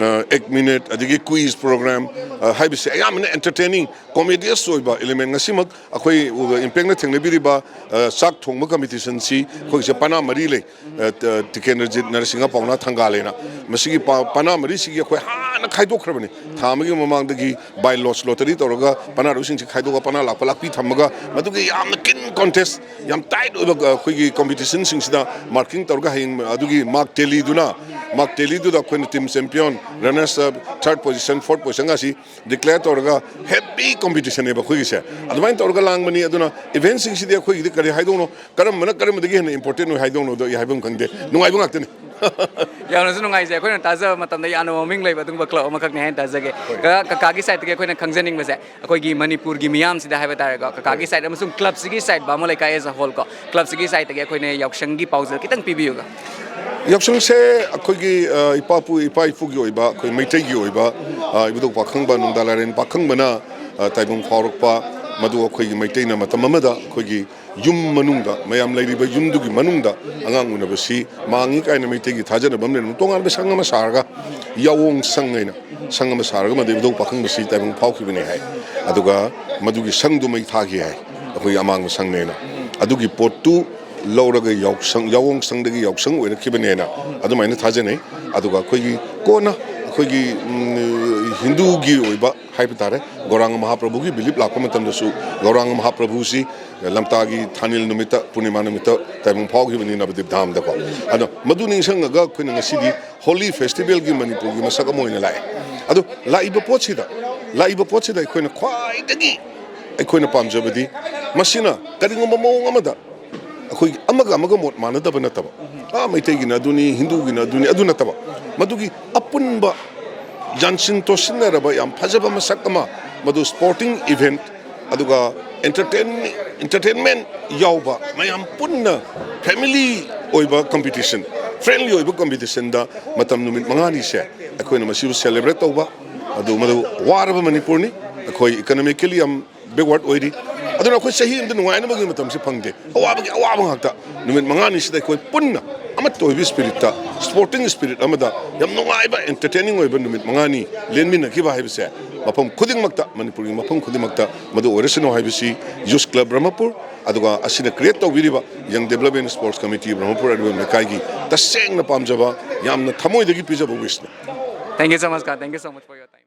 ꯑꯦꯛ ꯃꯤꯅꯤꯠ, ꯑꯗꯒꯤ ꯀ꯭ꯋꯤꯖ ꯄ꯭ꯔꯣꯒ꯭ꯔꯥꯝ ꯍꯥꯏꯕꯁꯦ ꯑꯌꯥꯝꯕꯅ ꯑꯦꯟꯇꯔꯇꯦꯅꯤꯡ, ꯀꯣꯃꯦꯗꯤꯌꯁ ꯑꯣꯏꯕ ꯏꯂꯤꯃꯦꯟ꯫ ꯉꯁꯤꯃꯛ ꯑꯩꯈꯣꯏ ꯏꯝꯄꯦꯛꯅ ꯊꯦꯡꯅꯕꯤꯔꯤꯕ ꯆꯥꯛ ꯊꯣꯡꯕ ꯀꯝꯄꯤꯇꯤꯁꯟꯁꯤ ꯑꯩꯈꯣꯏꯁꯦ ꯄꯅꯥ ꯃꯔꯤ ꯂꯩ꯫ ꯇꯤꯀꯦꯟꯗ꯭ꯔꯖꯤꯠ ꯅꯔꯁꯤꯡꯍ ꯄꯥꯎꯅꯥ ꯊꯪꯒꯥꯜ ꯍꯥꯏꯅ꯫ ꯃꯁꯤꯒꯤ ꯄꯅꯥ ꯃꯔꯤꯁꯤꯒꯤ ꯑꯩꯈꯣꯏ ꯍꯥꯟꯅ ꯈꯥꯏꯗꯣꯛꯈ꯭ꯔꯕꯅꯤ꯫ ꯊꯥ ꯑꯃꯒꯤ ꯃꯃꯥꯡꯗꯒꯤ ꯕꯥꯏ ꯂꯣꯠꯁ ꯂꯣꯇꯔꯤ ꯇꯧꯔꯒ ꯄꯅꯥꯗꯨꯁꯤꯡꯁꯤ ꯈꯥꯏꯗꯣꯛꯑꯒ ꯄꯅꯥ ꯂꯥꯛꯄ ꯂꯥꯛꯄꯤ ꯊꯝꯃꯒ, ꯃꯗꯨꯒꯤ ꯌꯥꯝꯅ ꯀꯤꯟ ꯀꯣꯟꯇꯦꯁ, ꯌꯥꯝ ꯇꯥꯏꯠ ꯑꯣꯏꯕ ꯑꯩꯈꯣꯏꯒꯤ ꯀꯣꯝꯄꯤꯇꯤꯁꯟꯁꯤꯡꯁꯤꯗ ꯃꯥꯔꯀꯤꯡ ꯇꯧꯔꯒ ꯍꯌꯦꯡ ꯑꯗꯨꯒꯤ ꯃꯥꯔꯛ ꯇꯦꯂꯤꯗꯨꯅ, ꯃꯥꯔꯛ ꯇꯦꯂꯤꯗꯨꯗ ꯑꯩꯈꯣꯏꯅ ꯇꯤꯝ ꯆꯦꯝꯄꯤꯌꯟ, ꯔꯅꯔꯁ ꯑꯞ, ꯊꯥꯔꯠ ꯄꯣꯖꯤꯁꯟ, ꯐꯣꯔꯠ ꯄꯣꯖꯤꯁꯟꯒꯁꯤ ꯗꯤꯀ꯭ꯂꯦꯌꯔ ꯇꯧꯔꯒ ꯍꯦꯚꯤ ꯀꯣꯝꯄꯤꯇꯤꯁꯟꯅꯦꯕ ꯑꯩꯈꯣꯏꯒꯤꯁꯦ꯫ ꯑꯗꯨꯃꯥꯏꯅ ꯇꯧꯔꯒ ꯂꯥꯡꯕꯅꯤ꯫ ꯑꯗꯨꯅ ꯏꯚꯦꯟꯁꯤꯡꯁꯤꯗꯤ ꯑꯩꯈꯣꯏꯒꯤꯗꯤ ꯀꯔꯤ ꯍꯥꯏꯗꯧꯅꯣ, ꯀꯔꯝꯕꯅ ꯀꯔꯝꯕꯗꯒꯤ ꯍꯦꯟꯅ ꯏꯝꯄꯣꯔꯇꯦꯟ ꯑꯣꯏ ꯍꯥꯏꯗꯧꯅꯣꯗꯣ ꯑꯩ ꯍꯥꯏꯐꯝ ꯈꯪꯗꯦ꯫ ꯅꯨꯡꯉꯥꯏꯕ ꯉꯥꯛꯇꯅꯤ꯫ ꯌꯥꯝꯅꯁꯨ ꯅꯨꯡꯉꯥꯏꯖꯩ꯫ ꯑꯩꯈꯣꯏꯅ ꯇꯥꯖꯕ ꯃꯇꯝꯗ ꯌꯥꯝꯅ ꯃꯃꯤꯡ ꯂꯩꯕ ꯑꯗꯨꯒꯨꯝꯕ ꯀ꯭ꯂꯕ ꯑꯃꯈꯛꯅꯤ ꯍꯥꯏꯅ ꯇꯥꯖꯒꯦ꯫ ꯀꯀꯥꯒꯤ ꯁꯥꯏꯠꯇꯒꯤ ꯑꯩꯈꯣꯏꯅ ꯈꯪꯖꯅꯤꯡꯕꯁꯦ, ꯑꯩꯈꯣꯏꯒꯤ ꯃꯅꯤꯄꯨꯔꯒꯤ ꯃꯤꯌꯥꯝꯁꯤꯗ ꯍꯥꯏꯕ ꯇꯥꯔꯦꯀꯣ, ꯀꯀꯥꯒꯤ ꯁꯥꯏꯠ ꯑꯃꯁꯨꯡ ꯀ꯭ꯂꯕꯁꯤꯒꯤ ꯁꯥꯏꯠ, ꯕꯥꯃꯣꯟ ꯂꯩꯀꯥꯏ ꯑꯦꯁ ꯑ ꯍꯣꯜ ꯀꯣ, ꯀ꯭ꯂꯕꯁꯤꯒꯤ ꯁꯥꯏꯠꯇꯒꯤ ꯑꯩꯈꯣꯏꯅ ꯌꯥꯎꯁꯪꯒꯤ ꯄꯥꯎꯖꯦꯜ ꯈꯤꯇꯪ ꯄꯤꯕꯤꯌꯨꯒ꯫ ꯌꯥꯎꯁꯪꯁꯦ ꯑꯩꯈꯣꯏꯒꯤ ꯏꯄꯥꯄꯨ ꯏꯄꯥ ꯏꯄꯨꯒꯤ ꯑꯣꯏꯕ, ꯑꯩꯈꯣꯏ ꯃꯩꯇꯩꯒꯤ ꯑꯣꯏꯕ ꯏꯕꯨꯙꯧ ꯄꯥꯈꯪꯕ, ꯅꯨꯡꯗꯥ ꯂꯥꯏꯔꯦꯟ ꯄꯥꯈꯪꯕꯅ ꯇꯥꯏꯕꯪ ꯐꯥꯎꯔꯛꯄ, ꯃꯗꯨ ꯑꯩꯈꯣꯏꯒꯤ ꯃꯩꯇꯩꯅ ꯃꯇꯝ ꯑꯃꯗ ꯑꯩꯈꯣꯏꯒꯤ ꯌꯨꯝ ꯃꯅꯨꯡꯗ, ꯃꯌꯥꯝ ꯂꯩꯔꯤꯕ ꯌꯨꯝꯗꯨꯒꯤ ꯃꯅꯨꯡꯗ ꯑꯉꯥꯡ ꯎꯅꯕꯁꯤ ꯃꯥꯡꯉꯤ ꯀꯥꯏꯅ ꯃꯩꯇꯩꯒꯤ ꯊꯥꯖꯅꯕ ꯑꯃ ꯂꯩꯔꯝꯃꯤ꯫ ꯇꯣꯉꯥꯟꯕ ꯁꯪ ꯑꯃ ꯁꯥꯔꯒ, ꯌꯥꯑꯣꯡ ꯁꯪ ꯍꯥꯏꯅ ꯁꯪ ꯑꯃ ꯁꯥꯔꯒ ꯃꯗꯨ ꯏꯕꯨꯙꯧ ꯄꯥꯈꯪꯕꯁꯤ ꯇꯥꯏꯕꯪ ꯐꯥꯎꯈꯤꯕꯅꯤ ꯍꯥꯏ꯫ ꯑꯗꯨꯒ ꯃꯗꯨꯒꯤ ꯁꯪꯗꯨ ꯃꯩ ꯊꯥꯈꯤ ꯍꯥꯏ, ꯑꯩꯈꯣꯏꯒꯤ ꯑꯃꯥꯡꯕ ꯁꯪꯅꯦꯅ꯫ ꯑꯗꯨꯒꯤ ꯄꯣꯠꯇꯨ ꯂꯧꯔꯒ ꯌꯥꯎꯁꯪ, ꯌꯥꯑꯣꯡ ꯁꯪꯗꯒꯤ ꯌꯥꯎꯁꯪ ꯑꯣꯏꯔꯛꯈꯤꯕꯅꯦꯅ ꯑꯗꯨꯃꯥꯏꯅ ꯊꯥꯖꯅꯩ꯫ ꯑꯗꯨꯒ ꯑꯩꯈꯣꯏꯒꯤ ꯀꯣꯟꯅ ꯑꯩꯈꯣꯏꯒꯤ ꯍꯤꯟꯗꯨꯒꯤ ꯑꯣꯏꯕ ꯍꯥꯏꯕ ꯇꯥꯔꯦ, ꯒꯧꯔꯥꯡꯒ ꯃꯍꯥꯄ꯭ꯔꯚꯨꯒꯤ ꯕꯤꯂꯤꯞ ꯂꯥꯛꯄ ꯃꯇꯝꯗꯁꯨ ꯒꯧꯔꯥꯡꯒ ꯃꯍꯥꯄ꯭ꯔꯚꯨꯁꯤ ꯂꯝꯇꯥꯒꯤ ꯊꯥꯅꯤꯜ ꯅꯨꯃꯤꯠꯇ, ꯄꯨꯔꯅꯤꯃꯥ ꯅꯨꯃꯤꯠꯇ ꯇꯥꯏꯕꯪ ꯐꯥꯎꯈꯤꯕꯅꯤ ꯅꯕꯗꯤꯞ ꯙꯥꯝꯗꯀꯣ꯫ ꯑꯗꯣ ꯃꯗꯨ ꯅꯤꯡꯁꯤꯡꯉꯒ ꯑꯩꯈꯣꯏꯅ ꯉꯁꯤꯗꯤ ꯍꯣꯂꯤ ꯐꯦꯁꯇꯤꯚꯦꯜꯒꯤ ꯃꯅꯤꯄꯨꯔꯒꯤ ꯃꯁꯛ ꯑꯃ ꯑꯣꯏꯅ ꯂꯥꯛꯑꯦ꯫ ꯑꯗꯣ ꯂꯥꯛꯏꯕ ꯄꯣꯠꯁꯤꯗ, ꯂꯥꯛꯏꯕ ꯄꯣꯠꯁꯤꯗ ꯑꯩꯈꯣꯏꯅ ꯈ꯭ꯋꯥꯏꯗꯒꯤ ꯑꯩꯈꯣꯏꯅ ꯄꯥꯝꯖꯕꯗꯤ ꯃꯁꯤꯅ ꯀꯔꯤꯒꯨꯝꯕ ꯃꯑꯣꯡ ꯑꯃꯗ ꯑꯩꯈꯣꯏꯒꯤ ꯑꯃꯒ ꯑꯃꯒ ꯃꯣꯠ ꯃꯥꯟꯅꯗꯕ ꯅꯠꯇꯕ, ꯑꯥ, ꯃꯩꯇꯩꯒꯤꯅ ꯑꯗꯨꯅꯤ, ꯍꯤꯟꯗꯨꯒꯤꯅ ꯑꯗꯨꯅꯤ, ꯑꯗꯨ ꯅꯠꯇꯕ, ꯃꯗꯨꯒꯤ ꯑꯄꯨꯟꯕ ꯌꯥꯟꯁꯤꯟ ꯇꯣꯠꯁꯤꯟꯅꯔꯕ ꯌꯥꯝ ꯐꯖꯕ ꯃꯁꯛ ꯑꯃ, ꯃꯗꯨ ꯁ꯭ꯄꯣꯔꯇꯤꯡ ꯏꯚꯦꯟꯠ, ꯑꯗꯨꯒ ꯑꯦꯟꯇꯔꯇꯦꯟ, ꯑꯦꯟꯇꯔꯇꯦꯟꯃꯦꯟ ꯌꯥꯎꯕ, ꯃꯌꯥꯝ ꯄꯨꯟꯅ ꯐꯦꯃꯤꯂꯤ ꯑꯣꯏꯕ ꯀꯝꯄꯤꯇꯤꯁꯟ, ꯐ꯭ꯔꯦꯟꯂꯤ ꯑꯣꯏꯕ ꯀꯝꯄꯤꯇꯤꯁꯟꯗ ꯃꯇꯝ ꯅꯨꯃꯤꯠ ꯃꯉꯥꯅꯤꯁꯦ ꯑꯩꯈꯣꯏꯅ ꯃꯁꯤꯕꯨ ꯁꯦꯂꯦꯕ꯭ꯔꯦꯠ ꯇꯧꯕ꯫ ꯑꯗꯨ ꯃꯗꯨ ꯋꯥꯔꯕ ꯃꯅꯤꯄꯨꯔꯅꯤ, ꯑꯩꯈꯣꯏ ꯏꯀꯅꯣꯃꯤꯀꯦꯂꯤ ꯌꯥꯝ ꯕꯦꯛꯋꯥꯔꯗ ꯑꯣꯏꯔꯤ꯫ ꯑꯗꯨꯅ ꯑꯩꯈꯣꯏ ꯆꯍꯤ ꯑꯃꯗ ꯅꯨꯡꯉꯥꯏꯅꯕꯒꯤ ꯃꯇꯝꯁꯤ ꯐꯪꯗꯦ꯫ ꯑꯋꯥꯕꯒꯤ ꯑꯋꯥꯕ ꯉꯥꯛꯇ꯫ ꯅꯨꯃꯤꯠ ꯃꯉꯥꯅꯤꯁꯤꯗ ꯑꯩꯈꯣꯏ ꯄꯨꯟꯅ ꯑꯃꯠꯇ ꯑꯣꯏꯕ ꯁ꯭ꯄꯤꯔꯤꯠꯇ, ꯁ꯭ꯄꯣꯔꯇꯤꯡ ꯁ꯭ꯄꯤꯔꯤꯠ ꯑꯃꯗ ꯌꯥꯝ ꯅꯨꯡꯉꯥꯏꯕ, ꯑꯦꯟꯇꯔꯇꯦꯅꯤꯡ ꯑꯣꯏꯕ ꯅꯨꯃꯤꯠ ꯃꯉꯥꯅꯤ ꯂꯦꯟꯃꯤꯟꯅꯈꯤꯕ ꯍꯥꯏꯕꯁꯦ ꯃꯐꯝ ꯈꯨꯗꯤꯡꯃꯛꯇ, ꯃꯅꯤꯄꯨꯔꯒꯤ ꯃꯐꯝ ꯈꯨꯗꯤꯡꯃꯛꯇ ꯃꯗꯨ ꯑꯣꯏꯔꯁꯅꯨ ꯍꯥꯏꯕꯁꯤ ꯌꯨꯁ ꯀ꯭ꯂꯕ ꯕ꯭ꯔꯍꯃꯄꯨꯔ, ꯑꯗꯨꯒ ꯑꯁꯤꯅ create ꯇꯧꯕꯤꯔꯤꯕ ꯌꯪ development sports committee Brahmapur ꯑꯔꯤꯕꯝ ꯂꯩꯀꯥꯏꯒꯤ ꯇꯁꯦꯡꯅ ꯄꯥꯝꯖꯕ, ꯌꯥꯝꯅ ꯊꯃꯣꯏꯗꯒꯤ ꯄꯤꯖꯕ ꯋꯤꯁꯅꯤ꯫ Thank you so much, God. Thank you so much for your time.